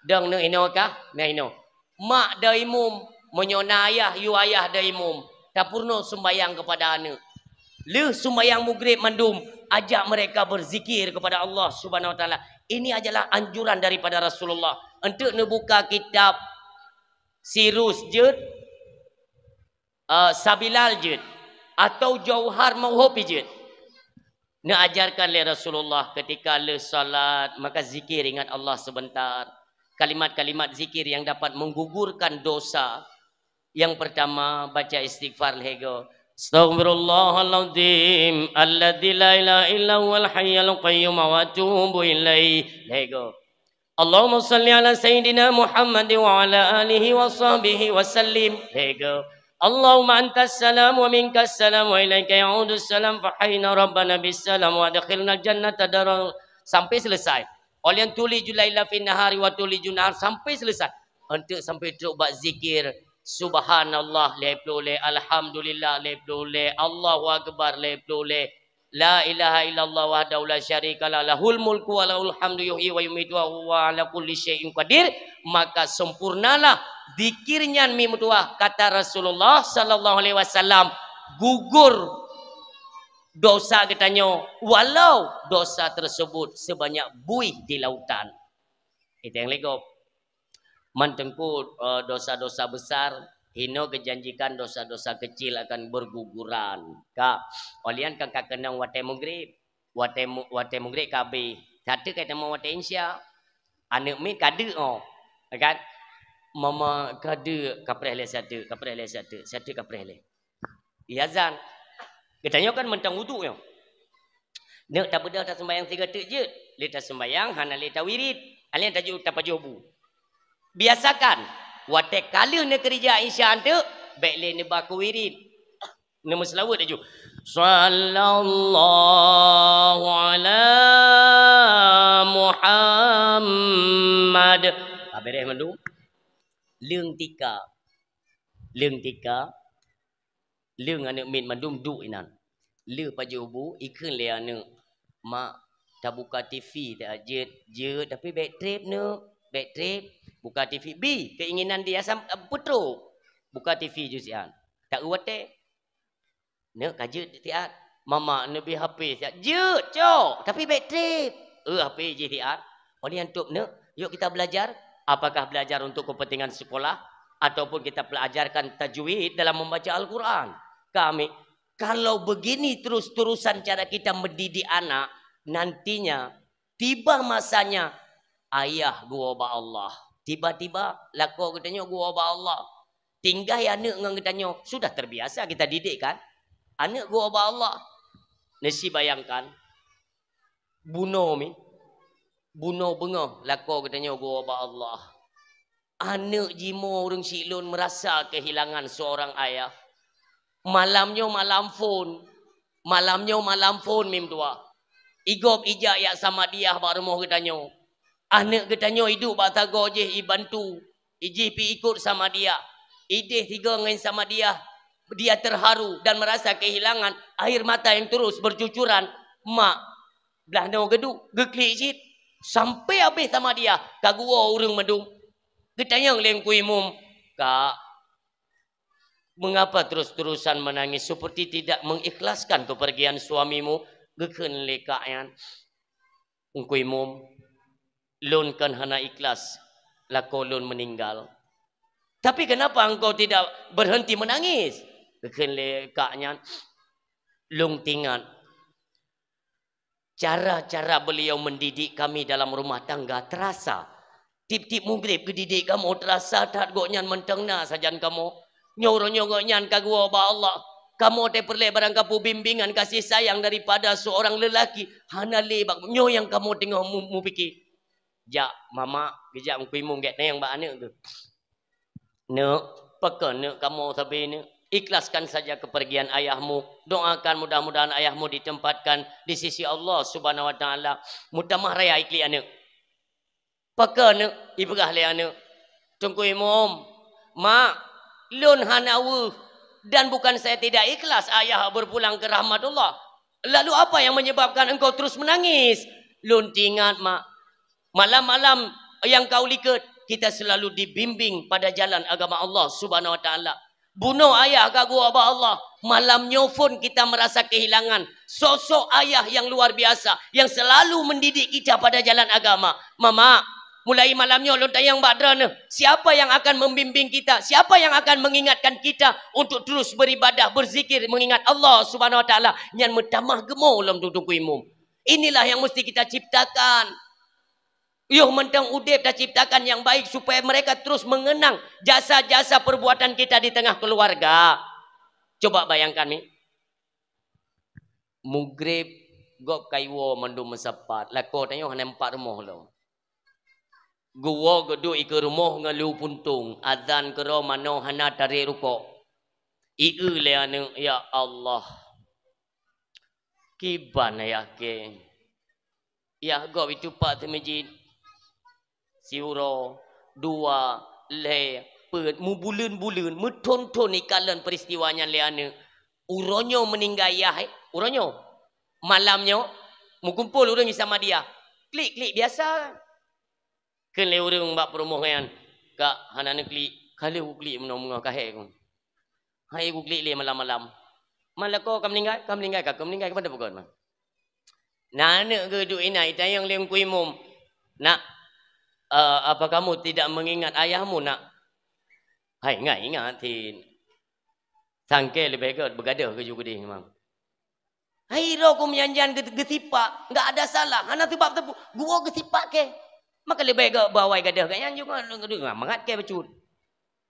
Dong neuk inoe ka? Na inoe. Mak dai mum, meunyoe na ayah, yue ayah dai mum. Tapeurunoe seumbahyang keupada aneuk. Lheueh seumbahyang Maghrib mandum, ajak mereka berzikir kepada Allah Subhanahu Wa Taala. Ini adalah anjuran daripada Rasulullah. Enteuk neubuka kitab Sirus jeuet, eh, Sabilal jeuet, atau Jauhar Mauhubi jeuet. Neuajarkan lé Rasulullah ketika lheueh salat, maka zikir, ingat Allah sebentar. Kalimat-kalimat zikir yang dapat menggugurkan dosa. Yang pertama, baca istighfar lhée goe. Astaghfirullahaladzim alladzi la ilaha illa huwal hayyul qayyum wa atubu ilaih. Lhée goe. Allahumma salli ala sayyidina Muhammad wa ala alihi wa sahbihi wa sallim. Lhée goe. Allahumma antas salam wa minkas salam wa ilaika ya'udus salam, fa hayyina rabbana bis salam wa adkhilnal jannata daral, sampai selesai. Óh lheueh nyan tuliju laila fin nahari wa tuliju nahar sampai selesai. Enteuk sampai trok bak zikir, subhanallah lhée ploh lhée, alhamdulillah lhée ploh lhée, Allahu akbar lhée ploh lhée, la ilaha illallah wahdahu la syarikalah, lahul mulku wa lahul hamdu yuhyi wa yumitu wa huwa ala kulli syai'in qadir, maka sempurnalah zikir nyan mi meutuwah, kata Rasulullah sallallahu alaihi wasallam, gugur dosa geutanyoe, walau dosa tersebut sebanyak buih di lautan. Itu yang legop. Man teungku, eh, dosa-dosa besar, hino geujanjikan dosa-dosa kecil akan berguguran. Ka, óh lheueh nyan kan ka keunong watée Maghrib. Watée mu-, watée Maghrib ka abéh. Sateuk ka teuma watée Isya. Aneuk miet ka deuk oh. Ya kan? Mama ka deuk, ka preh lé sateuk, ka preh lé sateuk, sateuk ka preh lé. Iazan. Geutanyoe kan mantong uduk nyoe. Neuk tabeudôh taseumbahyang sigoe teuk jeuet. Lé taseumbahyang hana lé tawirit. Alèh tajok tapajoh bu. Biasakan, watée ka lheueh neukeurija Isya teuk, bék lé neuba keu wirit. Neumeuseulaweuet laju. Sallallahu ala Muhammad. Ka beres mandum. Leung tika. Leung tika. Leung aneuk miet mandum duek inan. Lheueh pajoh bu, ikheun lé aneuk, "Mak, tabuka T V ta jeuet." "Jeuet, tapi bék treb, Neuk. Bék treb. Buka T V." Bi, keinginan dia sam-, peutrok. Buka T V ju siat. Ta eu watée. Neuk ka jeuet siat. "Mama, neubi H P siat." "Jeuet, cok. Tapi bék treb." Eu H P jih siat. Óh lheueh nyan, "Neuk, yuk kita belajar." Apakah belajar untuk kepentingan sekolah ataupun kita pelajarkan tajwid dalam membaca Al-Quran? Kami, kalau begini terus-terusan cara kita mendidik anak, nantinya tiba masanya ayah geuwoe bak Allah. Tiba-tiba lakoe geutanyoe geuwoe bak Allah. Tinggai aneuk ngon geutanyoe, sudah terbiasa kita didik kan? Aneuk geuwoe bak Allah. Neusi bayangkan, bunoe mi, bunoe beungoh lakoe geutanyoe geuwoe bak Allah. Aneuk jimoe ureuëng siklon meurasa keuhilangan seurang ayah. Malam nyoe malam phon. Malam nyoe malam phon mim tuha. Igob ijak yak Samadiyah bak rumoh geutanyoe. Aneuëk geutanyoe iduek bak sagoe jih ibantu, ijih pi ikot Samadiyah. Ideh sigoe ngon Samadiyah, dia terharu dan merasa kehilangan, air mata yang terus bercucuran. Mak, blah noe geuduek, geuklik cit. Sampai habéh Samadiyah, ka geuwoe ureuëng mandum. Geutanyong lé Teungku Imum, "Kak, mengapa terus-terusan menangis seperti tidak mengikhlaskan kepergian suamimu?" Geukheun lé kak nyan, "Teungku Imum, lôn kan hana ikhlas lakoe lôn meninggal. Tapi kenapa engkau tidak berhenti menangis?" Geukheun lé kak nyan, "Lôn teuingat cara-cara beliau mendidik kami dalam rumah tangga terasa. Tiep-tiep mugreb geudidik kamoe terasa that gobnyan mantong na sajan kamoe. Nyoe uroe nyoe gobnyan ka geuwoe bak Allah. Kamoe teuh peureulée barangkapeue bimbingan kasih sayang daripada seorang lelaki, hana lé bak nyoe nyang kamoe teungoh mu-, mupike." Jak mamak, geujak Teungku Imum gét neng bak aneuëk geuh. "Neuk, pakon neuk kamoe sabe neuk? Ikhlaskan saja kepergian ayahmu. Doakan mudah-mudahan ayahmu ditempatkan di sisi Allah Subhanahu wa Taala." Meutamah raya iklik aneuëk. "Pakon neuk?" Ipeugah lé aneuëk, "Teungku Imum, mak, lôn hana weueh, dan bukan saya tidak ikhlas ayah berpulang ke rahmatullah. Lalu apa yang menyebabkan engkau terus menangis?" "Lôn teuingat, mak, malam-malam nyang ka u likot, kita selalu dibimbing pada jalan agama Allah Subhanahu wa Taala. Bunoe ayah ka geuwoe bak Allah, malam nyoe phon kita merasa kehilangan sosok ayah yang luar biasa, yang selalu mendidik kita pada jalan agama. Mamak, mulai malam nyoe lôn tanyong bak droeneuh, siapa yang akan membimbing kita? Siapa yang akan mengingatkan kita untuk terus beribadah, berzikir, mengingat Allah Subhanahu wa Taala?" Nyan meutamah geumo lom Teungku Imum. Inilah yang mesti kita ciptakan. Yoh mantong udeb taciptakan yang baik supaya mereka terus mengenang jasa-jasa perbuatan kita di tengah keluarga. Coba bayangkan ni. Mugreb gob ka iwoe mandum meusapat, lakoe tanyoe hana empat rumoh lom. Geuwoe geuduek ikeue rumoh ngon lu puntông, azan keudroe manoe hana tarek rukok. Ieu lé aneuëk, "Ya Allah, kiban ayah kée." Yah gob itupat teumeujid. Siuroe, dua, lhée, peuet, meubuleuen-buleuen, meuthon-thon ikalon peuristiwa nyan lé aneuëk. Uroe nyoe meuninggai yah, eh, uroe nyoe. Malam nyoe, meukumpol ureuëng Islamadiah. Klik-klik biasa. Kheun lé ureuëng bak peurumoh nyan, "Kak, hana neuklik, ka lheueh kuklik meunoe meungoh kahé kong." Hai kuklik lé malam-malam. Malam lakoe ka meuninggai, ka meuninggai, ka meuninggai, keupada peugöt mah. Na aneuëk geuduek inan, itanyong lé Teungku Imum, "Nak, eh, apa kamu tidak mengingat ayahmu, Nak?" "Hai, ingat, ingat, Tin. Sangke leubeh gét beugadôh keujeuet keudeh, Imam." Hai roh kum janjan geusipak, enggak ada salah, hana sebab teupeu, geuwoe geusipak kée. Maka leubeh gét bawai gadôh gét nyan juga mangat kée bacut.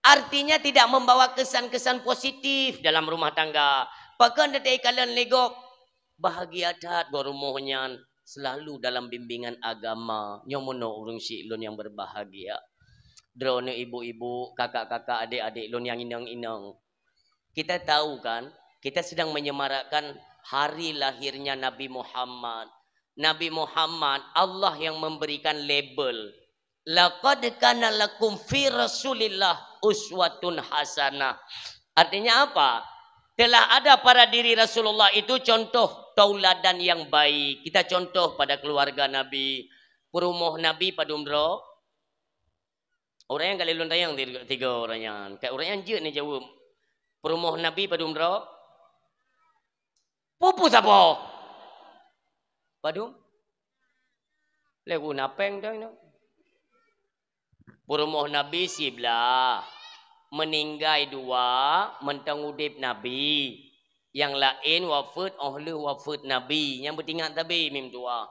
Artinya tidak membawa kesan-kesan positif dalam rumah tangga. Pakon teutai kalon lé gob, bahagia that gob rumoh nyan selalu dalam bimbingan agama. Nyoe meunoe ureuëng syiek lôn nyang berbahagia. Droeneuh ibu-ibu, kakak-kakak, adik-adik lôn nyang inong-inong. Kita tahu kan, kita sedang menyemarakkan hari lahirnya Nabi Muhammad. Nabi Muhammad, Allah yang memberikan label. "Laqad kana lakum fi Rasulillah uswatun hasanah." Artinya apa? Telah ada pada diri Rasulullah itu contoh tauladan yang baik. Kita contoh pada keluarga Nabi. Peurumoh Nabi padum droe? Ureuëng nyang ka lheueh lôn tanyong tiga, tiga ureuëng nyan. Ka ureuëng nyang jeuet neujaweueb. Peurumoh Nabi padum droe? Pupu sapo? Padum? Lé ku napeng tu, tu. Peurumoh Nabi siblah, meuninggai dua, mantong udeb Nabi. Nyang laén wafeuet óh lheueh wafeuet Nabi. Nyang beutingat sabe mim tuha.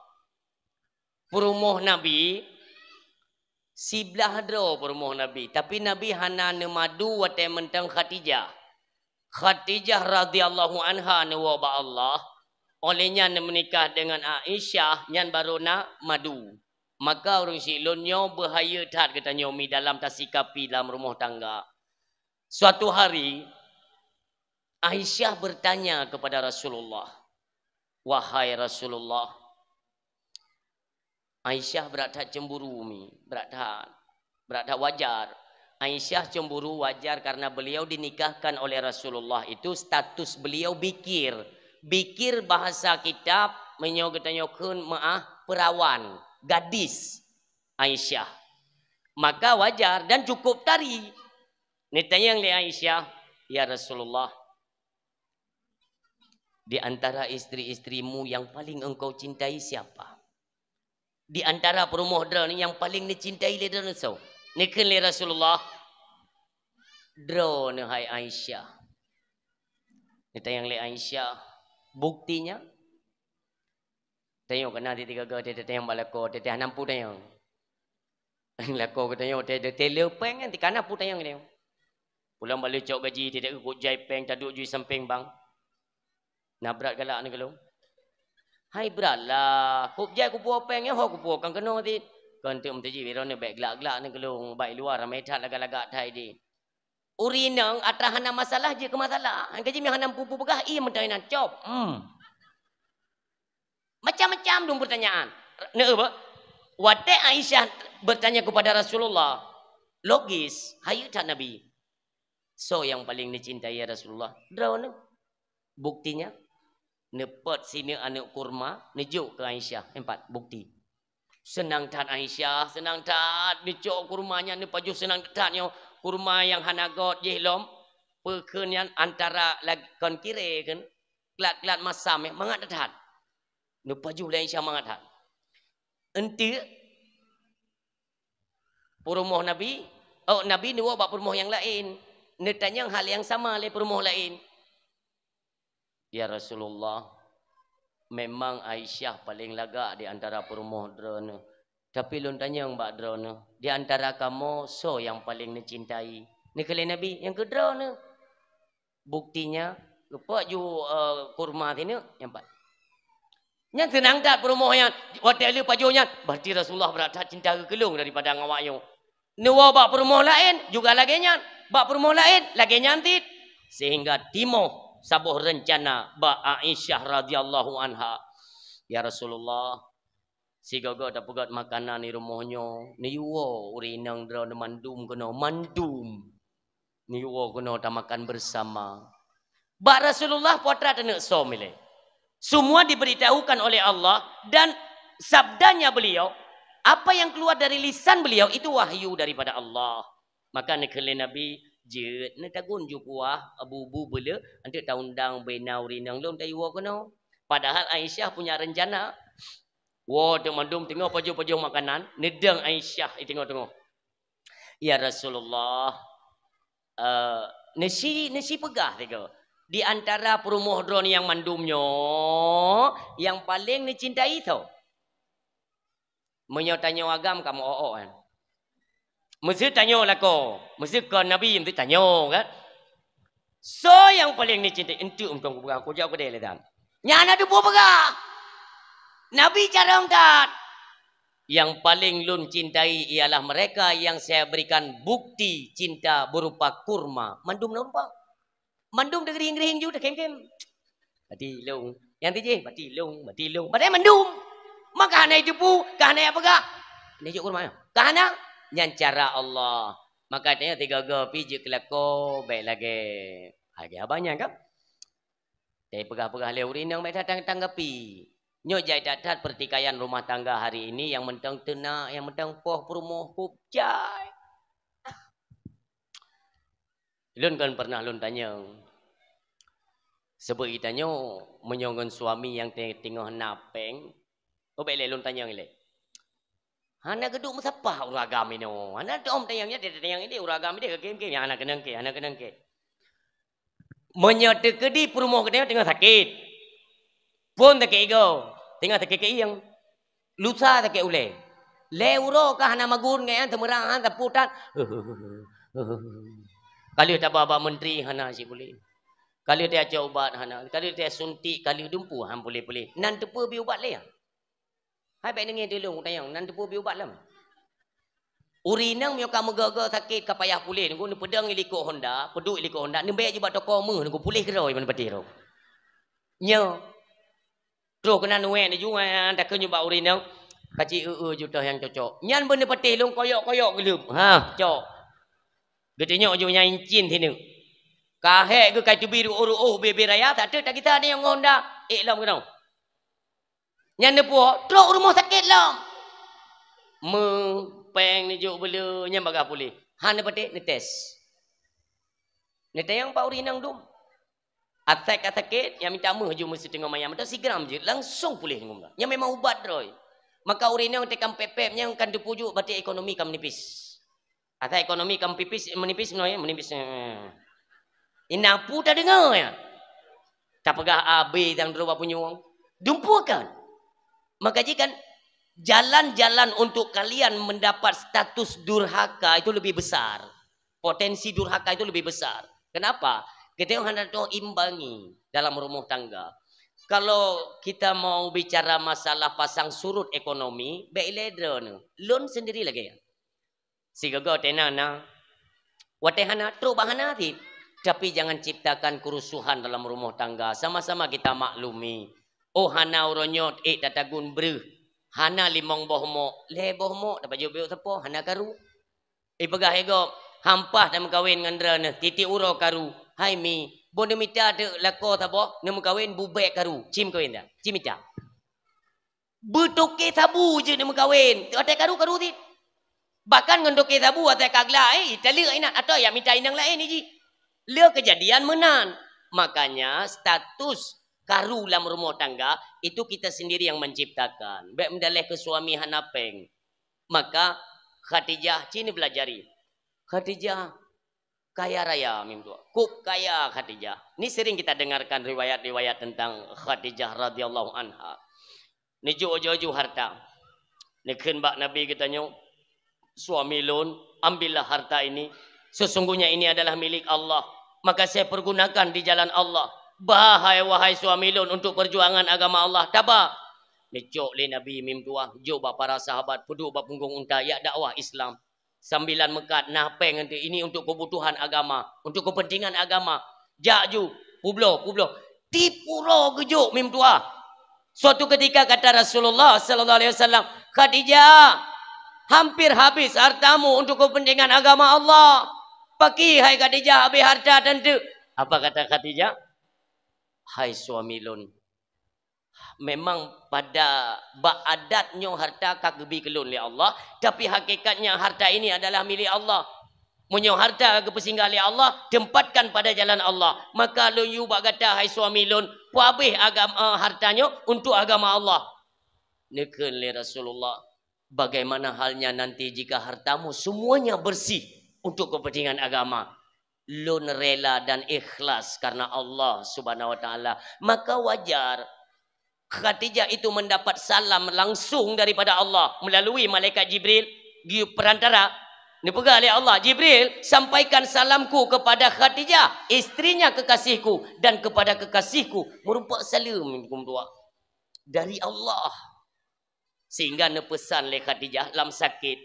Peurumoh Nabi, siblah droe peurumoh Nabi, tapi Nabi hana neumadu watée mantong Khadijah. Khadijah radhiyallahu anha neuwoe bak Allah, óh lheueh nyan neumeunikah deungon Aisyah, nyan barô na madu. Maka ureuëng syiek lôn nyoe beuhayeu that geutanyoe mi dalam tasikapi dalam rumoh tangga. Suatu hari, Aisyah bertanya kepada Rasulullah, "Wahai Rasulullah, Aisyah brat that cemburu mi, brat that, brat that wajar." Aisyah cemburu wajar karena beliau dinikahkan oleh Rasulullah itu status beliau bikir. Bikir bahasa kitab meunyoe geutanyoe kheun meu'ah perawan, gadis Aisyah. Maka wajar dan cukup tari. Neutanyong lé Aisyah, "Ya Rasulullah, di antara istri-istrimu yang paling engkau cintai siapa? Di antara peurumoh droeneuh yang paling neucintai lé droeneuh soe?" Neukheun lé Rasulullah, "Droeneuh hai Aisyah." Neutanyong lé Aisyah, "Buktinya?" Tanyong keunan tiga-tiga, tanyong bak lakoe, teuh hana peue tanyong. Lakoe geutanyong, teuh, teuh le péng nyan, teuh hana peue tanyong tanyong. Pulang bak le cok gaji, teuh, teuh kok jai péng, taduek ju sampéng bank. Na brat galak neu keulong. Hai brat lah, kok jai kupuwoe péng nyan, ho kupuwoe kan keunoe cit. Kon teuk meuteujih, biro neu bèk glak-glak neu keulong, bak luwa ramé that lagak-lagak that idéh. Ureueng inong atra hana masalah jeuet keu masalah. Han ka jimeuh hana peue-peue peugah, ie meutai nan cop. Hmm. Macam-macam dong pertanyaan. Neu, watèe Aisyah bertanya kepada Rasulullah, logis, hayeu that Nabi. "Soe nyang paleng neucintai ya Rasulullah?" "Droeneuh." "Buktinya?" Neupot sineuk aneuk kurma, neujok keu Aisyah. Empat, bukti. Seunang that Aisyah, seunang that. Neucok kurma nyan, neupajoh seunang that nyoe. Kurma nyang hana göt jih lom. Peue kheun nyan antara lag-, kon kiré kheun. Klat-klat masam, eh, mangat that. Neupajoh lé Aisyah mangat that. Enteuk peurumoh Nabi, oh, Nabi neuwoe bak peurumoh nyang laén. Neutanyong hal nyang sama lé peurumoh laén. "Ya Rasulullah, memang Aisyah paleng lagak di antara peurumoh droeneuh. Tapi lôn tanyong bak droeneuh, di antara kamoe soe nyang paleng neucintai?" Neukheun lé Nabi, "Nyang keu droeneuh." Buktinya, geupot ju, eh, kurma sineuk, nyang pat. Nyan seunang that peurumoh nyan, watèe le pajoh nyan, "Berarti Rasulullah brat that cinta keu lôn daripada ngon awak nyoe." Neuwoe bak peurumoh laén, juga lagèe nyan. Bak peurumoh laén, lagèe nyan cit. Sehingga timoh saboh reuncana bak Aisyah radhiyallahu anha. "Ya Rasulullah, sigoe-goe tapeugöt makanan di rumoh nyoe, neuyue woe ureueng inong droeneuh mandum keunoe, mandum. Neuyue woe keunoe tamakan bersama." Bak Rasulullah peue atra taneuk som ilèe. Semua diberitahukan oleh Allah dan sabdanya beliau, apa yang keluar dari lisan beliau itu wahyu daripada Allah. Maka neukheun lé Nabi, "Jeuet neutagun ju kuah, bu-bu beuleuh, enteuk taundang bena ureueng inong lôn tayue woe keunoe." Padahal Aisyah punya rencana. Woe teuk mandum teungoh pajoh-pajoh makanan, neudong Aisyah di teungoh-teungoh. "Ya Rasulullah, eh, neusi, neusi peugah sigoe, di antara peurumoh droeneuh nyang mandum nyoe, nyang paleng neucintai soe?" Meunyoe tanyoe agam ka meu-o-o kan. Meuseu tanyoe lakoe, meuseu kon Nabi, meuseu tanyoe kan. Soe nyang paleng neucintai? Enteuk mantong kupeugah, kujak keudè lé dan. Nyan hana teupeu peugah. Nabi carông that. "Yang paling lôn cintai ialah mereka yang saya berikan bukti cinta berupa kurma." Mandum na rupa. Mandum teugeurieng-geurieng ju, teukem-kem. Bati lông. Nyang tijih, bati lông, bati lông. Padahai mandum. Maka hana jiteupeue, ka hana jipeugah. Hana jok kurma. Ka hana. Nyan cara Allah. Maka tanyoe sigoe-goe pih jeuet keu lakoe, bèk lagèe. Lagèe abang nyan kan? Tapi peugah-peugah lé ureueng inong bèk tatang-tanggapi. Nyoe jai that-that pertikaian rumah tangga hari ini, nyang mantong teunak, nyang mantong poh peurumoh, kôb jai. Lôn kan pernah lôn tanyong. Seubut geutanyoe meunyoe ngon suami nyang te-, teungoh na péng, oh, bèk lé lôn tanyong ilèe. Hana geuduek meusapah ureueng agam inoe. Hana tom tanyong nyan, tanyong idéh ureueng agam idéh, keu game-game, hana keunong keu, hana keunong keu. Meunyoe teukeudi peurumoh geutanyoe teungoh sakét, phon sakét igoe, teungoh sakét keuieng, lusa sakét ulèe, lhèe uroe ka hana magun ngon nyan, seumeurang han, sapeue tan. Ka lheueh taba bak meuntri hana cit puléh. Ka lheueh tacok ubat hana, ka lheueh tasuntik, ka lheueh dumpeue han puléh-puléh. Nan teupeue bi ubat lé nyan? Hai bèk neungieng teulông tanyong, nan teupeue bi ubat lom. Ureueng inong meunyoe ka meugoe-goe sakét ka payah puléh, nunggu neupeudong i likot honda, peuduek i likot honda, neubèe jih bak toko meuh, nunggu puléh keudroe ban patéh droe. Nyoe. Troh keunan uwet laju, eh, takheun nyoe bak ureueng inong, "Kacik eu-eu jutoh nyang cocok." Nyan beuneupatéh lôn koyok-koyok geuleub. Ha, cok. Geutunyok ju nyang incin sineuk. Ka hék geukai teubi ruoh-ruoh bubé raya, tak teuk tagisa nyoe ngon Honda. Ék lom keunoe. Nyan neupuwoe, trok u rumoh sakét lom. Meupéng neujok beuleu, nyan bagaih puléh. Han neupatéh, neutés. Neutanyong bak ureueng inong dum. Asai ka sakét, nyang mita méuh ju meusiteungoh manyam, atau sigram jeuet, langsung puléh ngum. Nyan memang ubat droe. Maka ureueng inong teuka pép-pép nyang kan teupujuk, berarti ekonomi ka meunipis. Asai ekonomi ka meunipis, meunipis meunoe, meunipis. Inan peue tadeungoe nyan. Tapeugah abéh nyang droe bak punyueng. Dumpeue kan? Maka jih kan, jalan-jalan untuk kalian mendapat status durhaka itu lebih besar. Potensi durhaka itu lebih besar. Kenapa? Kita hana teuimbangi dalam rumah tangga. Kalau kita mau bicara masalah pasang surut ekonomi, bèk ilèe droeneuh. Lôn sendiri lagèe nyan. Sigoe-goe teuh na, na. Watèe hana, trok bak hana cit. Tapi jangan ciptakan kerusuhan dalam rumah tangga. Sama-sama kita maklumi. Oh, hana uroe nyoe ék tatagun breuh. Hana limong boh mok, lhèe boh mok, tapajoh beuet sapo, hana karu. Ipeugah lé gob, "Hampah tameukawen ngon droeneuh, tiep-tiep uroe karu." Hai mi, boh neumita teuk lakoe saboh, neumeukawen bubèk karu. Ci meukawen dak? Ci mita. Beutokè sabu jeuet neumeukawen. Watèe karu, karu cit. Bahkan ngon tokè sabu watèe ka gla, eh, taleuek inan, atau ya mita inong laén jih. Le keujadian meunan. Makanya status karu lam rumoh tangga itu kita sendiri yang menciptakan. Bèk meudalèh keu suami hana pèng. Maka Khadijah ci neubelajari. Khadijah kaya raya meutuah. Kôb kaya Khadijah. Ni sering kita dengarkan riwayat-riwayat tentang Khadijah radhiyallahu anha. Neujok aju-aju harta. Neukheun bak Nabi geutanyoe, "Suami lôn, ambillah harta ini. Sesungguhnya ini adalah milik Allah. Maka saya pergunakan di jalan Allah. Ba hai, wahai suami lôn, untuk perjuangan agama Allah. Taba." Neucok lé Nabi meutuah, jok bak para sahabat, peuduek bak punggong unta, jak dakwah Islam. Sambilan meukat, na pèng ngon teuk, ini untuk kebutuhan agama, untuk kepentingan agama. Jak ju, peubloe, peubloe. Tiep uroe geujok meutuah. Suatu ketika kata Rasulullah sallallahu alaihi wasallam, "Khadijah, hampir habis hartamu untuk kepentingan agama Allah." "Pakri hai Khadijah habis harta tanteuk?" Apa kata Khadijah? "Hai suami lôn, memang pada bak adat nyoe harta ka geubi keu lôn lé Allah, tapi hakikatnya harta ini adalah milik Allah. Meunyoe harta ka geupeusinggah lé Allah, tempatkan pada jalan Allah. Maka lôn yue bak gata hai suami lôn, peuhabéh agam-, eh, harta nyoe untuk agama Allah." Neukheun lé Rasulullah, "Bagaimana halnya nanti jika hartamu semuanya bersih untuk kepentingan agama?" "Lôn rela dan ikhlas karena Allah Subhanahu wa Taala." Maka wajar Khadijah itu mendapat salam langsung daripada Allah melalui malaikat Jibril di perantara. Dipeugah oleh Allah, "Jibril, sampaikan salamku kepada Khadijah, istrinya kekasihku, dan kepada kekasihku." Meureumpok saleuem meutuah dari Allah. Sehingga neupeusan lé Khadijah lam sakét.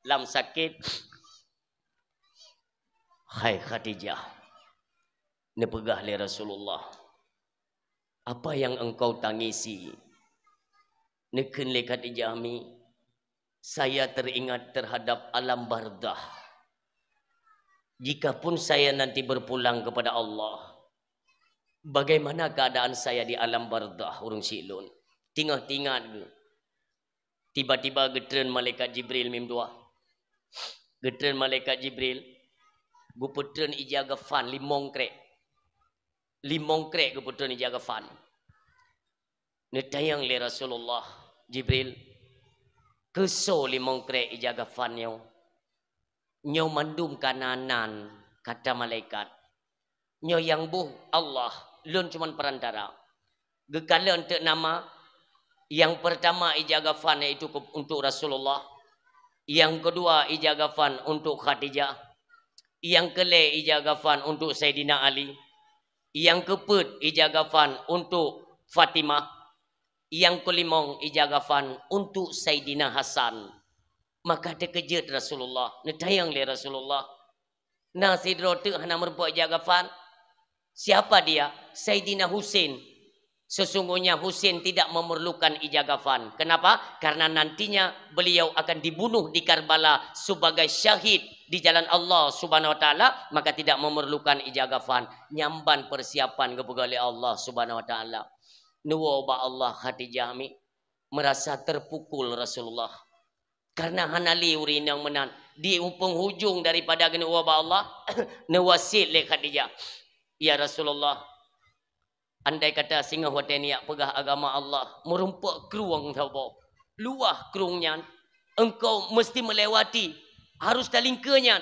Lam sakét, "Hai Khadijah," neupeugah lé Rasulullah, "apa yang engkau tangisi?" Neukheun lé Khadijah, "Mi, saya teringat terhadap alam barzakh. Jikapun saya nanti berpulang kepada Allah, bagaimana keadaan saya di alam barzakh ureueng syik lôn?" Teungoh teuingat geuh, tiba-tiba geutreun malaikat Jibril meutuah. Geutreun malaikat Jibril, geupeutreun ija gafan limong krék. Limong krék geupeutreun ija gafan. Neutanyong lé Rasulullah, "Jibril, keusoe limong krék ija gafan nyoe?" "Nyoe mandum ka na nan," kata malaikat. "Nyoe nyang boh Allah, lôn cuman perantara." Geukalon teuk nama, nyang pertama ija gafan yaitu ke-, untuk Rasulullah, nyang keudua ija gafan untuk Khadijah, nyang keulhèe ija gafan untuk Saidina Ali, nyang keupeuet ija gafan untuk Fatimah, nyang keulimong ija gafan untuk Saidina Hasan. Maka teukeujot Rasulullah, neutanyong lé Rasulullah, "Na sidroe teuk hana meurumpok ija gafan. Siapa dia?" "Saidina Husein." Sesungguhnya Husain tidak memerlukan ija kafan. Kenapa? Karena nantinya beliau akan dibunuh di Karbala sebagai syahid di jalan Allah Subhanahu wa Taala, maka tidak memerlukan ija kafan. Nyan ban persiapan geupeugah lé Allah Subhanahu wa Taala. Neuwoe bak Allah Khadijah mi, merasa terpukul Rasulullah. Karena hana lé ureueng inong meunan. Di penghujung daripada geuneuwoe bak Allah, neuwasiet lé Khadijah, "Ya Rasulullah, andai kata singoh watée neujak peugah agama Allah, meurumpok krueng saboh, luwah krueng nyan, engkau meusti meulewati, harus talingkeue nyan."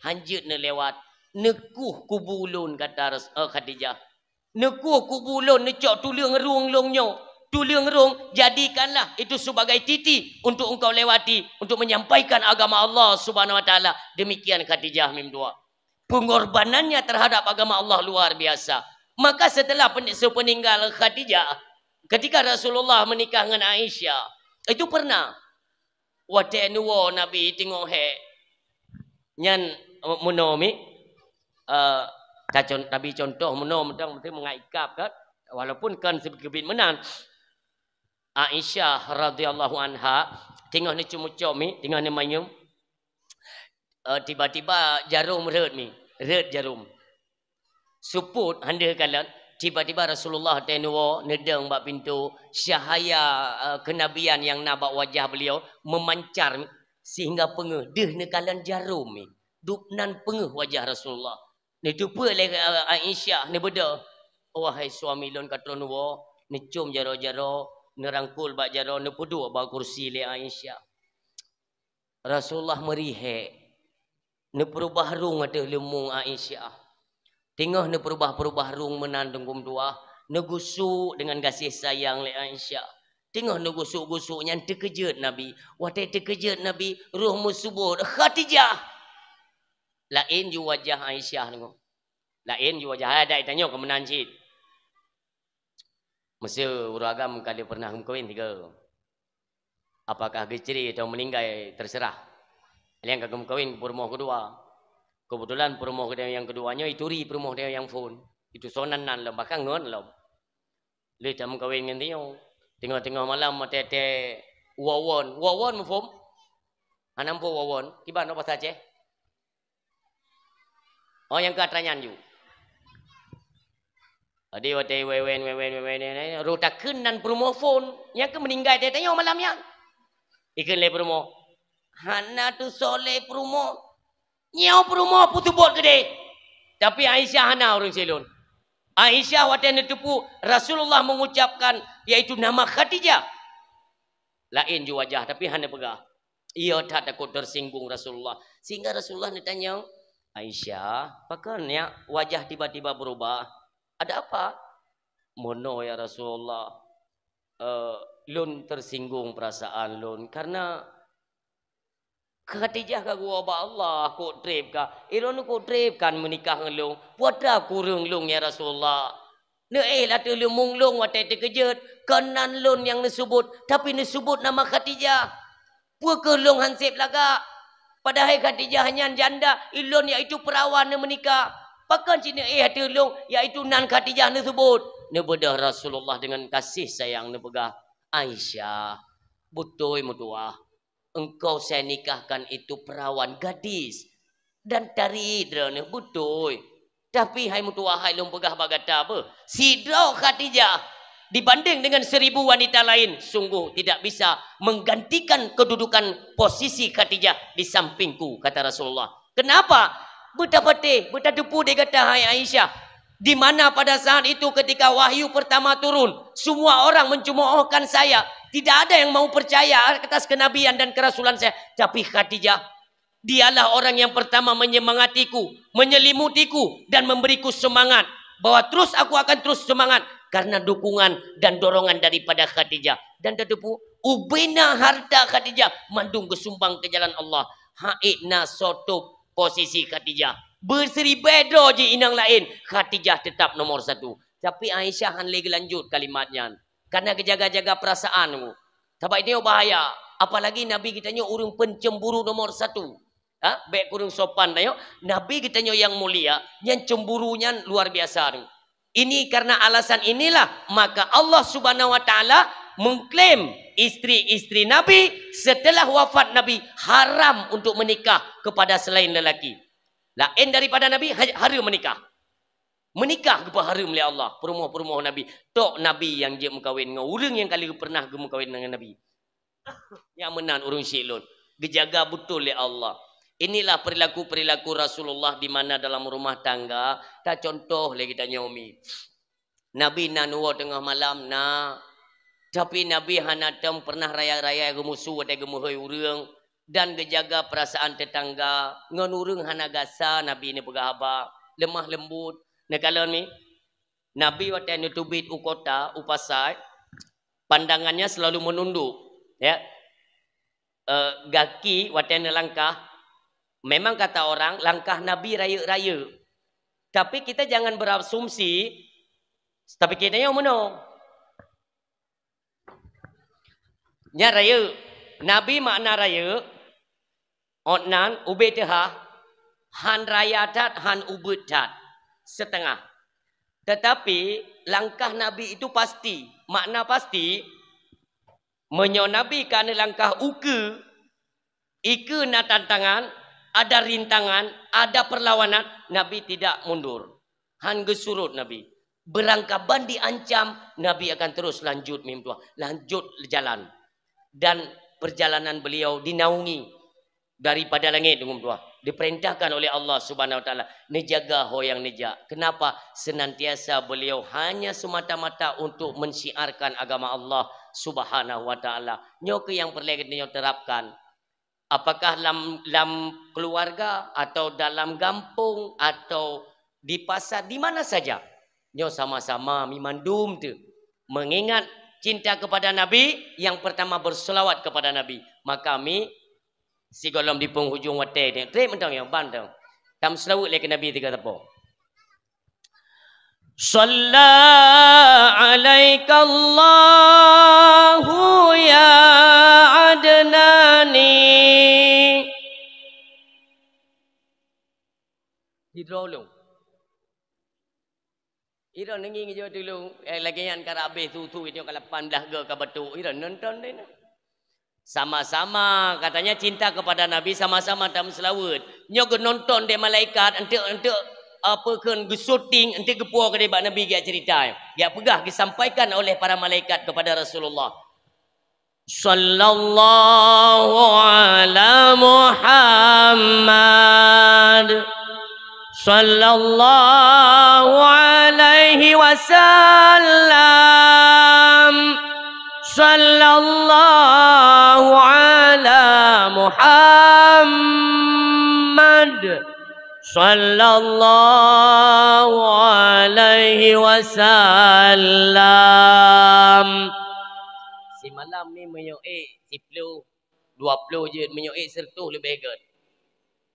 "Hanjeuet neulewat, neukueh kubu lôn," kata Ras-, eh, Khadijah. "Neukueh kubu lôn, neucok tuleueng rhueng lôn nyoe. Tuleueng rhueng, jadikanlah itu sebagai titi untuk engkau lewati, untuk menyampaikan agama Allah Subhanahu wa Taala." Demikian Khadijah mim dua. Pengorbanannya terhadap agama Allah luar biasa. Maka setelah pen-, sepeninggal Khadijah, ketika Rasulullah menikah dengan Aisyah, itu pernah watée neuwoe Nabi teungoh hék. Nyan, eh, meunoe mi, eh, tacon-, tabi contoh meunoe mantong, meusti meungat ikab kan, walaupun kon seugeubit meunan. Aisyah radhiyallahu anha teungoh neucumucom mi, teungoh neumanyum, eh, tiba-tiba jarum rhot mi, rhot jarum. Supot, han deuh kalon, tiba-tiba Rasulullah watée neuwoe, neudong bak pintoe, cahaya, eh, kenabian nyang na bak wajah beliau memancar sehingga peungeuh, deuh neukalon jarum mi. Dub nan peungeuh wajah Rasulullah. Neuteupeue lé, eh, Aisyah, neubeudôh, "Wahai suami lôn ka troh neuwoe," neucom jaroe-jaroe, neurangkul bak jaroe, neupeuduek bak kursi lé Aisyah. Rasulullah meurihek, neupeurubah rhueng ateueh leumong Aisyah. Teungoh neupeurubah-peurubah rhueng meunan teungku meutuah, neugusok deungon gaséh sayang lé Aisyah. Teungoh neugusok-gusok nyan teukeujot Nabi. Watée teukeujot Nabi, roh meuseubot, "Khadijah!" Laén ju wajah Aisyah teungku. Laén ju wajah, hai, adak tanyoe keu meunan cit. Meuseu ureueng agam ka lheueh pernah geumeukawen sigoe. Apakah geucre atau meuninggai, terserah. Nyang ka geumeukawen peurumoh keudua. Keubeutulan peurumoh geutanyoe nyang keudua nyoe ituri peurumoh geutanyoe nyang phon. Itu sonan nan lom, bahkan ngon lom. Lheueh tameukawen ngon tanyoe, teungoh-teungoh malam watée-watée wawon. Wawon muphom? Hana muphom wawon? Kiban bak basa Aceh? Oh, nyang keu atra nyan ju. Jadi watée wewen, wewen, wewen, wewen, roh takheun nan peurumoh phon, nyang keu meuninggai teuh tanyoe malam nyan. Ikheun lé peurumoh, "Hana tusoe lé peurumoh. Nyoe peurumoh peuseubot keudeh." Tapi Aisyah hana ureueng silôn. Aisyah watée neuteupeue Rasulullah mengucapkan, yaitu nama Khadijah, laén ju wajah, tapi hana peugah. Iya that takot tersinggung Rasulullah. Sehingga Rasulullah neutanyong, "Aisyah, pakon nyak wajah tiba-tiba berubah? Ada apa?" "Meunoe ya Rasulullah, eh, lôn tersinggung perasaan lôn karena Khadijah ka geuwoe bak Allah, kok treb ka. Ilôn kok treb kan meunikah ngon lôn. Peue atra kureueng lôn ya Rasulullah? Neuéh ateueh leumong lôn watée teukeujot, kon nan lôn nyang neuseubot, tapi neuseubot nama Khadijah. Peue kheueh lôn han seb lagak? Padahai Khadijah nyan janda, ilôn yaitu perawan neumeunikah. Pakon cit neuéh ateueh lôn, yaitu nan Khadijah neuseubot?" Neubeudôh Rasulullah deungon gaséh sayang neupeugah, "Aisyah, beutôi meutuah, engkau saya nikahkan itu perawan gadis dan tari droeneuh beutôi. Tapi hai meutuah hai lôn peugah bak gata beuh, sidroe Khadijah dibanding dengan seribu wanita lain sungguh tidak bisa menggantikan kedudukan posisi Khadijah di sampingku," kata Rasulullah. Kenapa? Beutapatéh, beutateupeue di gata hai Aisyah, di mana pada saat itu ketika wahyu pertama turun, semua orang mencemoohkan saya. Tidak ada yang mau percaya atas kenabian dan kerasulan saya. Tapi Khadijah, dialah orang yang pertama menyemangatiku, menyelimutiku, dan memberiku semangat bahwa terus aku akan terus semangat karena dukungan dan dorongan daripada Khadijah. Dan tateupeue, ubena harta Khadijah mandum geusumbang keu jalan Allah. Hana soe tôb posisi Khadijah. Beusiribèe droe jih inong laén, Khadijah teutap nomor satu. Tapi Aisyah han lé geulanjut kalimat nyan. Karena geujaga-jaga perasaan. Sabab itu bahaya. Apalagi Nabi geutanyoe ureueng pencemburu nomor satu. Ha? Bèk kureueng sopan tanyoe. Nabi geutanyoe nyang mulia, nyan cemburu nyan luar biasa tu. Ini karena alasan inilah maka Allah Subhanahu wa Ta'ala mengklaim istri-istri Nabi setelah wafat Nabi haram untuk menikah kepada selain lelaki. Laén daripada Nabi ha-, hareuem menikah. Menikah geupeuhareuem lé Allah, peurumoh-peurumoh Nabi. Tok Nabi nyang jeuet meukawen ngon ureuëng nyang ka lheueh pernah geumeukawen ngon Nabi. Nyang meunan ureuëng syiek lôn, geujaga beutôi lé Allah. Inilah perilaku-perilaku Rasulullah di mana dalam rumah tangga, tacontoh lé geutanyoe mi. Nabi na neuwoe teungoh malam, na. Tapi Nabi hana tom pernah raya-raya geumusu watée geumeuhôi ureuëng dan geujaga perasaan tetangga. Ngon ureuëng hana gasa Nabi neupeugah haba, lemah lembut. Neukalon mi, Nabi watée neuteubiet u kota, u pasai, pandangannya selalu menunduk, ya. Eh, gaki watée neulangkah, memang kata orang, langkah Nabi rayeuk-rayeuk. Tapi kita jangan berasumsi, tapi kita nyang meunoe. Nyan rayeuk. Nabi makna rayeuk, ot nan, ubé teuhah, han raya that, han ubeuet that. Setengah. Tetapi, langkah Nabi itu pasti. Makna pasti, meunyoe Nabi ka neulangkah ukeue, ikeue na tantangan, ada rintangan, ada perlawanan, Nabi tidak mundur. Han geusurot Nabi. Beurangkaban diancam, Nabi akan terus lanjut meutuah, lanjut jalan. Dan perjalanan beliau dinaungi daripada langét, meutuah, diperintahkan oleh Allah Subhanahu wa Ta'ala, neujaga ho nyang neujak. Kenapa? Senantiasa beliau hanya semata-mata untuk mensyiarkan agama Allah Subhanahu wa Ta'ala. Nyoe keuh nyang peureulée geutanyoe terapkan. Apakah lam, lam keluarga atau dalam gampông atau di pasar, di mana saja. Nyoe sama-sama mi mandum tu. Mengingat cinta kepada Nabi, yang pertama berselawat kepada Nabi. Maka mi sigohlom di penghujung watée nyoe. Trép mantong nyoe, ban dong. Tam seulaweuet lé keu Nabi tiga teupông. Shalla alaikallahu ya Adnani. Sidroe lôn. Ira nengi ngeujok tulung, eh, lagée nyan ka rabeh tutu nyoe ka lapan blah go ka batuk, ira nonton deh na. Sama-sama, katanya cinta kepada Nabi, sama-sama tameuseulaweuet. Nyoe geunonton deh malaikat, enteuk, enteuk, apa kheun geusyuting, enteuk geupuwoe keudeh bak Nabi geujak cerita. Geujak peugah, disampaikan oleh para malaikat kepada Rasulullah. Sallallahu ala Muhammad. Sallallahu alaihi wasallam. Sallallahu ala Muhammad. Sallallahu alaihi wasallam. Simalam ni meunyoe ék siploh, dua ploh jeuet, meunyoe ék seureutôh leubeh gét.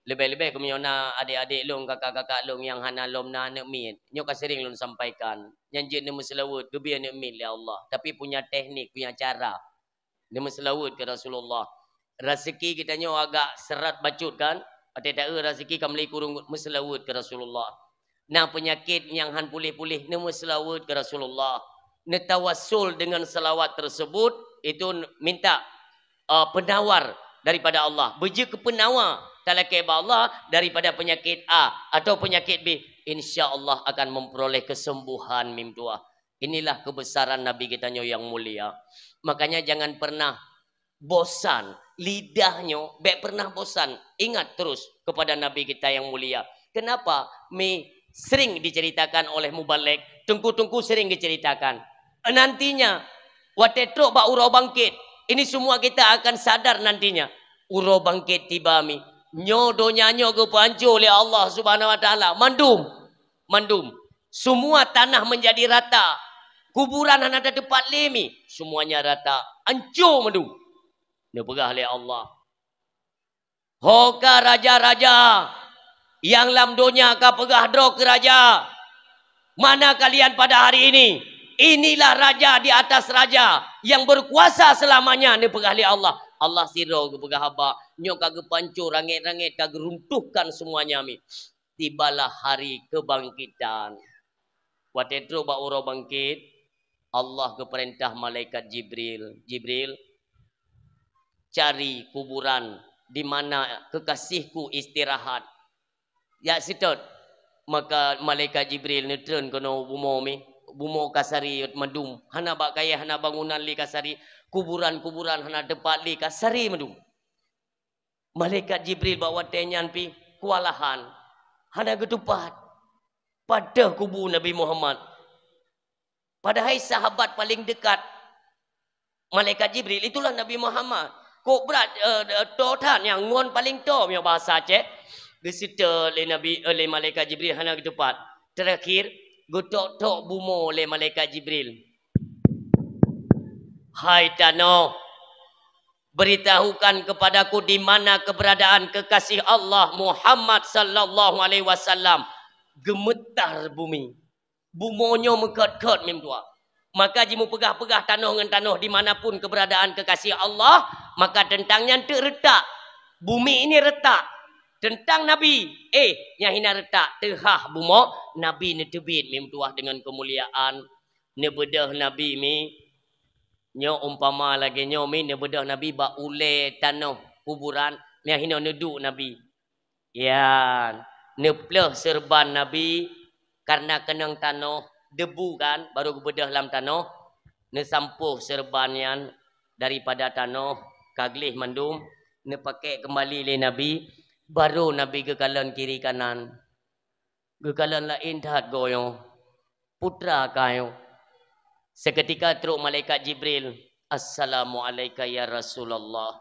Leubeh-leubeh keu meunyoe na adék-adék lôn, kakak-kakak lôn nyang hana lom na aneuk miet. Nyoe ka sering lôn sampaikan. Nyan jeuet neumeuseulaweuet, geubri aneuk miet lé Allah. Tapi punya teknik, punya cara. Neumeuseulaweuet keu Rasulullah. Raseuki geutanyoe agak seurat bacut kan? Watée taeu raseuki ka meuli kureueng, meuseulaweuet keu Rasulullah. Na peunyakét nyang han puléh-puléh, neumeuseulaweuet keu Rasulullah. Neutawassul deungon seulawat tersebut, itu minta, eh, penawar daripada Allah. Beujeuet keu penawa talakée bak Allah daripada peunyakét A atau peunyakét B, insya Allah akan memperoleh kesembuhan meutuah. Inilah kebesaran Nabi geutanyoe nyang mulia. Makanya jangan pernah bosan. Lidah nyoe bék pernah bosan. Ingat terus kepada Nabi kita yang mulia. Kenapa? Mi sering diceritakan oleh mubalek, teungku-teungku sering diceritakan. Nantinya, watée trok bak uroe bangkit, ini semua kita akan sadar nantinya. Uroe bangkit tiba mi. Nyoe donya nyoe geupeuhanco lé Allah Subhanahu wa Taala. Mandum, mandum. Semua tanah menjadi rata. Kuburan hana ada tempat lé mi. Semuanya rata. Hanco mandum. Neupeugah lé Allah, "Ho ka raja-raja nyang lam donya ka peugah droe keu raja, 'Mana kalian pada hari ini?' Inilah raja di atas raja yang berkuasa selamanya," neupeugah lé Allah. Allah sidroe geupeugah haba, nyoe ka geupanco rangét-rangét, ka geuruntuhkan semuanya mi. Tibalah hari kebangkitan. Watée trok bak uroe bangkét, Allah geupeurintah malaikat Jibril, "Jibril, cari kuburan di mana kekasihku istirahat." Jak seutôt. Maka malaikat Jibril neutreun keunoe bumoe mi, bumoe ka sari mandum, hana bak kayée, hana bangunan lé ka sari, kuburan-kuburan hana teupat lé ka sari mandum. Malaikat Jibril bak watée nyan pih keuwalahan, hana geutupat. Padahai kubu Nabi Muhammad. Padahai sahabat paling dekat malaikat Jibril itulah Nabi Muhammad. Kok brat, eh, eh, to that nyang ngon paling to, meunyoe bahasa Aceh. Geuseutôt lé Nabi, eh, lé malaikat Jibril hana geutupat. Terakhir, geutok-tok bumoe lé malaikat Jibril. "Hai tanoh, beritahukan kepadaku di mana keberadaan kekasih Allah Muhammad sallallahu alaihi wasallam." Gemetar bumi. Bumoe nyoe meukot-kot mim dua. Maka jimupeugah-peugah tanoh ngon tanoh di mana pun keberadaan kekasih Allah, maka teuntang nyan teuk reutak. Bumi ini retak. Teuntang Nabi, eh, nyang hina retak, teuhah bumoe, Nabi neuteubiet mim dua deungon keumuliaan. Neubeudôh Nabi mi, nyoe umpama lagée nyoe mi, neubeudôh Nabi bak ulée tanoh kuburan, nyang hinoe neuduek Nabi. Yan, neupleuh seureuban Nabi, kareuna keunong tanoh, debu kan, barô geubeudôh lam tanoh, neusampôh seureuban nyan daripada tanoh, ka gleh mandum, neupakée keumbali lé Nabi, barô Nabi geukalon kiri kanan. Geukalon laén that goe nyoe, putra kayée. Seukeutika trok malaikat Jibril, "Assalamu'alaika ya Rasulullah."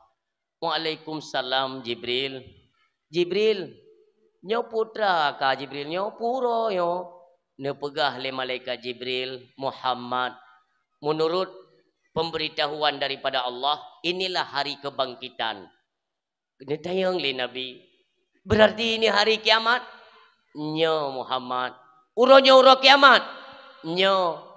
"Waalaikumsalam, Jibril." "Jibril, nyoe putra ka, Jibril, nyoe pue uroe nyoe?" Neupeugah lé malaikat Jibril, "Muhammad, menurut pemberitahuan daripada Allah, inilah hari kebangkitan." Neutanyong lé Nabi, "Berarti ini hari kiamat?" "Nyoe, Muhammad." "Uroe nyoe uroe kiamat?" "Nyoe."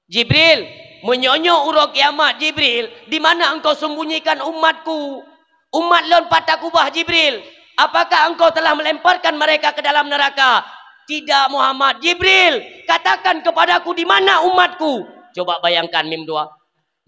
"Jibril, meunyoe nyoe uroe kiamat, Jibril, di mana engkau sembunyikan umatku? Umat lôn pat takubah, Jibril. Apakah engkau telah melemparkan mereka ke dalam neraka?" "Tidak, Muhammad." "Jibril, katakan kepadaku di mana umatku?" Coba bayangkan, mim dua.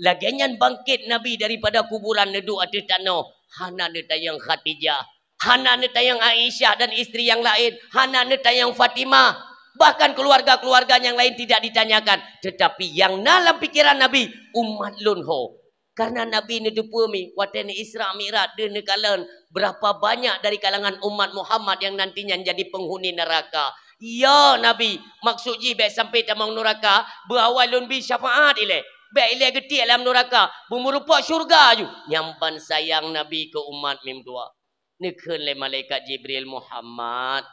Lagée nyan bangkét Nabi daripada kuburan neuduek ateueh tanoh, hana neutanyong Khadijah, hana neutanyong Aisyah dan istri nyang laén, hana neutanyong Fatimah, bahkan keuluwarga-keuluwarga nyang laén tidak ditanyakan. Teutapi nyang na lam pikeran Nabi, umat lôn ho. Kareuna Nabi neuteupeue mi, watée neu Isra Mi'raj deuh neukalon, berapa banyak dari kalangan umat Muhammad yang nantinya jadi penghuni neraka. Ya Nabi, maksud jih bék sampai tamong nuraka, beuawai lôn bi syafaat ilée. Bék ilée geutiek lam nuraka, beumeurumpok syeuruga ju. Nyan ban sayang Nabi keu umat mim dua. Neukheun lé malaikat Jibril, "Muhammad,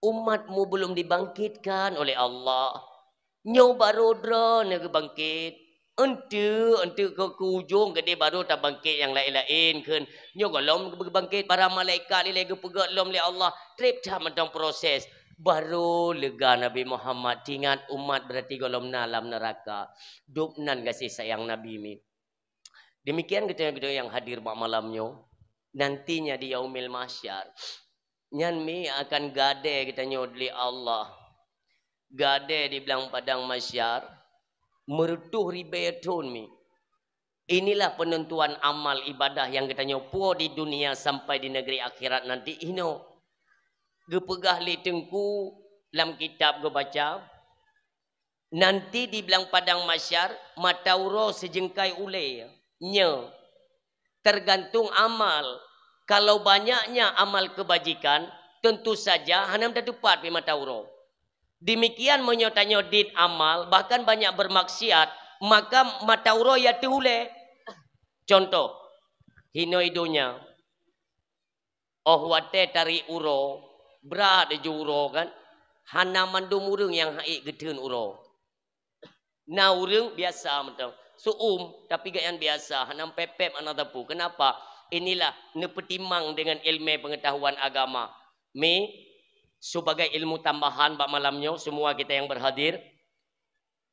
umatmu belum dibangkitkan oleh Allah. Nyoe barô droeneuh geubangkét. Eunteuk, eunteuk keu, keu ujong keudeh barô tabangkét nyang laén-laén kheun. Nyoe gohlom geubangkét para malaikat ilée geupeugét lom lé Allah. Treb that mantong proses." Barô lega Nabi Muhammad, teuingat umat berarti gohlom na lam neuraka. Dub nan gaséh sayang Nabi mi. Demikian geutanyoe-geutanyoe nyang hadir bak malam nyoe, nantinya di Yaumil Mahsyar, nyan mi akan gadée geutanyoe lé Allah. Gadée di blang padang mahsyar, meureutôh ribée thon mi. Inilah penentuan amal ibadah nyang geutanyoe puwoe di dunia sampai di negeri akhirat nanti inoe. Geupeugah lé Teungku lam kitab geubaca, nanti di blang padang mahsyar, mata uroe sijeungkai ulée. Nyoe, tergantung amal. Kalau banyaknya amal kebajikan, tentu saja hana tateupat pih mata uroe. Demikian meunyoe tanyoe dit amal, bahkan banyak bermaksiat, maka mata uroe ya teuh ulée. Contoh, hinoe donya. Óh watée tarék uroe, brat ju uroe kan, hana mandum ureuëng nyang haiek geutheun uroe. Na ureuëng biasa mantong, seuuem, tapi gobnyan biasa, hana pép-pép hana teupeu. Kenapa? Inilah neupeutimang dengan ilmu pengetahuan agama. Mi, sebagai ilmu tambahan bak malam nyoe, semua kita yang berhadir,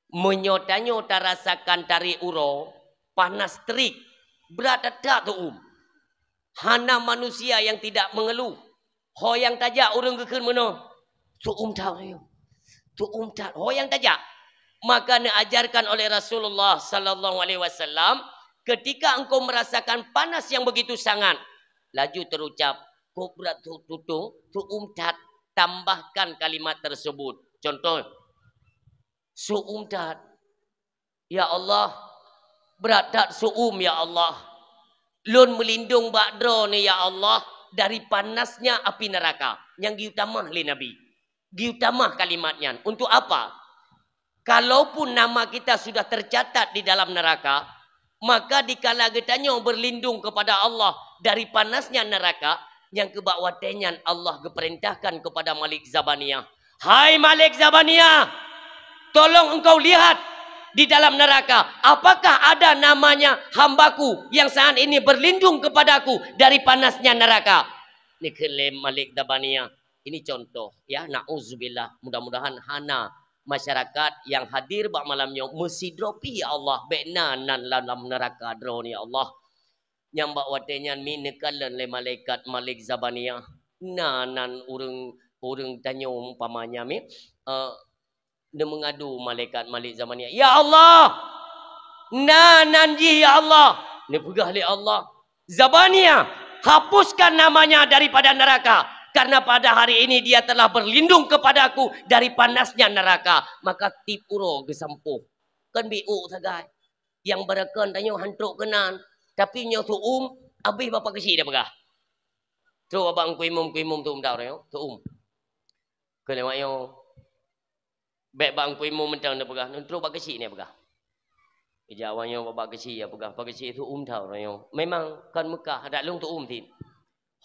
meunyoe tanyoe tarasakan tarék uroe, panas terik, brat that-that seuuem. Hana manusia yang tidak mengeluh. Ho nyang tajak ureuëng geukheun meunoe, seuuem that, Tu'um that, ho nyang tajak. Maka neuajarkan oleh Rasulullah sallallahu alaihi wasallam, ketika engkau merasakan panas yang begitu sangat, laju terucap, "Kok brat tu-, tutung, tu'um that," tambahkan kalimat tersebut. Contoh, "Su'um that. Ya Allah, brat that su'um, ya Allah. Lôn meulindong bak Droeneuh, ya Allah, dari panasnya api neraka." Nyang geutamah lé Nabi. Geutamah kalimat nyan. Untuk apa? Kalaupun nama kita sudah tercatat di dalam neraka, maka dikala geutanyoe berlindung kepada Allah dari panasnya neraka, nyang keu bak watée nyan Allah geupeurintahkan kepada Malik Zabaniyah, "Hai Malik Zabaniyah, tolong engkau lihat di dalam neraka, apakah ada namanya hambaku yang saat ini berlindung kepadaku dari panasnya neraka?" Neukheun lé Malik Zabaniyah, ini contoh, ya, nauzubillah, mudah-mudahan hana masyarakat nyang hadir bak malam nyoe meusidroe pih, ya Allah, bék na nan lam neuraka droeneuh, ya Allah. Nyang bak watée nyan mi neukalon lé malaikat Malik Zabaniyah. Na nan ureuëng, ureuëng tanyoe umpamanya mi, eh, neumeungadu malaikat Malik Zabaniyah, "Ya Allah, na nan jih, ya Allah." Neupeugah lé Allah, "Zabaniyah, hapuskan namanya daripada neraka, karena pada hari ini dia telah berlindung kepadaku dari panasnya neraka." Maka tiep uroe geusampôh. Kon biôk sagai. Nyang beurakon tanyoe han trok keunan. Tapi nyoe su'um, abéh bapak keuchik dia peugah. Trok bak Teungku Imum, Teungku Imum su'um dah nyoe, su'um. Keu lewat nyoe, bék bak Teungku Imum mantong dia peugah, trok bak keuchik dia peugah. Ija awak nyoe bak, bak keuchik dia peugah, bak keuchik su'um dah nyoe. Memang kon Mekah, adak lôn su'um cit.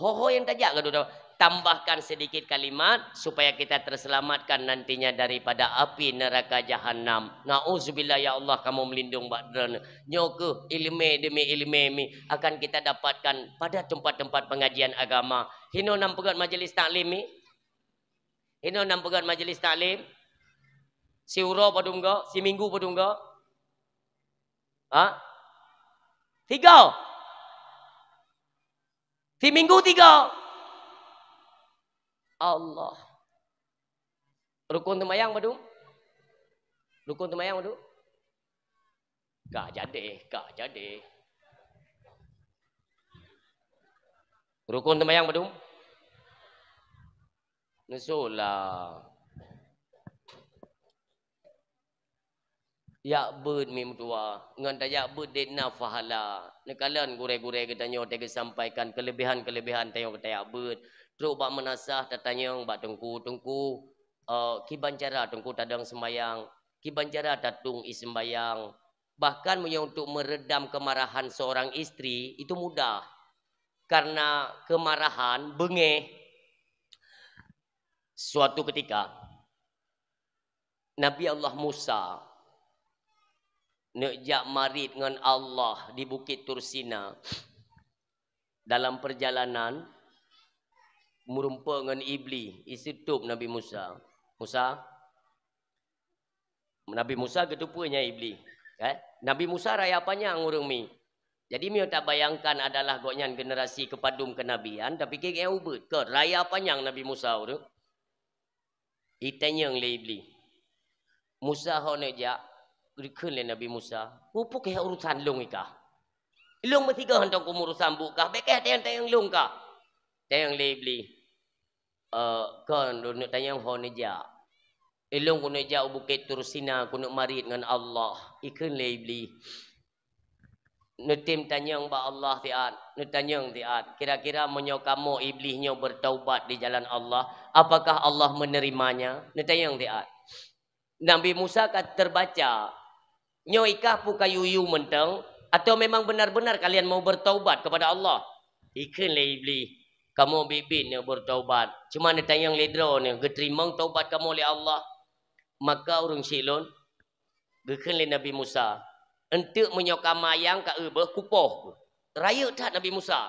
Ho-ho nyang tajak ka dudoe, tambahkan sedikit kalimat supaya kita terselamatkan nantinya daripada api neraka jahanam. Nauzubillah, ya Allah, kamoe meulindong bak Droeneuh. Nyoe keuh iéleumé demi iéleumé mi akan kita dapatkan pada tempat-tempat pengajian agama. Hinoe nam peugét majelis taklim mi? Hinoe nam peugét majelis taklim? Siuroe padum go? Siminggu padum go? Ha? Tiga. Siminggu tiga. Allah. Rukun seumayang padum? Rukun seumayang padum? Ka jadi, ka jadi. Rukun seumayang padum? Neusoe lah. Jak beuet mi meutuah, ngon tajak beuet dek na pahala. Neukalon gurée-gurée geutanyoe teuka sampaikan keulebihan-keulebihan tanyoe ka tajak beuet. Trok bak meunasah tatanyong bak teungku, "Teungku, eh, kiban cara teungku tadong seumayang? Kiban cara tatueng ie seumayang?" Bahkan meunyoe untuk meredam kemarahan seorang istri, itu mudah. Karena kemarahan, beungéh. Suatu ketika, Nabi Allah Musa neuk jak marit ngon Allah di Bukét Tursina. Dalam perjalanan, meurumpok ngon Iblih, iseutôb Nabi Musa. Musa, Nabi Musa geuteupeue nyan Iblih, eh? Nabi Musa raya panyang ureuëng mi. Jadi, meunyoe tabayangkan adalah gobnyan generasi keupadum keunabian, tapike gobnyan ubeut, kon raya panyang Nabi Musa ureuëng. Itanyong lé Iblih, "Musa, ho neuk jak?" Geukheun lé Nabi Musa, "Peue keuh urusan lôn ikah? Lôn meusigoe hantom kumeung urusan buet kah, bék kah tanyong-tanyong lôn kah?" Tanyong lé Iblih, "Eh, kon lôn neuk tanyong ho neujak. Ilôn keuneuk jak u Bukét Tursina, keuneuk marit ngon Allah." Ikheun lé Iblih, "Neutem tanyong bak Allah siat, neutanyong siat. Kira-kira meunyoe kamoe Iblih nyoe beutaubat di jalan Allah, apakah Allah meunerimanya?" Neutanyong siat. Nabi Musa ka teubaca, nyoe ikah peue ka yue-yue mantong, atawa memang benar-benar kalian mau bertaubat kepada Allah? Ikheun lé Iblih, "Kamoe biet-biet neuk bertaubat, cuma neutanyong lé droeneuh, geuteurimong taubat kamoe lé Allah?" Maka ureuëng syiek lôn geukheun lé Nabi Musa, "Eunteuk meunyoe ka mayang ka eu beuh kupoh." Rayeuk that Nabi Musa.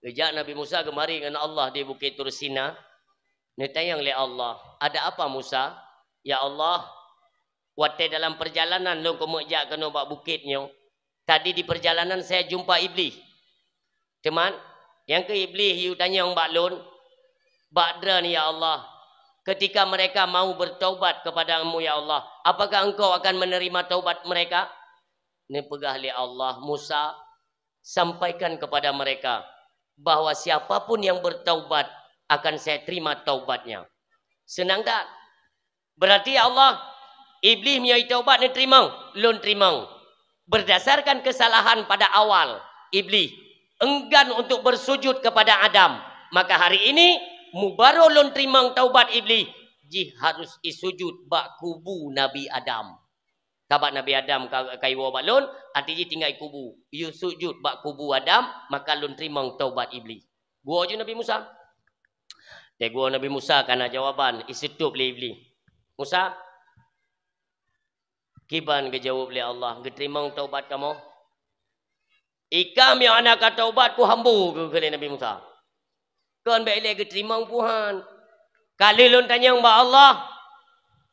Geujak Nabi Musa geumari ngon Allah di Bukét Tursina. Neutanyong lé Allah, "Ada apa Musa?" "Ya Allah, watée dalam perjalanan lôn keumeuk jak keunoe bak bukét nyoe, tadi di perjalanan saya jumpa Iblih. Teuma, nyang keuh Iblih yue tanyong bak lôn, 'Bak droeneuh, ya Allah, ketika mereka mau bertaubat kepada-Mu, ya Allah, apakah Engkau akan menerima taubat mereka? Neupeugah lé Allah, "Musa, sampaikan kepada mereka bahwa siapa pun yang bertaubat akan Saya terima taubatnya." Seunang that. Berarti, ya Allah, Iblih meunyoe taubat neuteurimong, lôn teurimong. Berdasarkan kesalahan pada awal, Iblih enggan untuk bersujud kepada Adam. Maka hari ini, mubaroe lôn teurimong taubat Iblih, jih harôh isujud bak kubu Nabi Adam. Sabab Nabi Adam ka, ka iwoe bak lôn, até jih tinggai kubu. Yue sujud bak kubu Adam, maka lôn teurimong taubat Iblih. Geuwoe ju Nabi Musa. Teugok Nabi Musa ka na jawaban, iseutôb lé Iblih. "Musa, kiban geujaweueb lé Allah, geuteurimong taubat kamoe?" "Ikah meunyoe hana ka taubat, kuhambo," geukheun lé Nabi Musa. "Kon bék ilée geuteurimong puhan. Ka lheueh lôn tanyong bak Allah,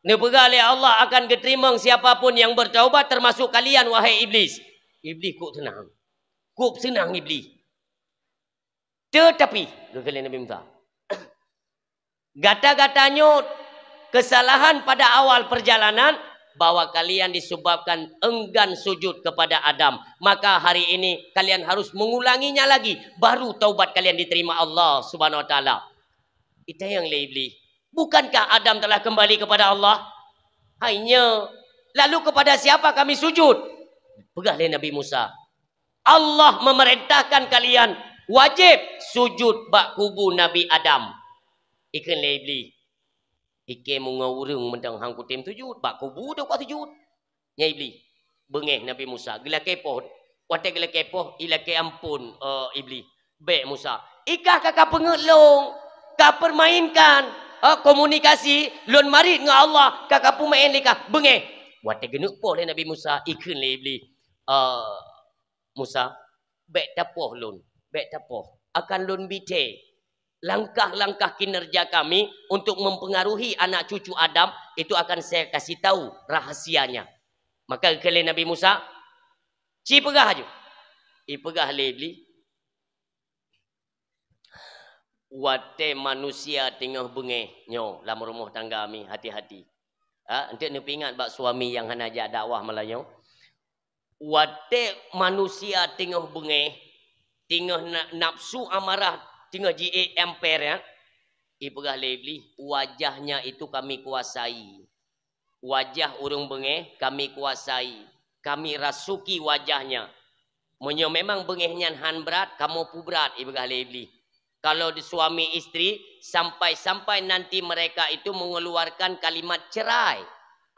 neupeugah lé Allah akan geuteurimong siapa pun nyang bertaubat, termasuk kalian, wahai Iblih." Iblih kok seunang. Kok seunang Iblih. "Teutapi," geukheun lé Nabi Musa, "gata-gata nyoe kesalahan pada awal perjalanan, bahwa kalian disebabkan enggan sujud kepada Adam. Maka hari ini kalian harus mengulanginya lagi, baru taubat kalian diterima Allah Subhanahu wa Taala." Itanyong lé Iblih, "Bukankah Adam telah kembali kepada Allah?" "Hai nyo, lalu kepada siapa kami sujud?" Peugah lé Nabi Musa, "Allah memerintahkan kalian wajib sujud bak kubu Nabi Adam." Ikheun lé Iblih, "Ikheun meungoe ureuëng mantong han kutem sujud, bak kubu deuh kuat sujud." Nyan Iblih beungéh Nabi Musa, geulakée poh. Watée geulakée poh, ilakée amphon, eh, Iblih. "Bék Musa, ikah ka kapeungeuet lôn, kapermainkan, eh, komunikasi lôn marit ngon Allah, ka kapeumaén lé kah, beungéh." Watée geuneuk poh lé Nabi Musa, ikheun lé Iblih, "Eh, Musa, bék tapoh lôn, bék tapoh. Akan lôn bi thée. Langkah-langkah kinerja kami untuk mempengaruhi anak cucu Adam itu akan saya kasih tahu rahasianya." Maka geukheun lé Nabi Musa, "Ci peugah aju." Ipeugah lé Iblih, "Watée manusia teungoh beungéh nyoe lam rumoh tangga mi, hati-hati." Ha, eunteuk neupeuingat bak suami nyang hana jak dakwah malam nyoe. Watée manusia teungoh beungéh, teungoh na-, nafsu amarah, teungoh jiék amper, ya, ipeugah lé Iblih, "Wajahnya itu kami kuasai. Wajah ureuëng beungéh kami kuasai, kami rasuki wajahnya. Meunyoe memang beungéh nyan han brat, kamoe peubrat," ipeugah lé Iblih. "Kalau di suami istri, sampai-sampai nanti mereka itu mengeluarkan kalimat cerai,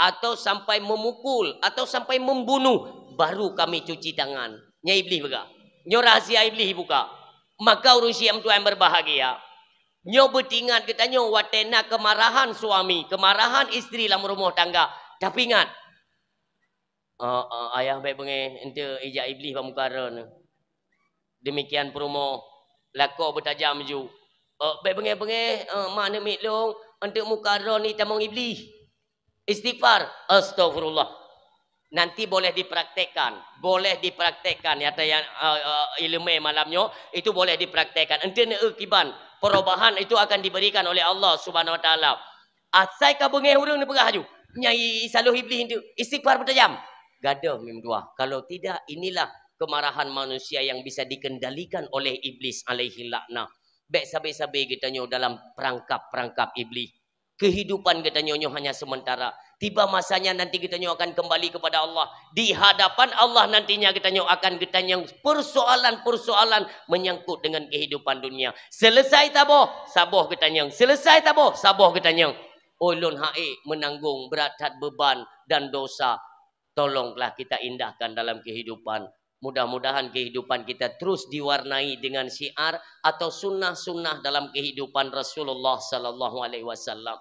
atau sampai memukul, atau sampai membunuh, baru kami cuci tangan." Nyan Iblih peugah. Nyoe rahsia Iblih ibuka. Maka ureuëng syiek meutuah nyang berbahagia, nyoe beutingat geutanyoe watée na keumarahan suami, keumarahan istri lam rumoh tangga. Tapi ingat, eh, eh, ayah bék beungéh, eunteuk ijak Iblih bak muka droeneuh. Demikian peurumoh, lakoe beutajam ju. Eh, bék beungéh-beungéh, eh, ma aneuk miet lôn, eunteuk muka droeneuh itamong Iblih. Istighfar, astagfirullah. Nanti boleh dipraktekkan, boleh dipraktekkan. Nyata nyang, eh, eh, ileumé malam nyoe, itu boleh dipraktekkan. Eunteuk neueu kiban, perubahan itu akan diberikan oleh Allah Subhanahu Wa Taala. Asai ka beungéh ureuëng neupeugah aju, "Nyan i-, isaloh Iblih eunteuk, istighfar beutajam." Gadôh mi meutuah. Kalau tidak, inilah kemarahan manusia yang bisa dikendalikan oleh Iblis alaihi laknah. Bék sabe-sabe geutanyoe dalam perangkap-perangkap Iblih. Kehidupan geutanyoe nyoe hanya sementara. Tiba masanya nanti geutanyoe akan kembali kepada Allah. Di hadapan Allah nantinya geutanyoe akan geutanyong persoalan-persoalan menyangkut dengan kehidupan dunia. Selesai taboh, saboh geutanyong. Selesai taboh, saboh geutanyong. Ulôn haiek meunanggong brat that beuban dan dosa. Tolonglah kita indahkan dalam kehidupan. Mudah-mudahan kehidupan kita terus diwarnai dengan syiar atau sunnah-sunnah dalam kehidupan Rasulullah sallallahu alaihi wasallam.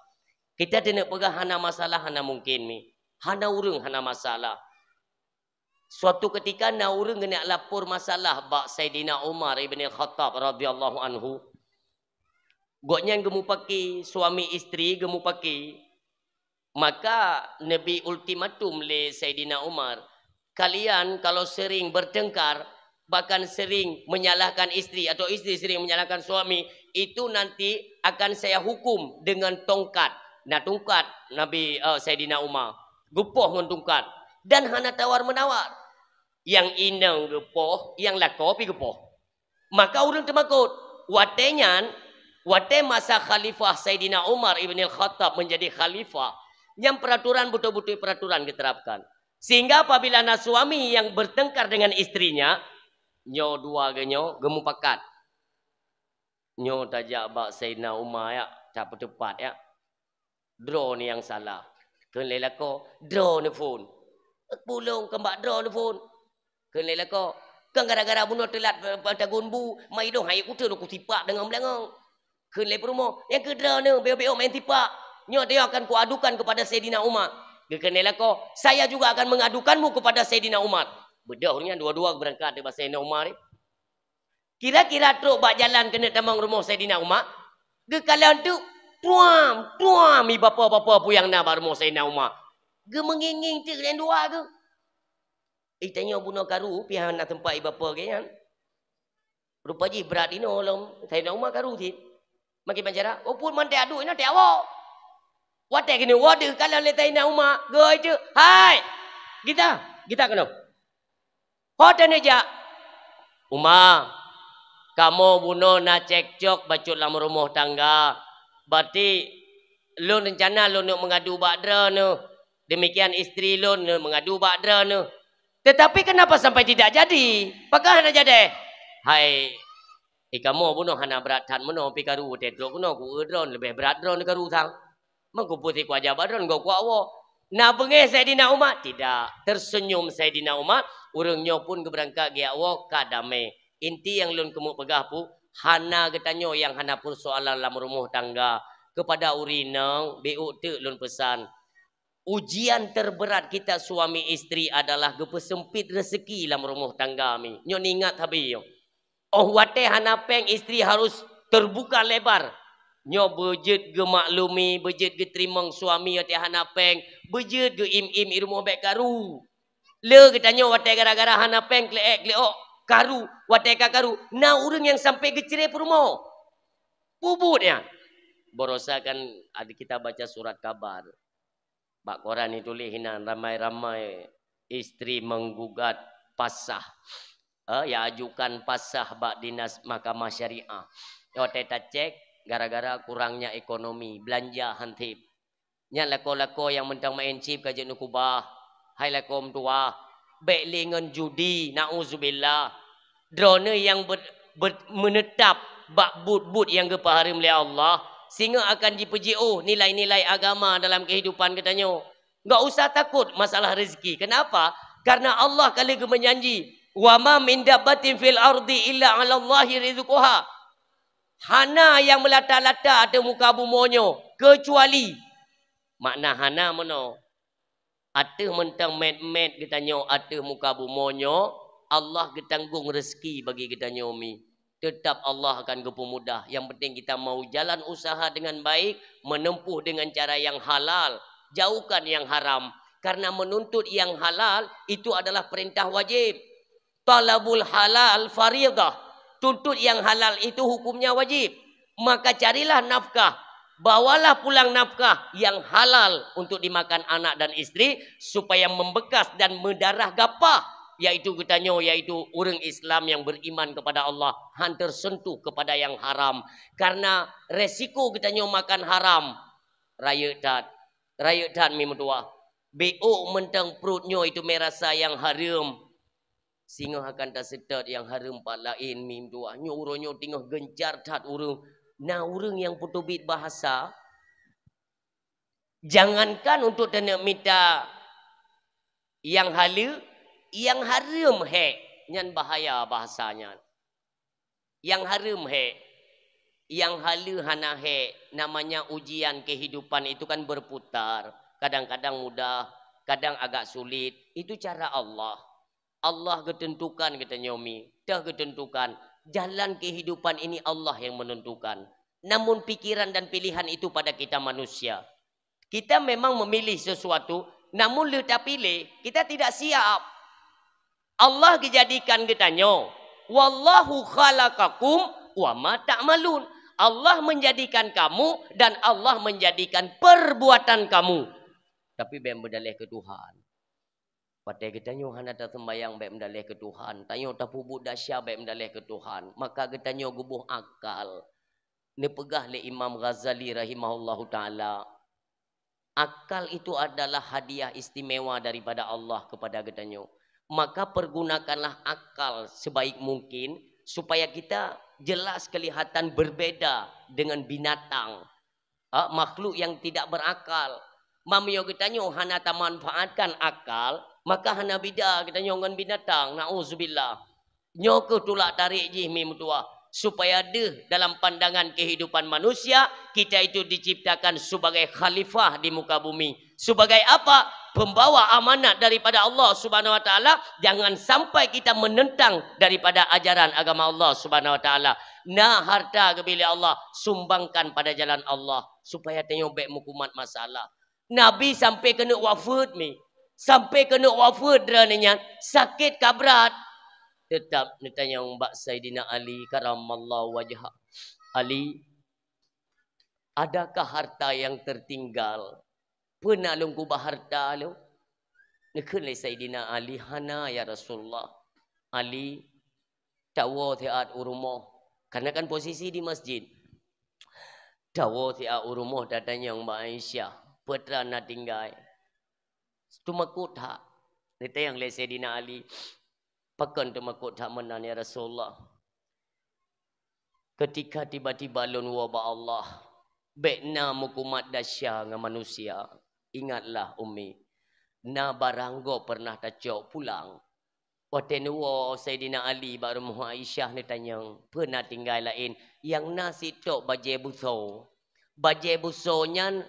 Kita teuneuk peugah hana masalah, hana mungkin mi. Hana ureuëng hana masalah. Suatu ketika na ureuëng geuneuk lapor masalah bak Saidina Umar ibn Khattab radhiyallahu anhu. Gobnyan geumupaki, suami istri geumupaki. Maka neubri ultimatum lé Saidina Umar, "Kalian kalau sering bertengkar, bahkan sering menyalahkan istri atau istri sering menyalahkan suami, itu nanti akan saya hukum dengan tongkat, Na tungkat Nabi, eh, Saidina Umar, geupoh ngon tungkat dan hana tawar-menawar. Nyang inong geupoh, nyang lakoe pih geupoh. Maka ureuëng teumakot. Watée nyan, watée masa khalifah Saidina Umar ibn al-Khattab menjadi khalifah, nyang peraturan beutôi-beutôi peraturan geuterapkan. Sehingga apabila na suami yang bertengkar dengan istrinya, nyoe dua geuh nyoe geumupakat. Nyoe tajak bak Saidina Umar, ya, tapeuteupat, ya. Droeneuh nyang salah. Kheun lé lakoe, droeneuh phon. Pulông keu bak droeneuh phon. Kheun lé lakoe, kan gara-gara bunoe teulat pe-, pe-, tagun bu, mai lôn hai uteuen kusipak deungon beulangong. Kheun lé peurumoh, nyang keu droeneuh, beok-beok main sipak. Nyoe teuh akan kuadukan kepada Saidina Umar. Geukheun lé lakoe, saya juga akan mengadukanmu kepada Saidina Umar. Beudôh nyan dua-dua beurangkat bak Saidina Umar. Kira-kira trok bak jalan keuneuk tamong rumoh Saidina Umar, geukalon teuk, tuam, tuam, i bapo-bapo peue nyang na bak rumoh Saidina Umar. Geumeungieng-ngieng teuk nyang dua geuh. Eh, tanyoe bunoe karu, pih hana teumpat i bapo geuh nyan. Rupa jih brat inoe lom, Saidina Umar karu cit. Makin bancara, oh, pun manté aduk inoe teuh awak. Watée keuneuk woe deuh kalon lé Saidina Umar, geuh teuk, "Hai! Gita, gita keunoe." Ho teuh neujak. Uma, kamoe bunoe na cekcok bacut lam rumoh tangga. Berarti lôn rencana lôn neuk meungadu bak droeneuh. Demikian istri lôn neuk meungadu bak droeneuh. Tetapi kenapa sampai tidak jadi? Pakon hana jadi? Hai, eh, kamoe bunoe hana brat that meunoe, pi karu teuh trok keunoe, ku droeneuh leubeh brat droeneuh karu sang. Meukeupeuet sikua jabat droeneuh gob kuak woe. Na beungéh Saidina Umar? Tidak. Tersenyum Saidina Umar, ureuëng nyoe pun geubeurangkat geujak woe ka damé. Inti nyang lôn keumeung peugah pu, hana geutanyoe nyang hana peusoalan lam rumoh tangga. Keupada ureuëng inong, beuk teuk lôn peusan. Ujian terberat kita suami istri adalah geupeuseumpit rezeki lam rumoh tangga mi. Nyoe ingat habéh nyoe. Óh watée hana péng, istri harus terbuka lebar. Nyoe beujeuet geumaklumi, beujeuet geuteurimong suami watée hana péng, beujeuet geuim-im i rumoh bék karu. Le geutanyoe watée gara-gara hana péng, kleuek-kleuok, karu, watée ka karu, na ureuëng nyang sampai geucré peurumoh. Peubuet nyan. Barosa kan ada kita baca surat kabar. Bak koran ituléh inan ramai-ramai istri menggugat pasah. Eh, ya ajukan pasah bak dinas mahkamah syariah. Watée tacek, gara-gara kurangnya ekonomi, belanja han teb. Nyan lakoe-lakoe nyang mantong maén cip ka jeuet neukubah. Hai lakoe meutuwah, bék lé ngon judi, nauzubillah. Droeneuh nyang be-, be-, meunetap bak buet-buet nyang geupeuhareuem lé Allah, singoh akan jipeujiôh nilai-nilai agama dalam keuhidupan geutanyoe. Enggak usah takot masalah rezeki. Kenapa? Karena Allah ka lheueh geumeujanji, "Wa ma min dabbatin fil ardi illa 'alallahi rizquha." Hana nyang meulata-lata ateueh muka bumoe nyoe, keucuali, makna hana meunoe, ateueh mantong mét-mét geutanyoe ateueh muka bumoe nyoe, Allah geutanggong rezeki bagi geutanyoe mi. Tetap Allah akan geupeumudah. Yang penting kita mau jalan usaha dengan baik, menempuh dengan cara yang halal, jauhkan yang haram. Karena menuntut yang halal itu adalah perintah wajib. Talabul halal faridah. Tuntut yang halal itu hukumnya wajib. Maka carilah nafkah, bawalah pulang nafkah yang halal untuk dimakan anak dan istri, supaya membekas dan mendarah gapah, yaitu geutanyoe, yaitu ureuëng Islam yang beriman kepada Allah, han tersentuh kepada yang haram. Karena resiko geutanyoe makan haram, rayeuk that, rayeuk that mi meutuwah. Beuk mantong pruet nyoe itu merasa yang hareuem. Singoh akan taseutôt nyang hareuem pat laén mi meutuwah. Nyoe uroe nyoe teungoh geuncar that ureuëng. Na ureuëng nyang peuteubiet bahasa, jangankan untuk taneuk mita nyang haleue, nyang hareuem hék, nyan bahaya bahasa nyan. Nyang hareuem hék, nyang haleue hana hék, namanya ujian kehidupan itu kan berputar. Kadang-kadang mudah, kadang agak sulit. Itu cara Allah. Allah geuteuntukan geutanyoe mi, teuh geuteuntukan. Jalan kehidupan ini Allah yang menentukan. Namun pikiran dan pilihan itu pada kita manusia. Kita memang memilih sesuatu, namun le tapiléh, kita tidak siap. Allah geujadikan geutanyoe, "Wallahu khalaqakum wa ma ta'malun." Allah menjadikan kamu dan Allah menjadikan perbuatan kamu. Tapi bèk meudaleh keu Tuhan. Watèe geutanyoe hana taseumbayang, bèk meudaleh keu Tuhan. Tanyoe tapeubuet desya, bèk meudaleh keu Tuhan. Maka geutanyoe geuboh akal. Neupeugah lé Imam Ghazali rahimahullahu taala, akal itu adalah hadiah istimewa daripada Allah kepada geutanyoe. Maka pergunakanlah akal sebaik mungkin supaya kita jelas kelihatan berbeda dengan binatang, ha, makhluk yang tidak berakal. Meunyoe geutanyoe hana tamanfaatkan akal, maka hana bida geutanyoe ngon binatang. Nauzubillah. Nyoe kheueh tulak tarék jih mi meutuah, supaya deuh dalam pandangan kehidupan manusia, kita itu diciptakan sebagai khalifah di muka bumi. Sebagai apa? Pembawa amanat daripada Allah Subhanahu Wa Taala. Jangan sampai kita menentang daripada ajaran agama Allah Subhanahu Wa Taala. Na harta geubri lé Allah, sumbangkan pada jalan Allah, supaya tanyoe bèk meukumat masalah. Nabi sampai keuneuk wafeuet mi. Sampai keuneuk wafeuet droeneuh nyan, sakét ka brat. Teutap neutanyong bak Saidina Ali karamallahu wajhah, "Ali, adakah harta yang tertinggal? Peue na lôn keubah harta lôn?" Neukheun lé Saidina Ali, "Hana, ya Rasulullah." "Ali, tawoe siat u rumoh." Karena kan posisi di masjid. "Tawoe siat u rumoh tatanyong bak Aisyah, peue teuma na tinggai." Teumakot that. Neutanyong lé Saidina Ali, "Pakon teumakot that meunan, ya Rasulullah?" "Ketika tiba-tiba lôn woe bak Allah, bèk na meukumat desya ngon manusia. Ingatlah, Ummi, na barang gob pernah tacok pulang." Watèe neuwoe Saidina Ali bak rumoh Aisyah, neutanyong, "Peue na tinggai laén?" "Nyang na sitok bajèe busoe. Bajèe busoe nyan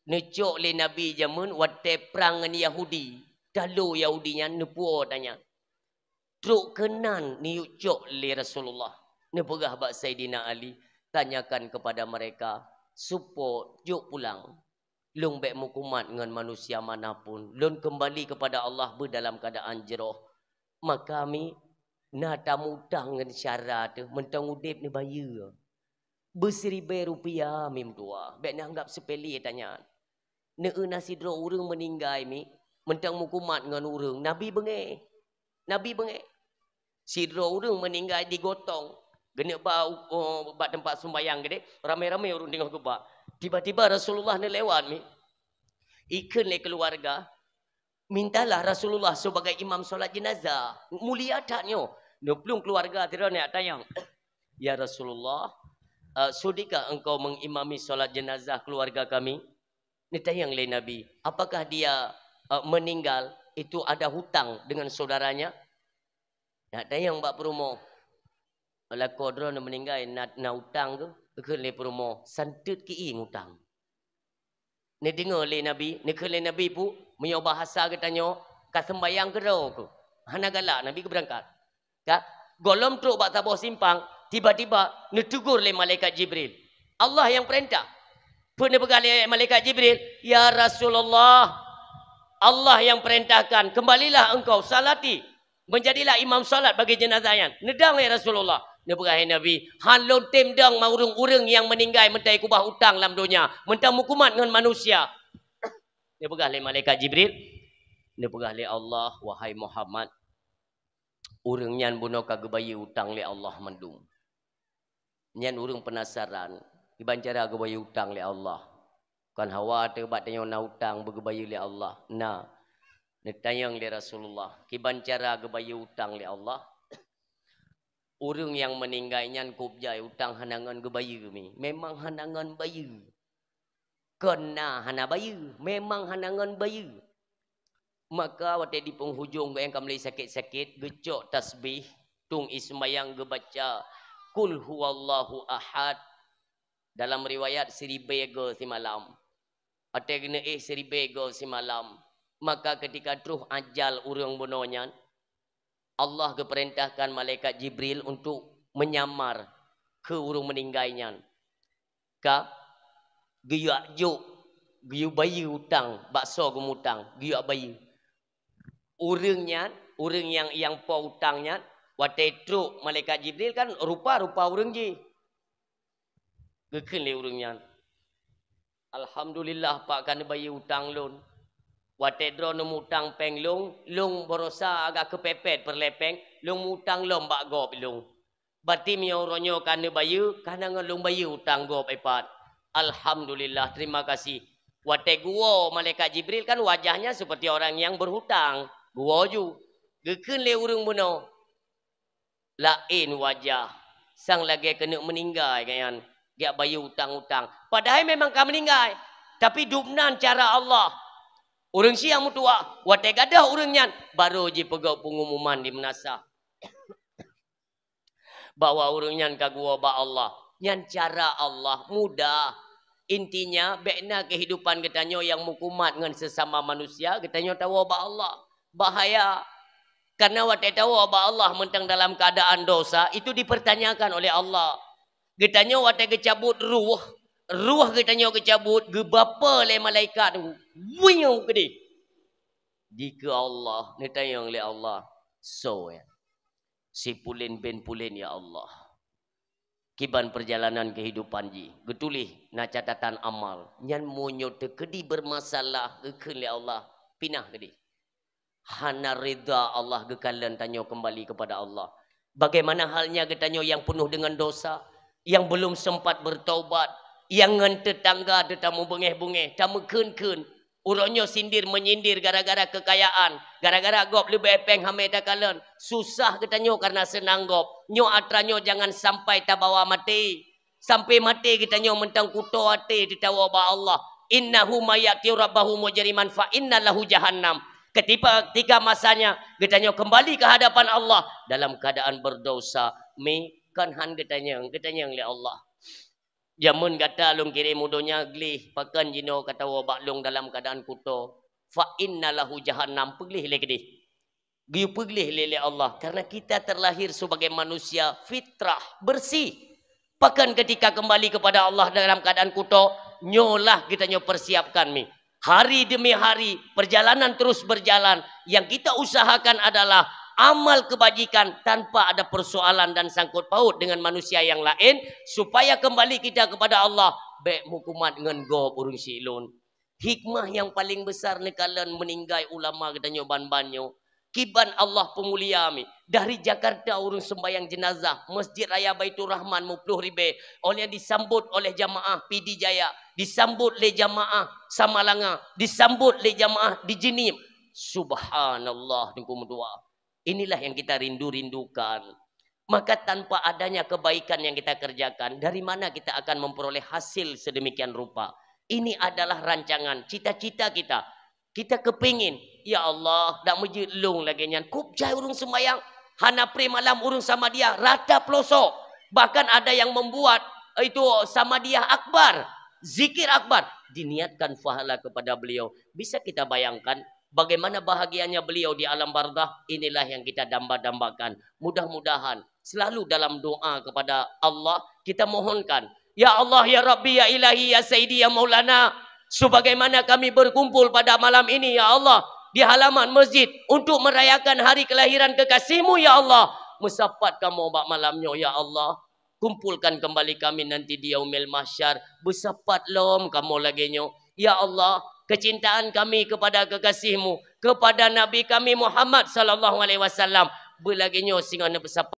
neucok lé Nabi jameun watèe prang ngon Yahudi. Talo Yahudi nyan neupuwoe tanyan." Trok keunan neuyue cok lé Rasulullah. Neupeugah bak Saidina Ali, "Tanyakan kepada mereka, supôt jok pulang. Lôn bèk meukumat ngon manusia manapun. Lôn keumbali kepada Allah beudalam keuadaan jroh." Maka mi na tamutang ngon syara teuh, mantong udép neubayeue. Beusiribèe rupiah mi meutuah, bèk neuanggap seupele tanyan. Neueu na sidroe ureueng meuninggai mi, mantong meukumat ngon ureueng, Nabi beungèh. Nabi beungèh. Sidroe ureueng meuninggai di gotong, geuneuk ba, oh, bak teumpat seumbayang geude, ramé-ramé ureueng teungoh geuba. Tiba-tiba Rasulullah neulewat mi. Ikheun lé keuluwarga, "Mintalah Rasulullah sebagai imam solat jenazah. Mulia that nyoe." Neuplueng keuluwarga sidroe neujak tanyong, "Ya Rasulullah, eh, sudikah engkau mengimami solat jenazah keluarga kami?" Neutanyong lé Nabi, "Apakah dia, eh, meninggal itu ada hutang dengan saudaranya?" Neutanyong bak peurumoh, "Lakoe droeneuh meuninggai na, na utang keuh?" Neukheun lé peurumoh, "Santeut keu ié utang." Neudeungoe lé Nabi, neukheun lé Nabi pu, meunyoe bahasa geutanyoe, ka seumbayang keudroe keuh. Hana galak Nabi geubeurangkat. Ka, gohlom trok bak saboh simpang, tiba-tiba neuteugor lé malaikat Jibril. Allah nyang peurintah. Peue neupeugah lé malaikat Jibril, "Ya Rasulullah, Allah nyang peurintahkan, keumbalilah engkau, salati, meunjadilah imam salat bagi jeunazah nyan." Neudong lé Rasulullah. Neupeugah lé Nabi, "Han lôn tem dong ma ureueng-ureueng nyang meuninggai meutai keubah utang lam donya, mantong meukumat ngon manusia." Neupeugah lé malaikat Jibril, neupeugah lé Allah, "Wahai Muhammad, ureueng nyan bunoe ka geubayeue utang lé Allah mandum." Nyan ureueng peunasaran, kiban cara geubayeue utang lé Allah. Kon hawa teuh bak tanyoe na utang beugeubayeue lé Allah. Na, neutanyong lé Rasulullah, kiban cara geubayeue utang lé Allah. Ureueng nyang meuninggai nyan kôb jai utang hana ngon geubayeue mi. Memang hana ngon bayeue. Kon na hana bayeue, memang hana ngon bayeue. Maka watèe di penghujung geuh nyang ka mulai sakét-sakét, geucok tasbih, tueng ié seumayang geubaca, "Qul huwallahu ahad." Dalam riwayat, siribèe goe simalam. Watèe geuneuk éh siribèe goe simalam. Maka ketika troh ajal ureueng bunoe nyan, Allah geupeurintahkan malaikat Jibril untuk menyamar keu ureueng meuninggai nyan. Ka geuyue jok, geuyue bayeue utang, bak soe geumutang, geuyue bayeue. Ureueng nyan, ureueng nyang, nyang po utang nyan, watèe trok malaikat Jibril kan rupa-rupa ureueng jih. Geukheun lé ureuëng nyan, "Alhamdulillah, Pak, ka neubayeue utang lôn. Watée droeneuh mutang péng lôn, lôn barosa agak keupepet peureulée péng, lôn mutang lom bak gob lôn. Bati meunyoe uroe nyoe ka neubayeue, ka na ngon lôn bayeue utang gob ipat. Alhamdulillah, terima kasih." Watée geuwoe malaikat Jibril, kan wajahnya seperti orang yang berhutang. Geuwoe ju. Geukheun lé ureuëng bunoe, laén wajah, sang lagée keuneuk meuninggai gobnyan, geujak bayeue utang-utang. Padahai memang ka meuninggai, tapi dubnan cara Allah. Ureuëng siang meutuwah, watée gadôh ureuëng nyan, barô jipeugét peungumuman di meunasah bahwa ureuëng nyan ka geuwoe bak Allah. Nyan cara Allah, mudah. Intinya, bék na keuhidupan geutanyoe nyang meukumat ngon sesama manusia, geutanyoe tawoe bak Allah. Bahaya. Karena watée tawoe bak Allah mantong dalam keadaan dosa, itu dipertanyakan oleh Allah. Geutanyoe watée geucabut ruh, ruh geutanyoe geucabut, geubapeue lé malaikat, wuyueng keudeh. Dikeue Allah, neutanyong lé Allah, "Soe nyan? Si pulen bin pulen, ya Allah. Kiban perjalanan kehidupan jih, geutuléh na catatan amal. Nyan meunyoe teukeudi bermasalah, geukheun lé Allah, pinah keudeh." Hana ridha Allah geukalon tanyoe kembali kepada Allah. Bagaimana halnya geutanyoe yang penuh dengan dosa, yang belum sempat bertaubat, yang ngon tetangga teuh tameubungeh-bungeh, tameukheun-kheun, uroe nyoe sindir menyindir gara-gara kekayaan, gara-gara gob leubeh péng hamé takalon, susah geutanyoe karena seunang gob. Nyoe atra nyoe jangan sampai tabawa maté. Sampai maté geutanyoe mantong kuto até teutawoe bak Allah. "Innahu may ya'ti rabbahu mujriman fa inna lahu jahannam." Ketika, ketika masanya geutanyoe kembali ke hadapan Allah dalam keadaan berdosa, mi kon han geutanyong, geutanyong lé Allah. "Jameun gata lôn kirém u donya gleh, pakon jinoe ka tawoe bak lôn dalam keadaan kuto? Fa inna lahu jahannam," peugleh lé keudeh. Geupeugleh lé, lé Allah, karena kita terlahir sebagai manusia fitrah, bersih. Pakon ketika kembali kepada Allah dalam keadaan kuto, nyoe lah geutanyoe persiapkan mi. Hari demi hari, perjalanan terus berjalan. Yang kita usahakan adalah amal kebajikan tanpa ada persoalan dan sangkut paut dengan manusia yang lain, supaya kembali kita kepada Allah. Bék meukumat ngon gob ureuëng siklon. Hikmah nyang paleng besar neukalon meuninggai ulama geutanyoe ban-ban nyoe. Kiban Allah peumulia mi. Dari Jakarta ureuëng sembahyang jenazah Masjid Raya Baiturrahman meuploh ribée, oleh disambot oleh jamaah Pidie Jaya, disambot lé jamaah Samalanga, disambot lé jamaah di Jeunieb. Subhanallah, Teungku meutuah. Inilah yang kita rindu-rindukan. Maka tanpa adanya kebaikan yang kita kerjakan, dari mana kita akan memperoleh hasil sedemikian rupa? Ini adalah rancangan, cita-cita kita. Kita kepingin, "Ya Allah, dak meujeuet lôn lagée nyan." Kub jai ureuëng sembahyang, hana pri malam ureuëng Samadiyah, rata pelosok. Bahkan ada yang membuat itu Samadiyah Akbar, zikir akbar, diniatkan pahala kepada beliau. Bisa kita bayangkan bagaimana bahagianya beliau di alam barzakh? Inilah yang kita damba-dambakan. Mudah-mudahan selalu dalam doa kepada Allah kita mohonkan, "Ya Allah, ya Rabbi, ya Ilahi, ya Sayyidi, ya Maulana, sebagaimana kami berkumpul pada malam ini, ya Allah, di halaman masjid untuk merayakan hari kelahiran kekasih-Mu, ya Allah, meusapat kamoe bak malam nyoe, ya Allah. Kumpulkan kembali kami nanti di Yaumil Mahsyar, beusapat lom kamoe lagée nyoe. Ya Allah, kecintaan kami kepada kekasih-Mu, kepada Nabi kami Muhammad sallallahu alaihi wasallam, beulagée nyoe singoh neupeusapat